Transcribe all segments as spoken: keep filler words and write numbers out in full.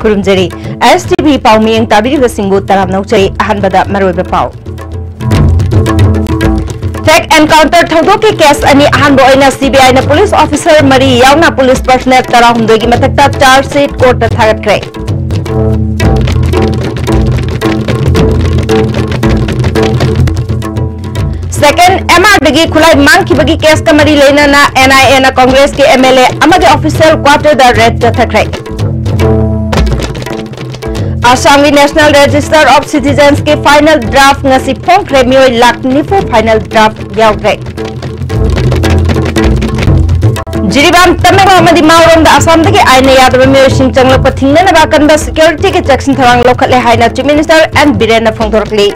ꯈꯨꯔꯨꯝꯖꯔꯤ꯫ ꯑꯦꯁ T V ꯄꯥꯎ ꯃꯤꯠꯌꯦꯡ ꯇꯥꯕꯤꯔꯤꯕꯁꯤꯡꯕꯨ ꯇꯔꯥꯝꯅ ꯑꯣꯛꯆꯔꯤ꯫ ꯑꯍꯥꯟꯕꯗ ꯃꯔꯨꯑꯣꯏꯕ ꯄꯥꯎ꯫ Fake encounter ꯊꯧꯗꯣꯛꯀꯤ ꯀꯦꯁ ꯑꯅꯤ ꯑꯍꯥꯟꯕ ꯑꯣꯏꯅ ꯁꯤ ꯕꯤ ꯑꯥꯏꯅ ꯄꯨꯂꯤꯁ ꯑꯣꯐꯤꯁꯔ ꯃꯔꯤ ꯌꯥꯎꯅ ꯄꯨꯂꯤꯁ ꯄꯔꯁꯅꯦꯜ ꯇꯔꯥꯍꯨꯝꯗꯣꯏꯒꯤ ꯃꯊꯛꯇ ꯆꯥꯔꯖ ꯁꯤꯠ ꯀꯣꯔꯠꯇ ꯊꯥꯒꯠꯈ꯭ꯔꯦ꯫ ꯁꯦꯀꯦꯟ ꯑꯦꯝ ꯑꯥꯔꯗꯒꯤ ꯈꯨꯠꯂꯥꯏ ꯃꯥꯡꯈꯤꯕꯒꯤ ꯀꯦꯁꯀ ꯃꯔꯤ ꯂꯩꯅꯅ ꯑꯦꯟ ꯑꯥꯏ ꯑꯦꯅ ꯀꯣꯡꯒ꯭ꯔꯦꯁꯀꯤ ꯑꯦꯝ ꯑꯦꯜ ꯑꯦ ꯑꯃꯗꯤ ꯑꯣꯐꯤꯁꯤꯌꯦꯜ ꯀ꯭ꯋꯥꯔꯇꯔꯗ ꯔꯦꯗ ꯆꯠꯊꯈ꯭ꯔꯦ꯫ ꯑꯁꯥꯝꯒꯤ National Register of Citizensꯀꯤ final draft ꯉꯁꯤ ꯐꯣꯡꯈ꯭ꯔꯦ꯫ ꯃꯤꯑꯣꯏ ꯂꯥꯈ ꯅꯤꯐꯨ final draft ꯌꯥꯎꯈ꯭ꯔꯦ꯫ ꯖꯤꯔꯤꯕꯥꯝ, ꯇꯃꯦꯡꯂꯣꯡ ꯑꯃꯗꯤ ꯃꯥꯎꯔꯣꯝꯗ ꯑꯁꯥꯝꯗꯒꯤ ꯑꯥꯏꯟꯅ ꯌꯥꯗꯕ ꯃꯤꯑꯣꯏꯁꯤꯡ ꯆꯪꯂꯛꯄ ꯊꯤꯡꯅꯅꯕ ꯑꯀꯟꯕ ꯁꯦꯀ꯭ꯌꯨꯔꯤꯇꯤꯒꯤ ꯆꯦꯛꯁꯤꯟ ꯊꯧꯔꯥꯡ ꯂꯧꯈꯠꯂꯦ ꯍꯥꯏꯅ ꯆꯤꯐ ꯃꯤꯅꯤꯁꯇꯔ ꯑꯦꯟ ꯕꯤꯔꯦꯟꯅ ꯐꯣꯡꯗꯣꯔꯛꯂꯤ꯫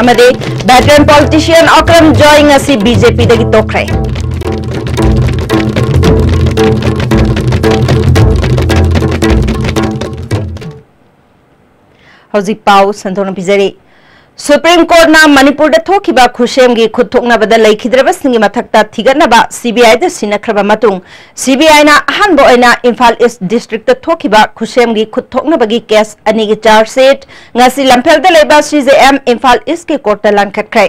ꯑꯃꯗꯤ veteran politician ꯑꯣꯀ꯭ꯔꯝ ꯖꯣꯏ ꯉꯁꯤ ꯕꯤ ꯖꯦ ꯄꯤꯗꯒꯤ ꯇꯣꯛꯈ꯭ꯔꯦ꯫ ꯍꯧꯖꯤꯛ ꯄꯥꯎ ꯁꯟꯗꯣꯛꯅ ꯄꯤꯖꯔꯤ꯫ ꯁꯨꯄ꯭ꯔꯤꯝ ꯀꯣꯔꯠꯅ ꯃꯅꯤꯄꯨꯔꯗ ꯊꯣꯛꯈꯤꯕ ꯈꯨꯠꯁꯦꯝꯒꯤ ꯈꯨꯠ ꯊꯣꯛꯅꯕꯗ ꯂꯩꯈꯤꯗ꯭ꯔꯕꯁꯤꯡꯒꯤ ꯃꯊꯛꯇ ꯊꯤꯒꯠꯅꯕ ꯁꯤ ꯕꯤ ꯑꯥꯏꯗ ꯁꯤꯟꯅꯈ꯭ꯔꯕ ꯃꯇꯨꯡ, ꯁꯤ ꯕꯤ ꯑꯥꯏꯅ ꯑꯍꯥꯟꯕ ꯑꯣꯏꯅ ꯏꯝꯐꯥꯜ ꯏꯁ ꯗꯤꯁꯇ꯭ꯔꯤꯛꯇ ꯊꯣꯛꯈꯤꯕ ꯈꯨꯠꯁꯦꯝꯒꯤ ꯈꯨꯠ ꯊꯣꯛꯅꯕꯒꯤ ꯀꯦꯁ ꯑꯅꯤꯒꯤ ꯆꯥꯔꯖ ꯁꯤꯠ ꯉꯁꯤ ꯂꯝꯐꯦꯜꯗ ꯂꯩꯕ ꯁꯤ ꯖꯦ ꯑꯦꯝ ꯏꯝꯐꯥꯜ ꯏꯁꯀꯤ ꯀꯣꯔꯠꯇ ꯂꯥꯟꯈꯠꯈ꯭ꯔꯦ꯫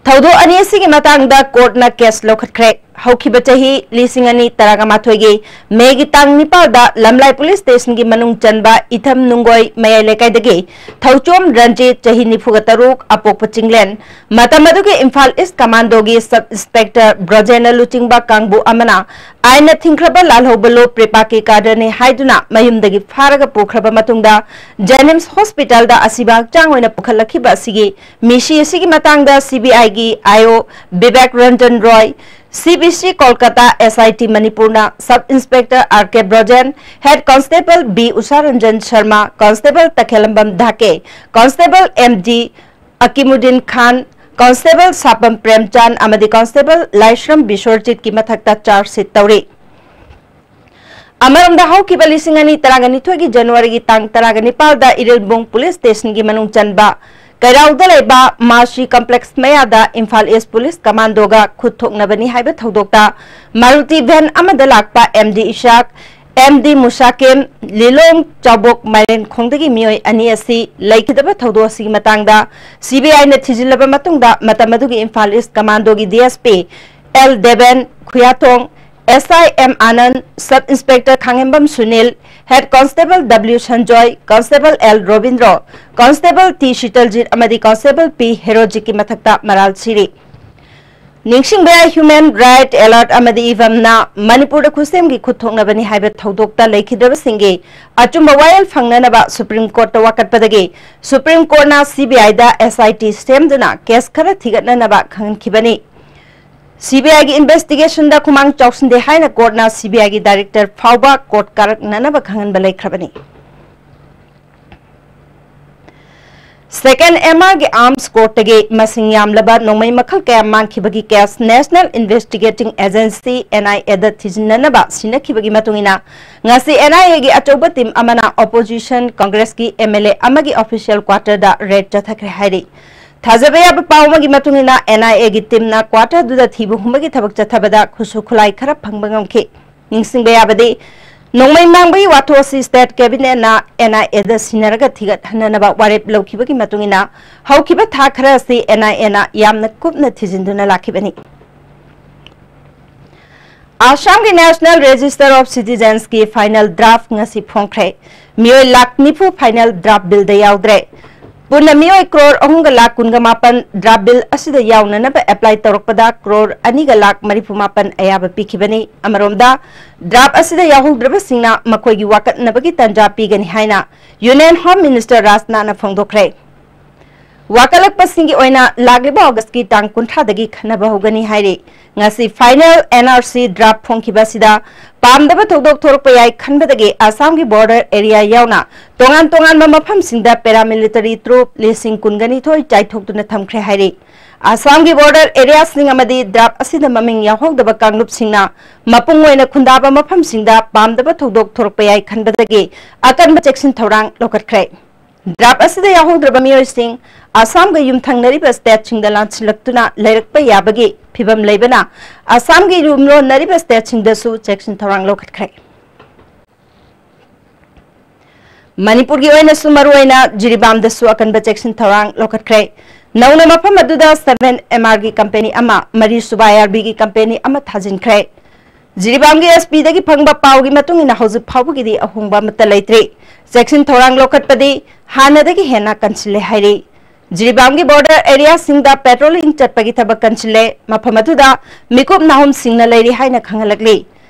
ꯊꯧꯗꯣꯛ ꯑꯅꯤ ꯑꯁꯤꯒꯤ ꯃꯇꯥꯡꯗ ꯀꯣꯔꯠꯅ ꯀꯦꯁ ꯂꯧꯈꯠꯈ꯭ꯔꯦ꯫ ꯍꯧꯈꯤꯕ ꯆꯍꯤ ꯂꯤꯁꯤꯡ ꯑꯅꯤ ꯇꯔꯥꯃꯥꯊꯣꯏꯒꯤ ꯃꯦꯒꯤ ꯇꯥꯡ ꯅꯤꯄꯥꯜꯗ ꯂꯝꯂꯥꯏ ꯄꯨꯂꯤꯁ ꯁ꯭ꯇꯦꯁꯟꯒꯤ ꯃꯅꯨꯡ ꯆꯟꯕ ꯏꯊꯝ ꯅꯨꯡꯒꯣꯏ ꯃꯌꯥꯏ ꯂꯩꯀꯥꯏꯗꯒꯤ ꯊꯧꯆꯣꯝ ꯔꯟꯖꯤꯠ, ꯆꯍꯤ ꯅꯤꯐꯨꯒ ꯇꯔꯨꯛ, ꯑꯄꯣꯛꯄ ꯆꯤꯡꯂꯦꯟ, ꯃꯇꯝ ꯑꯗꯨꯒꯤ ꯏꯝꯐꯥꯜ ꯏꯁ ꯀꯃꯥꯟꯗꯣꯒꯤ ꯁꯕ ꯏꯟꯁꯄꯦꯛꯇꯔ ꯕ꯭ꯔꯣꯖꯦꯟꯅ ꯂꯨꯆꯤꯡꯕ ꯀꯥꯡꯕꯨ ꯑꯃꯅ ꯑꯥꯏꯟꯅ ꯊꯤꯡꯈ꯭ꯔꯕ ꯂꯥꯜꯍꯧꯕ ꯂꯣ ꯄ꯭ꯔꯦꯄꯥꯀꯤ ꯀꯥꯔꯗꯅꯤ ꯍꯥꯏꯗꯨꯅ ꯃꯌꯨꯝꯗꯒꯤ ꯐꯥꯔꯒ ꯄꯨꯈ꯭ꯔꯕ ꯃꯇꯨꯡꯗ ꯖꯦꯅꯤꯝꯁ ꯍꯣꯁꯄꯤꯇꯥꯜꯗ ꯑꯁꯤꯕ ꯍꯛꯆꯥꯡ ꯑꯣꯏꯅ ꯄꯨꯈꯠꯂꯛꯈꯤꯕ ꯑꯁꯤꯒꯤ ꯃꯤꯁꯤ ꯑꯁꯤꯒꯤ ꯃꯇꯥꯡꯗ ꯁꯤ ꯕꯤ ꯑꯥꯏꯒꯤ I O Bibek Ranjan Roy, C B C Kolkata S I T ꯃꯅꯤꯄꯨꯔꯅ sub inspector R K Brojen, head constable B Usharanjan Sarma, constable Takhellambam Dhake, constable M D Akimuddin Khan, constable Sapam Premchand ꯑꯃꯗꯤ ꯀꯣꯟꯁꯇꯦꯕꯜ ꯂꯥꯏꯁ꯭ꯔꯝ ꯕꯤꯁ꯭ꯋꯔꯖꯤꯠꯀꯤ ꯃꯊꯛꯇ ꯆꯥꯔꯖ ꯁꯤꯠ ꯇꯧꯔꯤ꯫ ꯑꯃꯔꯣꯝꯗ, ꯍꯧꯈꯤꯕ ꯂꯤꯁꯤꯡ ꯑꯅꯤ ꯇꯔꯥꯅꯤꯊꯣꯏꯒꯤ ꯖꯅꯋꯥꯔꯤꯒꯤ ꯇꯥꯡ ꯇꯔꯥꯅꯤꯄꯥꯜꯗ ꯏꯔꯤꯜꯕꯨꯡ ꯄꯨꯂꯤꯁ ꯁ꯭ꯇꯦꯁꯟꯒꯤ ꯃꯅꯨꯡ ꯆꯟꯕ ꯀꯩꯔꯥꯎꯗ ꯂꯩꯕ ꯃꯥꯔꯁꯤ ꯀꯝꯄ꯭ꯂꯦꯛꯁ ꯃꯌꯥꯗ ꯏꯝꯐꯥꯜ ꯏꯁ ꯄꯨꯂꯤꯁ ꯀꯃꯥꯟꯗꯣꯒ ꯈꯨꯠ ꯊꯣꯛꯅꯕꯅꯤ ꯍꯥꯏꯕ ꯊꯧꯗꯣꯛꯇ ꯃꯥꯔꯨꯇꯤ ꯚꯦꯟ ꯑꯃꯗ ꯂꯥꯛꯄ M D Ishaq, M D Musakim, Lilong Chaobok ꯃꯥꯏꯔꯦꯟꯈꯣꯡꯗꯒꯤ ꯃꯤꯑꯣꯏ ꯑꯅꯤ ꯑꯁꯤ ꯂꯩꯈꯤꯗꯕ ꯊꯧꯗꯣꯛ ꯑꯁꯤꯒꯤ ꯃꯇꯥꯡꯗ ꯁꯤ ꯕꯤ ꯑꯥꯏꯅ ꯊꯤꯖꯤꯜꯂꯕ ꯃꯇꯨꯡꯗ ꯃꯇꯝ ꯑꯗꯨꯒꯤ ꯏꯝꯐꯥꯜ ꯏꯁ ꯀꯃꯥꯟꯗꯣꯒꯤ D S P L Deben Khuyathong, S I M Anand, sub inspector Khangembam Sunil, head constable W Sanjoy, constable L Robindro, constable T Sitaljit ꯑꯃꯗꯤ ꯀꯣꯟꯁꯇꯦꯕꯜ ꯄꯤ ꯍꯦꯔꯣꯖꯤꯠꯀꯤ ꯃꯊꯛꯇ ꯃꯔꯥꯜ ꯁꯤꯔꯤ꯫ ꯅꯤꯡꯁꯤꯡꯕ ꯌꯥꯏ, ꯍ꯭ꯌꯨꯃꯦꯟ ꯔꯥꯏꯠ ꯑꯦꯂꯔꯠ ꯑꯃꯗꯤ ꯏꯚꯝꯅ ꯃꯅꯤꯄꯨꯔꯗ ꯈꯨꯠꯁꯦꯝꯒꯤ ꯈꯨꯠ ꯊꯣꯛꯅꯕꯅꯤ ꯍꯥꯏꯕ ꯊꯧꯗꯣꯛꯇ ꯂꯩꯈꯤꯗ꯭ꯔꯕꯁꯤꯡꯒꯤ ꯑꯆꯨꯝꯕ ꯋꯥꯌꯦꯜ ꯐꯪꯅꯅꯕ ꯁꯨꯄ꯭ꯔꯤꯝ ꯀꯣꯔꯠꯇ ꯋꯥꯀꯠꯄꯗꯒꯤ ꯁꯨꯄ꯭ꯔꯤꯝ ꯀꯣꯔꯠꯅ ꯁꯤ ꯕꯤ ꯑꯥꯏꯗ ꯑꯦꯁ ꯑꯥꯏ ꯇꯤ ꯁꯦꯝꯗꯨꯅ ꯀꯦꯁ ꯈꯔ ꯊꯤꯒꯠꯅꯅꯕ ꯈꯪꯍꯟꯈꯤꯕꯅꯤ꯫ ꯁꯤ ꯕꯤ ꯑꯥꯏꯒꯤ ꯏꯟꯚꯦꯁꯇꯤꯒꯦꯁꯟꯗ ꯈꯨꯃꯥꯡ ꯆꯥꯎꯁꯤꯟꯗꯦ ꯍꯥꯏꯅ ꯀꯣꯔꯠꯅ ꯁꯤ ꯕꯤ ꯑꯥꯏꯒꯤ ꯗꯥꯏꯔꯦꯛꯇꯔ ꯐꯥꯎꯕ ꯀꯣꯔꯠ ꯀꯥꯔꯛꯅꯅꯕ ꯈꯪꯍꯟꯕ ꯂꯩꯈ꯭ꯔꯕꯅꯤ꯫ ꯁꯦꯀꯦꯟ ꯑꯦꯝ ꯑꯥꯔꯒꯤ ꯑꯥꯔꯝꯁ ꯀꯣꯔꯠꯇꯒꯤ ꯃꯁꯤꯡ ꯌꯥꯝꯂꯕ ꯅꯣꯡꯃꯩ ꯃꯈꯜ ꯀꯌꯥ ꯃꯥꯡꯈꯤꯕꯒꯤ ꯀꯦꯁ ꯅꯦꯁꯅꯦꯜ ꯏꯟꯚꯦꯁꯇꯤꯒꯦꯇꯤꯡ ꯑꯦꯖꯦꯟꯁꯤ, ꯑꯦꯟ ꯑꯥꯏ ꯑꯦꯗ ꯊꯤꯖꯤꯟꯅꯅꯕ ꯁꯤꯟꯅꯈꯤꯕꯒꯤ ꯃꯇꯨꯡ ꯏꯟꯅ, ꯉꯁꯤ ꯑꯦꯟ ꯑꯥꯏ ꯑꯦꯒꯤ ꯑꯆꯧꯕ ꯇꯤꯝ ꯑꯃꯅ ꯑꯣꯄꯣꯖꯤꯁꯟ ꯀꯪꯒ꯭ꯔꯦꯁꯀꯤ ꯑꯦꯝ ꯑꯦꯜ ꯑꯦ ꯑꯃꯒꯤ ꯑꯣꯐꯤꯁꯤꯌꯦꯜ ꯀ꯭ꯋꯥꯇꯔꯗ ꯔꯦꯗ ꯆꯠꯊꯈ꯭ꯔꯦ ꯍꯥꯏꯔꯤ꯫ ꯊꯥꯖꯕ ꯌꯥꯕ ꯄꯥꯎ ꯑꯃꯒꯤ ꯃꯇꯨꯡ ꯏꯟꯅ, ꯑꯦꯟ ꯑꯥꯏ ꯑꯦꯒꯤ ꯇꯤꯝꯅ ꯀ꯭ꯋꯥꯇꯔꯗꯨꯗ ꯊꯤꯕ ꯍꯨꯝꯕꯒꯤ ꯊꯕꯛ ꯆꯠꯊꯕꯗ ꯈꯨꯠꯁꯨ ꯈꯨꯠꯂꯥꯏ ꯈꯔ ꯐꯪꯕ ꯉꯝꯈꯤ꯫ ꯅꯤꯡꯁꯤꯡꯕ ꯌꯥꯕꯗꯤ, ꯅꯣꯡꯃꯩ ꯃꯥꯡꯕꯒꯤ ꯋꯥꯊꯣꯛ ꯑꯁꯤ ꯁ꯭ꯇꯦꯠ ꯀꯦꯕꯤꯅꯦꯠꯅ ꯑꯦꯟ ꯑꯥꯏ ꯑꯦꯗ ꯁꯤꯟꯅꯔꯒ ꯊꯤꯒꯠꯍꯟꯅꯅꯕ ꯋꯥꯔꯦꯞ ꯂꯧꯈꯤꯕꯒꯤ ꯃꯇꯨꯡ ꯏꯟꯅ, ꯍꯧꯈꯤꯕ ꯊꯥ ꯈꯔ ꯑꯁꯤ ꯑꯦꯟ ꯑꯥꯏ ꯑꯦꯅ ꯌꯥꯝꯅ ꯀꯨꯞꯅ ꯊꯤꯖꯤꯟꯗꯨꯅ ꯂꯥꯛꯈꯤꯕꯅꯤ꯫ ꯑꯁꯥꯝꯒꯤ National Register of Citizens ꯀꯤ final draft ꯉꯁꯤ ꯐꯣꯡꯈ꯭ꯔꯦ꯫ ꯃꯤꯑꯣꯏ ꯂꯥꯈ ꯅꯤꯐꯨ final draft bill ꯗ ꯌꯥꯎꯗ꯭ꯔꯦ꯫ ꯄꯨꯟꯅ ꯃꯤꯑꯣꯏ ꯀ꯭ꯔꯣꯔ ꯑꯍꯨꯝꯒ ꯂꯥꯈ ꯀꯨꯟꯒ ꯃꯥꯄꯟ draft bill ꯑꯁꯤꯗ ꯌꯥꯎꯅꯅꯕ apply ꯇꯧꯔꯛꯄꯗ, ꯀ꯭ꯔꯣꯔ ꯑꯅꯤꯒ ꯂꯥꯈ ꯃꯔꯤꯐꯨ ꯃꯥꯄꯟ ꯑꯌꯥꯕ ꯄꯤꯈꯤꯕꯅꯤ꯫ ꯑꯃꯔꯣꯝꯗ, draft ꯑꯁꯤꯗ ꯌꯥꯎꯍꯧꯗ꯭ꯔꯕꯁꯤꯡꯅ ꯃꯈꯣꯏꯒꯤ ꯋꯥꯀꯠꯅꯕꯒꯤ ꯇꯥꯟꯖꯥ ꯄꯤꯒꯅꯤ ꯍꯥꯏꯅ Union Home Minister ꯔꯥꯖꯅꯥꯊꯅ ꯐꯣꯡꯗꯣꯛꯈ꯭ꯔꯦ꯫ ꯋꯥꯀꯠꯂꯛꯄꯁꯤꯡꯒꯤ ꯑꯣꯏꯅ ꯂꯥꯛꯂꯤꯕ ꯑꯣꯒꯁꯀꯤ ꯇꯥꯡ ꯀꯨꯟꯊ꯭ꯔꯥꯗꯒꯤ ꯈꯟꯅꯕ ꯍꯧꯒꯅꯤ ꯍꯥꯏꯔꯤ꯫ ꯉꯁꯤ final N R C draft ꯐꯣꯡꯈꯤꯕ ꯑꯁꯤꯗ ꯄꯥꯝꯗꯕ ꯊꯧꯗꯣꯛ ꯊꯣꯔꯛꯄ ꯌꯥꯏ ꯈꯟꯕꯗꯒꯤ ꯑꯁꯥꯝꯒꯤ border area ꯌꯥꯎꯅ ꯇꯣꯉꯥꯟ ꯇꯣꯉꯥꯟꯕ ꯃꯐꯝꯁꯤꯡꯗ paramilitary troop ꯂꯤꯁꯤꯡ ꯀꯨꯟꯒ ꯅꯤꯊꯣꯏ ꯆꯥꯏꯊꯣꯛꯇꯨꯅ ꯊꯝꯈ꯭ꯔꯦ ꯍꯥꯏꯔꯤ꯫ ꯑꯁꯥꯝꯒꯤ border area ꯁꯤꯡ ꯑꯃꯗꯤ draft ꯑꯁꯤꯗ ꯃꯃꯤꯡ ꯌꯥꯎꯍꯧꯗꯕ ꯀꯥꯡꯂꯨꯞꯁꯤꯡꯅ ꯃꯄꯨꯡ ꯑꯣꯏꯅ ꯈꯨꯟꯗꯥꯕ ꯃꯐꯝꯁꯤꯡꯗ ꯄꯥꯝꯗꯕ ꯊꯧꯗꯣꯛ ꯊꯣꯔꯛꯄ ꯌꯥꯏ ꯈꯟꯕꯗꯒꯤ ꯑꯀꯟꯕ ꯆꯦꯛꯁꯤꯟ ꯊꯧꯔꯥꯡ ꯂꯧꯈꯠꯈ꯭ꯔꯦ꯫ ꯗ꯭ꯔꯥꯐ ꯑꯁꯤꯗ ꯌꯥꯎꯍꯧꯗ꯭ꯔꯕ ꯃꯤꯑꯣꯏꯁꯤꯡ ꯑꯁꯥꯝꯒ ꯌꯨꯝꯊꯪꯅꯔꯤꯕ ꯁ꯭ꯇꯦꯠꯁꯤꯡꯗ ꯂꯥꯟꯁꯤꯜꯂꯛꯇꯨꯅ ꯂꯩꯔꯛꯄ ꯌꯥꯕꯒꯤ ꯐꯤꯕꯝ ꯂꯩꯕꯅ ꯑꯁꯥꯝꯒꯤ ꯌꯨꯝꯂꯣꯟꯅꯔꯤꯕ ꯁ꯭ꯇꯦꯠꯁꯤꯡꯗꯁꯨ ꯆꯦꯛꯁꯤꯟ ꯊꯧꯔꯥꯡ ꯂꯧꯈꯠꯈ꯭ꯔꯦ꯫ ꯃꯅꯤꯄꯨꯔꯒꯤ ꯑꯣꯏꯅꯁꯨ ꯃꯔꯨꯑꯣꯏꯅ ꯖꯤꯔꯤꯕꯥꯝꯗꯁꯨ ꯑꯀꯟꯕ ꯆꯦꯛꯁꯤꯟ ꯊꯧꯔꯥꯡ ꯂꯧꯈꯠꯈ꯭ꯔꯦ꯫ ꯅꯧꯅ ꯃꯐꯝ ꯑꯗꯨꯗ ꯁꯚꯦꯟ ꯑꯦꯝ ꯑꯥꯔꯒꯤ ꯀꯝꯄꯦꯅꯤ ꯑꯃ, ꯃꯔꯤ ꯁꯨꯕ ꯑꯥꯏ ꯑꯥꯔ ꯕꯤꯒꯤ ꯀꯝꯄꯦꯅꯤ ꯑꯃ ꯊꯥꯖꯤꯟꯈ꯭ꯔꯦ꯫ ꯖꯤꯔꯤꯕꯥꯝꯒꯤ ꯑꯦꯁ ꯄꯤꯗꯒꯤ ꯐꯪꯕ ꯄꯥꯎꯒꯤ ꯃꯇꯨꯡ ꯏꯟꯅ ꯍꯧꯖꯤꯛ ꯐꯥꯎꯕꯒꯤꯗꯤ ꯑꯍꯣꯡꯕ ꯑꯃꯠꯇ ꯂꯩꯇ꯭ꯔꯤ꯫ ꯆꯦꯛꯁꯤꯟ ꯊꯧꯔꯥꯡ ꯂꯧꯈꯠꯄꯗꯤ ꯍꯥꯟꯅꯗꯒꯤ ꯍꯦꯟꯅ ꯀꯟꯁꯤꯜꯂꯦ ꯍꯥꯏꯔꯤ꯫ ꯖꯤꯔꯤꯕꯥꯝꯒꯤ ꯕꯣꯔꯗꯔ ꯑꯦꯔꯤꯌꯥꯁꯤꯡꯗ ꯄꯦꯇ꯭ꯔꯣꯂꯤꯡ ꯆꯠꯄꯒꯤ ꯊꯕꯛ ꯀꯟꯁꯤꯜꯂꯦ꯫ ꯃꯐꯝ ꯑꯗꯨꯗ ꯃꯤꯀꯨꯞ ꯅꯥꯍꯨꯝꯁꯤꯡꯅ ꯂꯩꯔꯤ ꯍꯥꯏꯅ ꯈꯪꯍꯜꯂꯛꯂꯤ꯫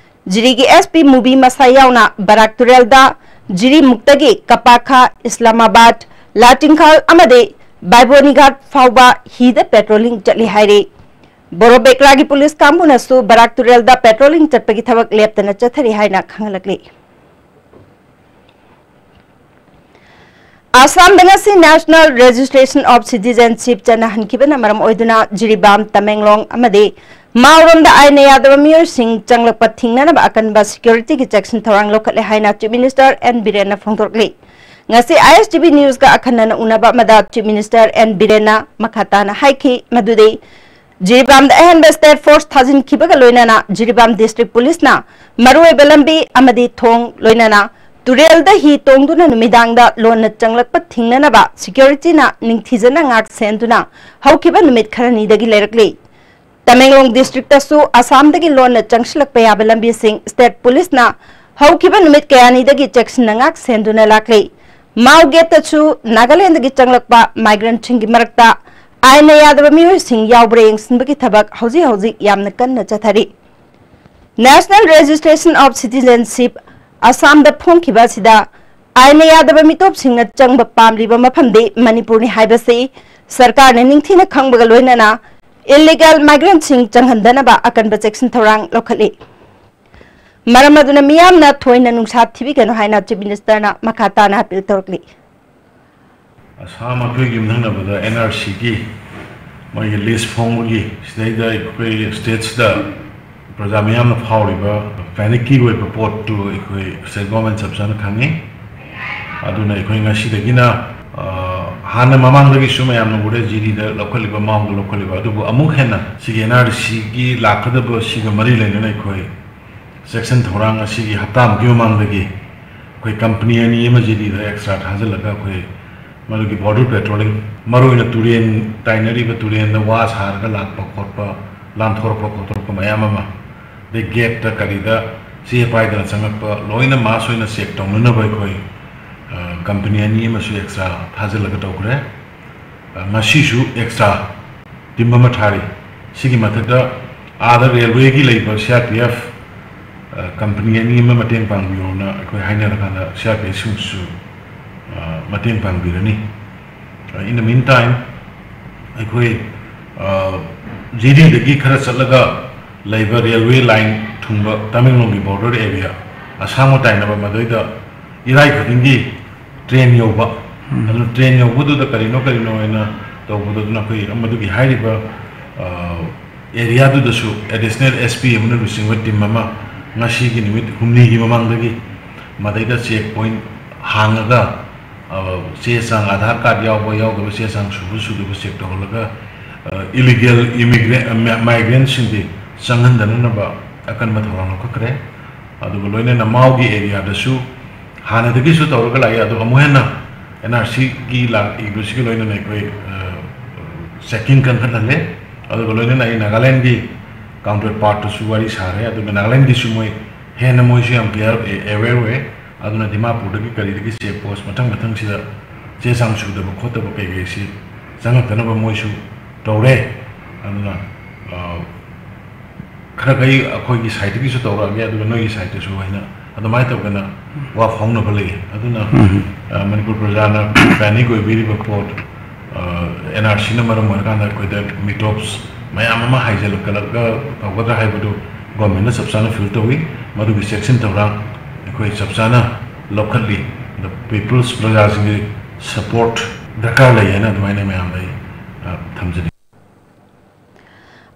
ꯖꯤꯔꯤꯒꯤ ꯑꯦꯁ ꯄꯤ ꯃꯨꯕꯤ ꯃꯁꯥ ꯌꯥꯎꯅ ꯕꯔꯥꯛ ꯇꯨꯔꯦꯜꯗ ꯖꯤꯔꯤꯃꯨꯛꯇꯒꯤ ꯀꯄꯥꯈꯥ, ꯏꯁꯂꯥꯃꯥꯕꯥꯗ, ꯂꯥꯇꯤꯡꯈꯥꯜ ꯑꯃꯗꯤ ꯕꯥꯏꯕꯣꯅꯤꯘꯥꯠ ꯐꯥꯎꯕ ꯍꯤꯗ ꯄꯦꯇ꯭ꯔꯣꯂꯤꯡ ꯆꯠꯂꯤ ꯍꯥꯏꯔꯤ꯫ ꯕꯣꯔꯣꯕꯦꯀ꯭ꯔꯥꯒꯤ ꯄꯨꯂꯤꯁ ꯀꯥꯡꯕꯨꯅꯁꯨ ꯕꯔꯥꯛ ꯇꯨꯔꯦꯜꯗ ꯄꯦꯇ꯭ꯔꯣꯂꯤꯡ ꯆꯠꯄꯒꯤ ꯊꯕꯛ ꯂꯦꯞꯇꯅ ꯆꯠꯊꯔꯤ ꯍꯥꯏꯅ ꯈꯪꯍꯜꯂꯛꯂꯤ꯫ ꯑꯁꯥꯝꯗ ꯉꯁꯤ National Registration of Citizenship ꯆꯠꯅꯍꯟꯈꯤꯕꯅ ꯃꯔꯝ ꯑꯣꯏꯗꯨꯅ ꯖꯤꯔꯤꯕꯥꯝ, ꯇꯃꯦꯡꯂꯣꯡ ꯑꯃꯗꯤ ꯃꯥꯎꯔꯣꯝꯗ ꯑꯥꯏꯟꯅ ꯌꯥꯗꯕ ꯃꯤꯑꯣꯏꯁꯤꯡ ꯆꯪꯂꯛꯄ ꯊꯤꯡꯅꯅꯕ ꯑꯀꯟꯕ ꯁꯦꯀ꯭ꯌꯨꯔꯤꯇꯤꯒꯤ ꯆꯦꯛꯁꯤꯟ ꯊꯧꯔꯥꯡ ꯂꯧꯈꯠꯂꯦ ꯍꯥꯏꯅ ꯆꯤꯐ ꯃꯤꯅꯤꯁꯇꯔ ꯑꯦꯟ ꯕꯤꯔꯦꯟꯅ ꯐꯣꯡꯗꯣꯛꯂꯤ꯫ ꯉꯁꯤ ꯑꯥꯏ ꯑꯦꯁ ꯇꯤ ꯚꯤ ꯅ꯭ꯌꯨꯁꯀ ꯑꯈꯟꯅꯅ ꯎꯅꯕ ꯑꯃꯗ ꯆꯤꯐ ꯃꯤꯅꯤꯁꯇꯔ ꯑꯦꯟ ꯕꯤꯔꯦꯟꯅ ꯃꯈꯥ ꯇꯥꯅ ꯍꯥꯏꯈꯤ ꯃꯗꯨꯗꯤ, ꯖꯤꯔꯤꯕꯥꯝꯗ ꯑꯍꯦꯟꯕ ꯁ꯭ꯇꯦꯠ ꯐꯣꯔꯁ ꯊꯥꯖꯤꯟꯈꯤꯕꯒ ꯂꯣꯏꯅꯅ ꯖꯤꯔꯤꯕꯥꯝ ꯗꯤꯁꯇ꯭ꯔꯤꯛ ꯄꯨꯂꯤꯁꯅ ꯃꯔꯨꯑꯣꯏꯕ ꯂꯝꯕꯤ ꯑꯃꯗꯤ ꯊꯣꯡ, ꯂꯣꯏꯅꯅ ꯇꯨꯔꯦꯜꯗ ꯍꯤ ꯇꯣꯡꯗꯨꯅ ꯅꯨꯃꯤꯗꯥꯡꯗ ꯂꯣꯟꯅ ꯆꯪꯂꯛꯄ ꯊꯤꯡꯅꯅꯕ ꯁꯦꯀ꯭ꯌꯨꯔꯤꯇꯤꯅ ꯅꯤꯡꯊꯤꯖꯅ ꯉꯥꯛ ꯁꯦꯟꯗꯨꯅ ꯍꯧꯈꯤꯕ ꯅꯨꯃꯤꯠ ꯈꯔꯅꯤꯗꯒꯤ ꯂꯩꯔꯛꯂꯤ꯫ ꯇꯃꯦꯡꯂꯣꯡ ꯗꯤꯁꯇ꯭ꯔꯤꯛꯇꯁꯨ ꯑꯁꯥꯝꯗꯒꯤ ꯂꯣꯟꯅ ꯆꯪꯁꯤꯜꯂꯛꯄ ꯌꯥꯕ ꯂꯝꯕꯤꯁꯤꯡ ꯁ꯭ꯇꯦꯠ ꯄꯨꯂꯤꯁꯅ ꯍꯧꯈꯤꯕ ꯅꯨꯃꯤꯠ ꯀꯌꯥꯅꯤꯗꯒꯤ ꯆꯦꯛꯁꯤꯟꯅ ꯉꯥꯛ ꯁꯦꯟꯗꯨꯅ ꯂꯥꯛꯂꯤ꯫ ꯃꯥꯎ ꯒꯦꯠꯇꯁꯨ ꯅꯥꯒꯥꯂꯦꯟꯗꯒꯤ ꯆꯪꯂꯛꯄ ꯃꯥꯏꯒ꯭ꯔꯦꯟꯠꯁꯤꯡꯒꯤ ꯃꯔꯛꯇ ꯑꯥꯏꯟꯅ ꯌꯥꯗꯕ ꯃꯤꯑꯣꯏꯁꯤꯡ ꯌꯥꯎꯕ꯭ꯔꯥ ꯌꯦꯡꯁꯤꯟꯕꯒꯤ ꯊꯕꯛ ꯍꯧꯖꯤꯛ ꯍꯧꯖꯤꯛ ꯌꯥꯝꯅ ꯀꯟꯅ ꯆꯠꯊꯔꯤ꯫ National Registration of Citizenship ꯑꯁꯥꯝꯗ ꯐꯣꯡꯈꯤꯕ ꯑꯁꯤꯗ ꯑꯥꯏꯟꯅ ꯌꯥꯗꯕ ꯃꯤꯇꯣꯞꯁꯤꯡꯅ ꯆꯪꯕ ꯄꯥꯝꯂꯤꯕ ꯃꯐꯝꯗꯤ ꯃꯅꯤꯄꯨꯔꯅꯤ ꯍꯥꯏꯕꯁꯤ ꯁꯔꯀꯥꯔꯅ ꯅꯤꯡꯊꯤꯅ ꯈꯪꯕꯒ ꯂꯣꯏꯅꯅ ꯏꯜꯂꯤꯒꯦꯜ ꯃꯥꯏꯒ꯭ꯔꯦꯟꯠꯁꯤꯡ ꯆꯪꯍꯟꯗꯅꯕ ꯑꯀꯟꯕ ꯆꯦꯛꯁꯤꯟ ꯊꯧꯔꯥꯡ ꯂꯧꯈꯠꯂꯤ꯫ ꯃꯔꯝ ꯑꯗꯨꯅ ꯃꯤꯌꯥꯝꯅ ꯊꯣꯏꯅ ꯅꯨꯡꯁꯥ ꯊꯤꯕꯤꯒꯅꯨ ꯍꯥꯏꯅ ꯆꯤꯐ ꯃꯤꯅꯤꯁꯇꯔꯅ ꯃꯈꯥ ꯇꯥꯅ ꯑꯄꯤꯜ ꯇꯧꯔꯛꯂꯤ꯫ ꯑꯁꯥꯝ ꯑꯩꯈꯣꯏꯒꯤ ꯌꯨꯝꯊꯪꯅꯕꯗ ꯑꯦꯟ ꯑꯥꯔ ꯁꯤꯒꯤ ꯃꯣꯏꯒꯤ ꯂꯤꯁ ꯐꯣꯡꯕꯒꯤ ꯁꯤꯗꯩꯗ ꯑꯩꯈꯣꯏ ꯁ꯭ꯇꯦꯠꯁꯤꯗ ꯄ꯭ꯔꯖꯥ ꯃꯤꯌꯥꯝꯅ ꯐꯥꯎꯔꯤꯕ ꯄꯦꯅꯤꯛꯀꯤ ꯑꯣꯏꯕ ꯄꯣꯠꯇꯨ ꯑꯩꯈꯣꯏ ꯁ꯭ꯇꯦꯠ ꯒꯣꯔꯃꯦꯟ ꯆꯞ ꯆꯥꯅ ꯈꯪꯉꯤ꯫ ꯑꯗꯨꯅ ꯑꯩꯈꯣꯏ ꯉꯁꯤꯗꯒꯤꯅ, ꯑ, ꯍꯥꯟꯅ ꯃꯃꯥꯡꯗꯒꯤꯁꯨ ꯃꯌꯥꯝꯅ ꯎꯔꯦ, ꯖꯤꯔꯤꯗ ꯂꯧꯈꯠꯂꯤꯕ, ꯃꯥꯎꯗ ꯂꯧꯈꯠꯂꯤꯕ, ꯑꯗꯨꯕꯨ ꯑꯃꯨꯛ ꯍꯦꯟꯅ ꯁꯤꯒꯤ ꯑꯦꯟ ꯑꯥꯔ ꯁꯤꯒꯤ ꯂꯥꯛꯀꯗꯕ ꯁꯤꯒ ꯃꯔꯤ ꯂꯩꯅꯅ ꯑꯩꯈꯣꯏ ꯆꯦꯛꯁꯤꯟ ꯊꯧꯔꯥꯡ ꯑꯁꯤꯒꯤ ꯍꯞꯇꯥꯃꯨꯛꯀꯤ ꯃꯃꯥꯡꯗꯒꯤ ꯑꯩꯈꯣꯏ ꯀꯝꯄꯅꯤ ꯑꯅꯤ ꯑꯃ ꯖꯤꯔꯤꯗ ꯑꯦꯛꯁꯇ꯭ꯔꯥ ꯊꯥꯖꯤꯜꯂꯒ ꯑꯩꯈꯣꯏ ꯃꯗꯨꯒꯤ ꯕꯣꯔꯗꯔ ꯄꯦꯇ꯭ꯔꯣꯂꯤꯡ, ꯃꯔꯨꯑꯣꯏꯅ ꯇꯨꯔꯦꯟ ꯇꯥꯏꯅꯔꯤꯕ ꯇꯨꯔꯦꯟꯗ ꯋꯥ ꯁꯥꯔꯒ ꯂꯥꯛꯄ ꯈꯣꯠꯄ, ꯂꯥꯟꯊꯣꯔꯛꯄ ꯈꯣꯠꯇꯣꯔꯛꯄ ꯃꯌꯥꯝ ꯑꯃ, ꯑꯗꯩ ꯒꯦꯠꯇ ꯀꯔꯤꯗ ꯆꯦ ꯄꯥꯏꯗꯅ ꯆꯪꯉꯛꯄ ꯂꯣꯏꯅ ꯃꯥꯁ ꯑꯣꯏꯅ ꯆꯦꯛ ꯇꯧꯅꯅꯕ ꯑꯩꯈꯣꯏ, ꯑ, ꯀꯝꯄꯅꯤ ꯑꯅꯤ ꯑꯃꯁꯨ ꯑꯦꯛꯁꯇ꯭ꯔꯥ ꯊꯥꯖꯤꯜꯂꯒ ꯇꯧꯈ꯭ꯔꯦ꯫ ꯑ, ꯉꯁꯤꯁꯨ ꯑꯦꯛꯁꯇ꯭ꯔꯥ ꯇꯤꯝ ꯑꯃ ꯊꯥꯔꯤ꯫ ꯁꯤꯒꯤ ꯃꯊꯛꯇ ꯑꯥꯗ ꯔꯦꯜꯋꯦꯒꯤ ꯂꯩꯕ ꯁꯤ ꯑꯥꯔ ꯄꯤ ꯑꯦꯐ, ꯑ, ꯀꯝꯄꯅꯤ ꯑꯅꯤ ꯑꯃ ꯃꯇꯦꯡ ꯄꯥꯡꯕꯤꯌꯣꯅ ꯑꯩꯈꯣꯏ ꯍꯥꯏꯅꯔꯀꯥꯟꯗ ꯁꯤ ꯑꯥꯔ ꯄꯤ ꯑꯦꯐꯁꯤꯡꯁꯨ, ꯑ, ꯃꯇꯦꯡ ꯄꯥꯡꯕꯤꯔꯅꯤ꯫ ꯑ, in the meantime, ꯑꯩꯈꯣꯏ, ꯑ, ꯖꯤꯔꯤꯗꯒꯤ ꯈꯔ ꯆꯠꯂꯒ ꯂꯩꯕ ꯔꯦꯜꯋꯦ ꯂꯥꯏꯟ ꯊꯨꯡꯕ ꯇꯃꯦꯡꯂꯣꯡꯒꯤ ꯕꯣꯔꯗꯔ ꯑꯦꯔꯤꯌꯥ, ꯑꯁꯥꯡꯕ ꯇꯥꯏꯅꯕ, ꯃꯗꯩꯗ ꯏꯔꯥꯏ ꯈꯨꯗꯤꯡꯒꯤ ꯇ꯭ꯔꯦꯟ ꯌꯧꯕ꯫ ꯎꯝ꯫ ꯑꯗꯨꯅ ꯇ꯭ꯔꯦꯟ ꯌꯧꯕꯗꯨꯗ ꯀꯔꯤꯅꯣ ꯀꯔꯤꯅꯣ ꯍꯥꯏꯅ ꯇꯧꯕꯗꯨꯅ ꯑꯩꯈꯣꯏ ꯃꯗꯨꯒꯤ ꯍꯥꯏꯔꯤꯕ, ꯑ, ꯑꯦꯔꯤꯌꯥꯗꯨꯗꯁꯨ ꯑꯦꯗꯤꯁꯅꯦꯜ ꯑꯦꯁ ꯄꯤ ꯑꯃꯅ ꯂꯨꯆꯤꯡꯕ ꯇꯤꯝ ꯑꯃ ꯉꯁꯤꯒꯤ ꯅꯨꯃꯤꯠ ꯍꯨꯝꯅꯤꯒꯤ ꯃꯃꯥꯡꯗꯒꯤ ꯃꯗꯩꯗ ꯆꯦꯛ ꯄꯣꯏꯟꯠ ꯍꯥꯡꯉꯒ, ꯑ, ꯆꯦ ꯆꯥꯡ, ꯑꯥꯙꯥꯔ ꯀꯥꯔꯗ ꯌꯥꯎꯕ ꯌꯥꯎꯗꯕ, ꯆꯦ ꯆꯥꯡ ꯁꯨꯕ ꯁꯨꯗꯕ ꯆꯦꯛ ꯇꯧꯍꯜꯂꯒ, ꯑ, ꯏꯂꯤꯒꯦꯜ ꯏꯃꯤꯒ꯭ꯔꯦ-, ꯑ, ꯃ-, ꯃꯥꯏꯒ꯭ꯔꯦꯟꯁꯤꯡꯗꯤ ꯆꯪꯍꯟꯗꯅꯅꯕ ꯑꯀꯟꯕ ꯊꯧꯔꯥꯡ ꯂꯧꯈꯠꯈ꯭ꯔꯦ꯫ ꯑꯗꯨꯒ ꯂꯣꯏꯅꯅ ꯃꯥꯎꯒꯤ ꯑꯦꯔꯤꯌꯥꯗꯁꯨ ꯍꯥꯟꯅꯗꯒꯤꯁꯨ ꯇꯧꯔꯒ ꯂꯥꯛꯏ, ꯑꯗꯣ ꯑꯃꯨꯛ ꯍꯦꯟꯅ ꯑꯦꯟ ꯑꯥꯔ ꯁꯤꯒꯤ ꯂꯥꯛꯏꯕꯁꯤꯒ ꯂꯣꯏꯅꯅ ꯑꯩꯈꯣꯏ, ꯑ, ꯆꯦꯀꯤꯡ ꯀꯟꯈꯠꯍꯜꯂꯦ꯫ ꯑꯗꯨꯒ ꯂꯣꯏꯅꯅ ꯑꯩ ꯅꯥꯒꯥꯂꯦꯟꯒꯤ ꯀꯥꯎꯟꯇꯔ ꯄꯥꯔꯠꯇꯨꯁꯨ ꯋꯥꯔꯤ ꯁꯥꯔꯦ꯫ ꯑꯗꯨꯒ ꯅꯥꯒꯥꯂꯦꯟꯒꯤꯁꯨ ꯃꯣꯏ ꯍꯦꯟꯅ ꯃꯣꯏꯁꯨ ꯌꯥꯝ ꯀ꯭ꯂꯤꯌꯥꯔ ꯑꯣꯏ, ꯑꯦꯋꯦꯌꯔ ꯑꯣꯏꯌꯦ꯫ ꯑꯗꯨꯅ ꯗꯤꯃꯥꯄꯨꯔꯗꯒꯤ ꯀꯔꯤꯗꯒꯤ ꯆꯦꯛ ꯄꯣꯁ ꯃꯊꯪ ꯃꯊꯪꯁꯤꯗ ꯆꯦ ꯆꯥꯡ ꯁꯨꯗꯕ ꯈꯣꯠꯇꯕ ꯀꯩꯀꯩꯁꯤ ꯆꯪꯉꯛꯇꯅꯕ ꯃꯣꯏꯁꯨ ꯇꯧꯔꯦ꯫ ꯑꯗꯨꯅ, ꯑ, ꯈꯔ ꯈꯩ ꯑꯩꯈꯣꯏꯒꯤ ꯁꯥꯏꯠꯇꯒꯤꯁꯨ ꯇꯧꯔꯛꯑꯒꯦ, ꯑꯗꯨꯒ ꯅꯣꯏꯒꯤ ꯁꯥꯏꯠꯇꯁꯨ ꯍꯥꯏꯅ ꯑꯗꯨꯃꯥꯏꯅ ꯇꯧꯗꯅ ꯋꯥ ꯐꯥꯎꯅꯕ ꯂꯩꯌꯦ꯫ ꯑꯗꯨꯅ, ꯎꯝ꯫ ꯑ, ꯃꯅꯤꯄꯨꯔ ꯄ꯭ꯔꯖꯥꯅ ꯄꯦꯅꯤꯛ ꯑꯣꯏꯕꯤꯔꯤꯕ ꯄꯣꯠ, ꯑ, ꯑꯦꯟ ꯑꯥꯔ ꯁꯤꯅ ꯃꯔꯝ ꯑꯣꯏꯔꯀꯥꯟꯗ ꯑꯩꯈꯣꯏꯗ ꯃꯤꯇꯣꯞꯁ ꯃꯌꯥꯝ ꯑꯃ ꯍꯥꯏꯖꯤꯜꯂꯛꯀꯂꯛꯒ ꯇꯧꯒꯗ꯭ꯔꯥ ꯍꯥꯏꯕꯗꯨ ꯒꯣꯔꯃꯦꯟꯅ ꯆꯞ ꯆꯥꯅ ꯐꯤꯜ ꯇꯧꯏ꯫ ꯃꯗꯨꯒꯤ ꯆꯦꯛꯁꯤꯟ ꯊꯧꯔꯥꯡ ꯑꯩꯈꯣꯏ ꯆꯞ ꯆꯥꯅ ꯂꯧꯈꯠꯂꯤ꯫ ꯑꯗ ꯄꯤꯄꯜꯁ, ꯄ꯭ꯔꯖꯥꯁꯤꯡꯒꯤ ꯁꯄꯣꯔꯠ ꯗꯔꯀꯥꯔ ꯂꯩ ꯍꯥꯏꯅ ꯑꯗꯨꯃꯥꯏꯅ ꯃꯌꯥꯝꯗ ꯑꯩ, ꯑ, ꯊꯝꯖꯅꯤꯡꯉꯤ꯫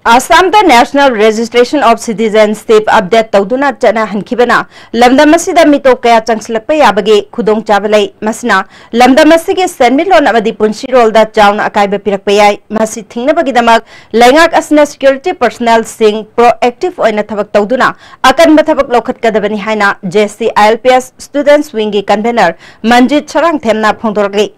ꯑꯁꯥꯝꯗ National Registration of Citizenship update ꯇꯧꯗꯨꯅ ꯆꯠꯅꯍꯟꯈꯤꯕꯅ ꯂꯝꯗꯝ ꯑꯁꯤꯗ ꯃꯤꯇꯣꯞ ꯀꯌꯥ ꯆꯪꯁꯤꯜꯂꯛꯄ ꯌꯥꯕꯒꯤ ꯈꯨꯗꯣꯡꯆꯥꯕ ꯂꯩ꯫ ꯃꯁꯤꯅ ꯂꯝꯗꯝ ꯑꯁꯤꯒꯤ ꯁꯦꯟꯃꯤꯠꯂꯣꯟ ꯑꯃꯗꯤ ꯄꯨꯟꯁꯤꯔꯣꯜꯗ ꯆꯥꯎꯅ ꯑꯀꯥꯏꯕ ꯄꯤꯔꯛꯄ ꯌꯥꯏ꯫ ꯃꯁꯤ ꯊꯤꯡꯅꯕꯒꯤꯗꯃꯛ ꯂꯩꯉꯥꯛ ꯑꯁꯤꯅ security personnelꯁꯤꯡ proactive ꯑꯣꯏꯅ ꯊꯕꯛ ꯇꯧꯗꯨꯅ ꯑꯀꯟꯕ ꯊꯕꯛ ꯂꯧꯈꯠꯀꯗꯕꯅꯤ ꯍꯥꯏꯅ J C I L P S Students Wingꯒꯤ convener ꯃꯟꯖꯤꯠ ꯁꯔꯥꯡꯊꯦꯝꯅ ꯐꯣꯡꯗꯣꯔꯛꯂꯤ꯫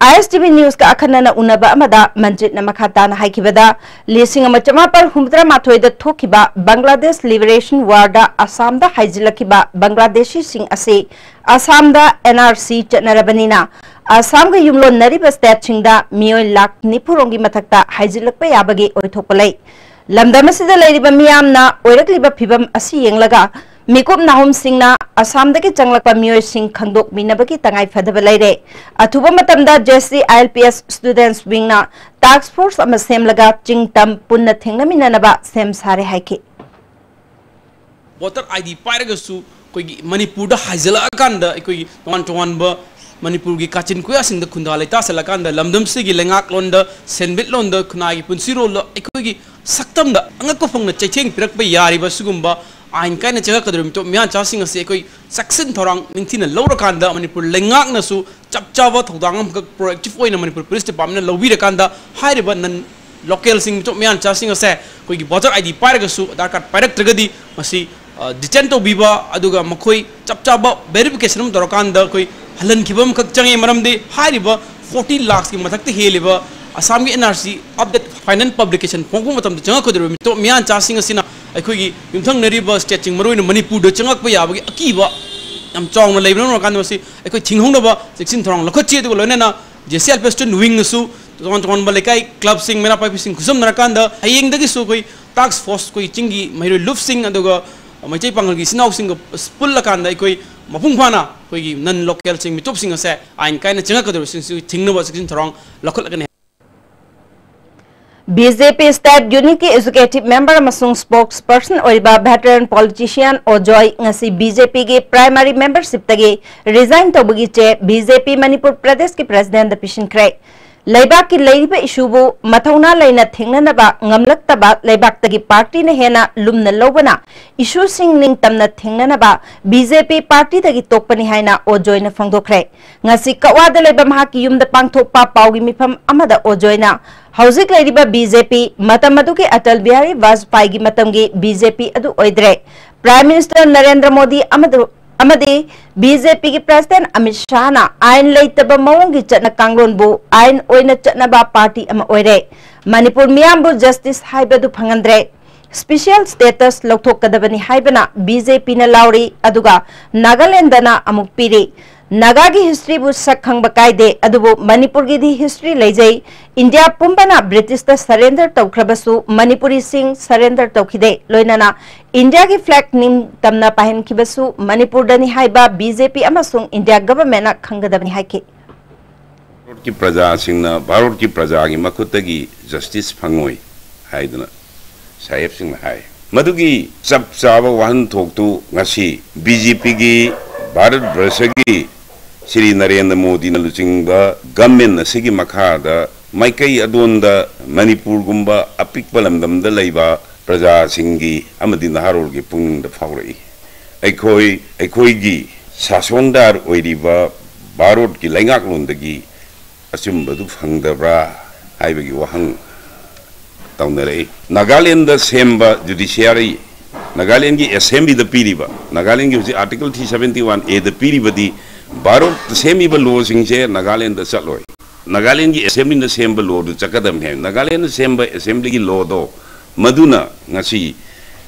I S T V Newsꯀ ꯑꯈꯟꯅꯅ ꯎꯅꯕ ꯑꯃꯗ ꯃꯟꯖꯤꯠꯅ ꯃꯈꯥ ꯇꯥꯅ ꯍꯥꯏꯈꯤꯕꯗ, ꯂꯤꯁꯤꯡ ꯑꯃ ꯆꯃꯥꯄꯜ ꯍꯨꯝꯐꯨꯇꯔꯥ ꯃꯥꯊꯣꯏꯗ ꯊꯣꯛꯈꯤꯕ Bangladesh Liberation Warꯗ ꯑꯁꯥꯝꯗ ꯍꯥꯏꯖꯤꯜꯂꯛꯈꯤꯕ ꯕꯪꯒ꯭ꯂꯥꯗꯦꯁꯤꯁꯤꯡ ꯑꯁꯤ ꯑꯁꯥꯝꯗ N R C ꯆꯠꯅꯔꯕꯅꯤꯅ ꯑꯁꯥꯝꯒ ꯌꯨꯝꯂꯣꯟꯅꯔꯤꯕ stateꯁꯤꯡꯗ ꯃꯤꯑꯣꯏ ꯂꯥꯈ ꯅꯤꯐꯨ ꯔꯣꯝꯒꯤ ꯃꯊꯛꯇ ꯍꯥꯏꯖꯤꯜꯂꯛꯄ ꯌꯥꯕꯒꯤ ꯑꯣꯏꯊꯣꯛꯄ ꯂꯩ꯫ ꯂꯝꯗꯝ ꯑꯁꯤꯗ ꯂꯩꯔꯤꯕ ꯃꯤꯌꯥꯝꯅ ꯑꯣꯏꯔꯛꯂꯤꯕ ꯐꯤꯕꯝ ꯑꯁꯤ ꯌꯦꯡꯂꯒ ꯃꯤꯀꯨꯞ ꯅꯥꯍꯨꯝꯁꯤꯡꯅ ꯑꯁꯥꯝꯗꯒꯤ ꯆꯪꯂꯛꯄ ꯃꯤꯑꯣꯏꯁꯤꯡ ꯈꯪꯗꯣꯛꯃꯤꯟꯅꯕꯒꯤ ꯇꯉꯥꯏ ꯐꯗꯕ ꯂꯩꯔꯦ꯫ ꯑꯊꯨꯕ ꯃꯇꯝꯗ J C I L P S Students Wingꯅ task force ꯑꯃ ꯁꯦꯝꯂꯒ ꯆꯤꯡ ꯇꯝ ꯄꯨꯟꯅ ꯊꯦꯡꯅꯃꯤꯟꯅꯅꯕ ꯁꯦꯝ ꯁꯥꯔꯦ ꯍꯥꯏꯈꯤ꯫ ꯚꯣꯇꯔ ꯑꯥꯏ ꯗꯤ ꯄꯥꯏꯔꯒꯁꯨ ꯑꯩꯈꯣꯏꯒꯤ ꯃꯅꯤꯄꯨꯔꯗ ꯍꯥꯏꯖꯤꯜꯂꯛꯑꯀꯥꯟꯗ ꯑꯩꯈꯣꯏꯒꯤ ꯇꯣꯉꯥꯟ ꯇꯣꯉꯥꯟꯕ ꯃꯅꯤꯄꯨꯔꯒꯤ ꯀꯥꯆꯤꯟ ꯀꯣꯌꯥꯁꯤꯡꯗ ꯈꯨꯟꯗꯥ ꯂꯩꯇꯥꯁꯜꯂꯀꯥꯟꯗ ꯂꯝꯗꯝꯁꯤꯒꯤ ꯂꯩꯉꯥꯛꯂꯣꯟꯗ, ꯁꯦꯟꯃꯤꯠꯂꯣꯟꯗ, ꯈꯨꯟꯅꯥꯏꯒꯤ ꯄꯨꯟꯁꯤꯔꯣꯜꯗ ꯑꯩꯈꯣꯏꯒꯤ ꯁꯛꯇꯝꯗ ꯑꯉꯛꯄ ꯐꯪꯅ ꯆꯩꯊꯦꯡ ꯄꯤꯔꯛꯄ ꯌꯥꯔꯤꯕ ꯁꯤꯒꯨꯝꯕ ꯑꯥꯏꯟ ꯀꯥꯏꯅ ꯆꯪꯉꯛꯀꯗꯧꯔꯤꯕ ꯃꯤꯇꯣꯞ ꯃꯤꯌꯥꯟꯆꯥꯁꯤꯡ ꯑꯁꯤ ꯑꯩꯈꯣꯏ ꯆꯦꯛꯁꯤꯟ ꯊꯧꯔꯥꯡ ꯅꯤꯡꯊꯤꯅ ꯂꯧꯔꯀꯥꯟꯗ ꯃꯅꯤꯄꯨꯔ ꯂꯩꯉꯥꯛꯅꯁꯨ ꯆꯞ ꯆꯥꯕ ꯊꯧꯗꯥꯡ ꯑꯃꯈꯛ proactive ꯑꯣꯏꯅ ꯃꯅꯤꯄꯨꯔ police departmentꯅ ꯂꯧꯕꯤꯔꯀꯥꯟꯗ ꯍꯥꯏꯔꯤꯕ non localꯁꯤꯡ ꯃꯤꯇꯣꯞ ꯃꯤꯌꯥꯟꯆꯥꯁꯤꯡ ꯑꯁꯦ ꯑꯩꯈꯣꯏꯒꯤ ꯚꯣꯇꯔ ꯑꯥꯏ ꯗꯤ ꯄꯥꯏꯔꯒꯁꯨ ꯑꯥꯙꯥꯔ ꯀꯥꯔꯗ ꯄꯥꯏꯔꯛꯇ꯭ꯔꯒꯗꯤ ꯃꯁꯤ detain ꯇꯧꯕꯤꯕ ꯑꯗꯨꯒ ꯃꯈꯣꯏ ꯆꯞ ꯆꯥꯕ verification ꯑꯃ ꯇꯧꯔꯀꯥꯟꯗ ꯑꯩꯈꯣꯏ ꯍꯜꯍꯟꯈꯤꯕ ꯑꯃꯈꯛ ꯆꯪꯉꯦ꯫ ꯃꯔꯝꯗꯤ ꯍꯥꯏꯔꯤꯕ forty lakhsꯀꯤ ꯃꯊꯛꯇ ꯍꯦꯜꯂꯤꯕ ꯑꯁꯥꯝꯒꯤ N R C update final publication ꯐꯣꯡꯕ ꯃꯇꯝꯗ ꯆꯪꯉꯛꯀꯗꯧꯔꯤꯕ ꯃꯤꯇꯣꯞ ꯃꯤꯌꯥꯟꯆꯥꯁꯤꯡ ꯑꯁꯤꯅ ꯑꯩꯈꯣꯏꯒꯤ ꯌꯨꯝꯊꯪꯅꯔꯤꯕ stateꯁꯤꯡ ꯃꯔꯨꯑꯣꯏꯅ ꯃꯅꯤꯄꯨꯔꯗ ꯆꯪꯉꯛꯄ ꯌꯥꯕꯒꯤ ꯑꯀꯤꯕ ꯌꯥꯝ ꯆꯥꯎꯅ ꯂꯩꯕꯅ ꯃꯔꯝ ꯑꯣꯏꯔꯀꯥꯟꯗ ꯃꯁꯤ ꯑꯩꯈꯣꯏ ꯊꯤꯡꯍꯧꯅꯕ ꯆꯦꯛꯁꯤꯟ ꯊꯧꯔꯥꯡ ꯂꯧꯈꯠꯁꯤ꯫ ꯑꯗꯨꯒ ꯂꯣꯏꯅꯅ J C I L P S Students Wingꯅꯁꯨ ꯇꯣꯉꯥꯟ ꯇꯣꯉꯥꯟꯕ ꯂꯩꯀꯥꯏ clubꯁꯤꯡ, ꯃꯩꯔꯥ ꯄꯥꯏꯕꯤꯁꯤꯡ ꯈꯨꯠꯁꯝꯅꯔꯀꯥꯟꯗ ꯍꯌꯦꯡꯗꯒꯤꯁꯨ ꯑꯩꯈꯣꯏ task force, ꯑꯩꯈꯣꯏ ꯆꯤꯡꯒꯤ ꯃꯍꯩꯔꯣꯏ ꯂꯨꯞꯁꯤꯡ ꯑꯗꯨꯒ ꯃꯩꯇꯩ ꯄꯥꯉꯜꯒꯤ ꯏꯆꯤꯟ ꯏꯅꯥꯎꯁꯤꯡꯒ ꯄꯨꯜꯂꯀꯥꯟꯗ ꯑꯩꯈꯣꯏ ꯃꯄꯨꯡ ꯐꯥꯅ ꯑꯩꯈꯣꯏꯒꯤ non localꯁꯤꯡ ꯃꯤꯇꯣꯞꯁꯤꯡ ꯑꯁꯦ ꯑꯥꯏꯟ ꯀꯥꯏꯅ ꯆꯪꯉꯛꯀꯗꯧꯔꯤꯕꯁꯤꯡꯁꯤ ꯊꯤꯡꯅꯕ ꯆꯦꯛꯁꯤꯟ ꯊꯧꯔꯥꯡ ꯂꯧꯈꯠꯂꯒꯅꯤ꯫ B J P State Unitꯀꯤ Executive Member ꯑꯃꯁꯨꯡ Spokesperson ꯑꯣꯏꯔꯤꯕ veteran politician ꯑꯣꯖꯣꯏ ꯉꯁꯤ B J Pꯒꯤ primary membershipꯇꯒꯤ resign ꯇꯧꯕꯒꯤ ꯆꯦ B J P ꯃꯅꯤꯄꯨꯔ ꯄ꯭ꯔꯗꯦꯁꯀꯤ Presidentꯗ ꯄꯤꯁꯤꯟꯈ꯭ꯔꯦ꯫ ꯂꯩꯕꯥꯛꯀꯤ ꯂꯩꯔꯤꯕ ꯏꯁꯨꯕꯨ ꯃꯊꯧꯅꯥ ꯂꯩꯅ ꯊꯦꯡꯅꯅꯕ ꯉꯝꯂꯛꯇꯕ ꯂꯩꯕꯥꯛꯇꯒꯤ ꯄꯥꯔꯇꯤꯅ ꯍꯦꯟꯅ ꯂꯨꯝꯅ ꯂꯧꯕꯅ ꯏꯁꯨꯁꯤꯡ ꯅꯤꯡꯇꯝꯅ ꯊꯦꯡꯅꯅꯕ ꯕꯤ ꯖꯦ ꯄꯤ ꯄꯥꯔꯇꯤꯗꯒꯤ ꯇꯣꯛꯄꯅꯤ ꯍꯥꯏꯅ ꯑꯣꯖꯣꯏꯅ ꯐꯣꯡꯗꯣꯛꯈ꯭ꯔꯦ꯫ ꯉꯁꯤ ꯀꯛꯋꯥꯗ ꯂꯩꯕ ꯃꯍꯥꯛꯀꯤ ꯌꯨꯝꯗ ꯄꯥꯡꯊꯣꯛꯄ ꯄꯥꯎꯒꯤ ꯃꯤꯐꯝ ꯑꯃꯗ ꯑꯣꯖꯣꯏꯅ ꯍꯧꯖꯤꯛ ꯂꯩꯔꯤꯕ ꯕꯤ ꯖꯦ ꯄꯤ, ꯃꯇꯝ ꯑꯗꯨꯒꯤ ꯑꯇꯜ ꯕꯤꯍꯥꯔꯤ ꯋꯥꯖꯄꯥꯏꯒꯤ ꯃꯇꯝꯒꯤ ꯕꯤ ꯖꯦ ꯄꯤ ꯑꯗꯨ ꯑꯣꯏꯗ꯭ꯔꯦ꯫ ꯄ꯭ꯔꯥꯏꯝ ꯃꯤꯅꯤꯁꯇꯔ ꯅꯔꯦꯟꯗ꯭ꯔ ꯃꯣꯗꯤ ꯑꯃꯗꯨ ꯑꯃꯗꯤ ꯕꯤ ꯖꯦ ꯄꯤꯒꯤ ꯄ꯭ꯔꯁꯤꯗꯦꯟꯠ ꯑꯃꯤꯠ ꯁꯥꯍꯅ ꯑꯥꯏꯟ ꯂꯩꯇꯕ ꯃꯑꯣꯡꯒꯤ ꯆꯠꯅ ꯀꯥꯡꯂꯣꯟꯕꯨ ꯑꯥꯏꯟ ꯑꯣꯏꯅ ꯆꯠꯅꯕ ꯄꯥꯔꯇꯤ ꯑꯃ ꯑꯣꯏꯔꯦ꯫ ꯃꯅꯤꯄꯨꯔ ꯃꯤꯌꯥꯝꯕꯨ ꯖꯁꯇꯤꯁ ꯍꯥꯏꯕꯗꯨ ꯐꯪꯍꯟꯗ꯭ꯔꯦ꯫ ꯁ꯭ꯄꯤꯁꯤꯌꯦꯜ ꯁ꯭ꯇꯦꯇꯁ ꯂꯧꯊꯣꯛꯀꯗꯕꯅꯤ ꯍꯥꯏꯕꯅ ꯕꯤ ꯖꯦ ꯄꯤꯅ ꯂꯥꯎꯔꯤ, ꯑꯗꯨꯒ ꯅꯥꯒꯥꯂꯦꯟꯗꯅ ꯑꯃꯨꯛ ꯄꯤꯔꯤ꯫ ꯅꯥꯒꯥꯒꯤ ꯍꯤꯁꯇ꯭ꯔꯤꯕꯨ ꯁꯛ ꯈꯪꯕ ꯀꯥꯏꯗꯦ, ꯑꯗꯨꯕꯨ ꯃꯅꯤꯄꯨꯔꯒꯤꯗꯤ ꯍꯤꯁꯇ꯭ꯔꯤ ꯂꯩꯖꯩ꯫ ꯏꯟꯗꯤꯌꯥ ꯄꯨꯝꯕꯅ ꯕ꯭ꯔꯤꯇꯤꯁꯇ ꯁꯔꯦꯟꯗꯔ ꯇꯧꯈ꯭ꯔꯕꯁꯨ ꯃꯅꯤꯄꯨꯔꯤꯁꯤꯡ ꯁꯔꯦꯟꯗꯔ ꯇꯧꯈꯤꯗꯦ꯫ ꯂꯣꯏꯅꯅ ꯏꯟꯗꯤꯌꯥꯒꯤ ꯐ꯭ꯂꯦꯒ ꯅꯤꯡꯇꯝꯅ ꯄꯥꯏꯍꯟꯈꯤꯕꯁꯨ ꯃꯅꯤꯄꯨꯔꯗꯅꯤ ꯍꯥꯏꯕ ꯕꯤ ꯖꯦ ꯄꯤ ꯑꯃꯁꯨꯡ ꯏꯟꯗꯤꯌꯥ ꯒꯚꯔꯟꯃꯦꯟꯠꯅ ꯈꯪꯒꯗꯕꯅꯤ ꯍꯥꯏꯈꯤ꯫ ꯚꯥꯔꯠꯀꯤ ꯄ꯭ꯔꯖꯥꯁꯤꯡꯅ ꯚꯥꯔꯠꯀꯤ ꯄ꯭ꯔꯖꯥꯒꯤ ꯃꯈꯨꯠꯇꯒꯤ ꯖꯁꯇꯤꯁ ꯐꯪꯉꯣꯏ ꯍꯥꯏꯗꯨꯅ ꯁꯥꯍꯦꯕꯁꯤꯡꯅ ꯍꯥꯏ꯫ ꯃꯗꯨꯒꯤ ꯆꯞ ꯆꯥꯕ ꯋꯥꯍꯟꯊꯣꯛꯇꯨ ꯉꯁꯤ ꯕꯤ ꯖꯦ ꯄꯤꯒꯤ ꯚꯥꯔꯠ ꯕꯔꯁꯒꯤ ꯁ꯭ꯔꯤ ꯅꯔꯦꯟꯗ꯭ꯔ ꯃꯣꯗꯤꯅ ꯂꯨꯆꯤꯡꯕ ꯒꯚꯔꯟꯃꯦꯟꯠ ꯑꯁꯤꯒꯤ ꯃꯈꯥꯗ ꯃꯥꯏꯀꯩ ꯑꯗꯣꯟꯗ ꯃꯅꯤꯄꯨꯔꯒꯨꯝꯕ ꯑꯄꯤꯛꯄ ꯂꯝꯗꯝꯗ ꯂꯩꯕ ꯄ꯭ꯔꯖꯥꯁꯤꯡꯒꯤ ꯑꯃꯗꯤ ꯅꯍꯥꯔꯣꯜꯒꯤ ꯄꯨꯛꯅꯤꯡꯗ ꯐꯥꯎꯔꯛꯏ꯫ ꯑꯩꯈꯣꯏ, ꯑꯩꯈꯣꯏꯒꯤ ꯁꯥꯁꯣꯟꯗꯥꯔ ꯑꯣꯏꯔꯤꯕ ꯚꯥꯔꯠꯀꯤ ꯂꯩꯉꯥꯛꯂꯣꯟꯗꯒꯤ ꯑꯆꯨꯝꯕꯗꯨ ꯐꯪꯗꯕ꯭ꯔꯥ ꯍꯥꯏꯕꯒꯤ ꯋꯥꯍꯪ ꯇꯧꯅꯔꯛꯏ꯫ ꯅꯥꯒꯥꯂꯦꯟꯗ ꯁꯦꯝꯕ ꯖꯨꯗꯤꯁꯤꯌꯥꯔꯤ, ꯅꯥꯒꯥꯂꯦꯟꯒꯤ ꯑꯦꯁꯦꯝꯕ꯭ꯂꯤꯗ ꯄꯤꯔꯤꯕ, ꯅꯥꯒꯥꯂꯦꯟꯒꯤ ꯍꯧꯖꯤꯛ ꯑꯥꯔꯇꯤꯀꯜ ꯊ꯭ꯔꯤ ꯁꯚꯦꯟꯇꯤ ꯋꯥꯟ ꯑꯦꯗ ꯄꯤꯔꯤꯕꯗꯤ ꯚꯥꯔꯠꯇ ꯁꯦꯝꯃꯤꯕ ꯂꯣꯁꯤꯡꯁꯦ ꯅꯥꯒꯥꯂꯦꯟꯗ ꯆꯠꯂꯣꯏ꯫ ꯅꯥꯒꯥꯂꯦꯟꯒꯤ ꯑꯦꯁꯦꯝꯕ꯭ꯂꯤꯅ ꯁꯦꯝꯕ ꯂꯣꯗꯨ ꯆꯠꯀꯗꯕꯅꯤ ꯍꯥꯏ꯫ ꯅꯥꯒꯥꯂꯦꯟꯗ ꯁꯦꯝꯕ ꯑꯦꯁꯦꯝꯕ꯭ꯂꯤꯒꯤ ꯂꯣꯗꯣ ꯃꯗꯨꯅ ꯉꯁꯤ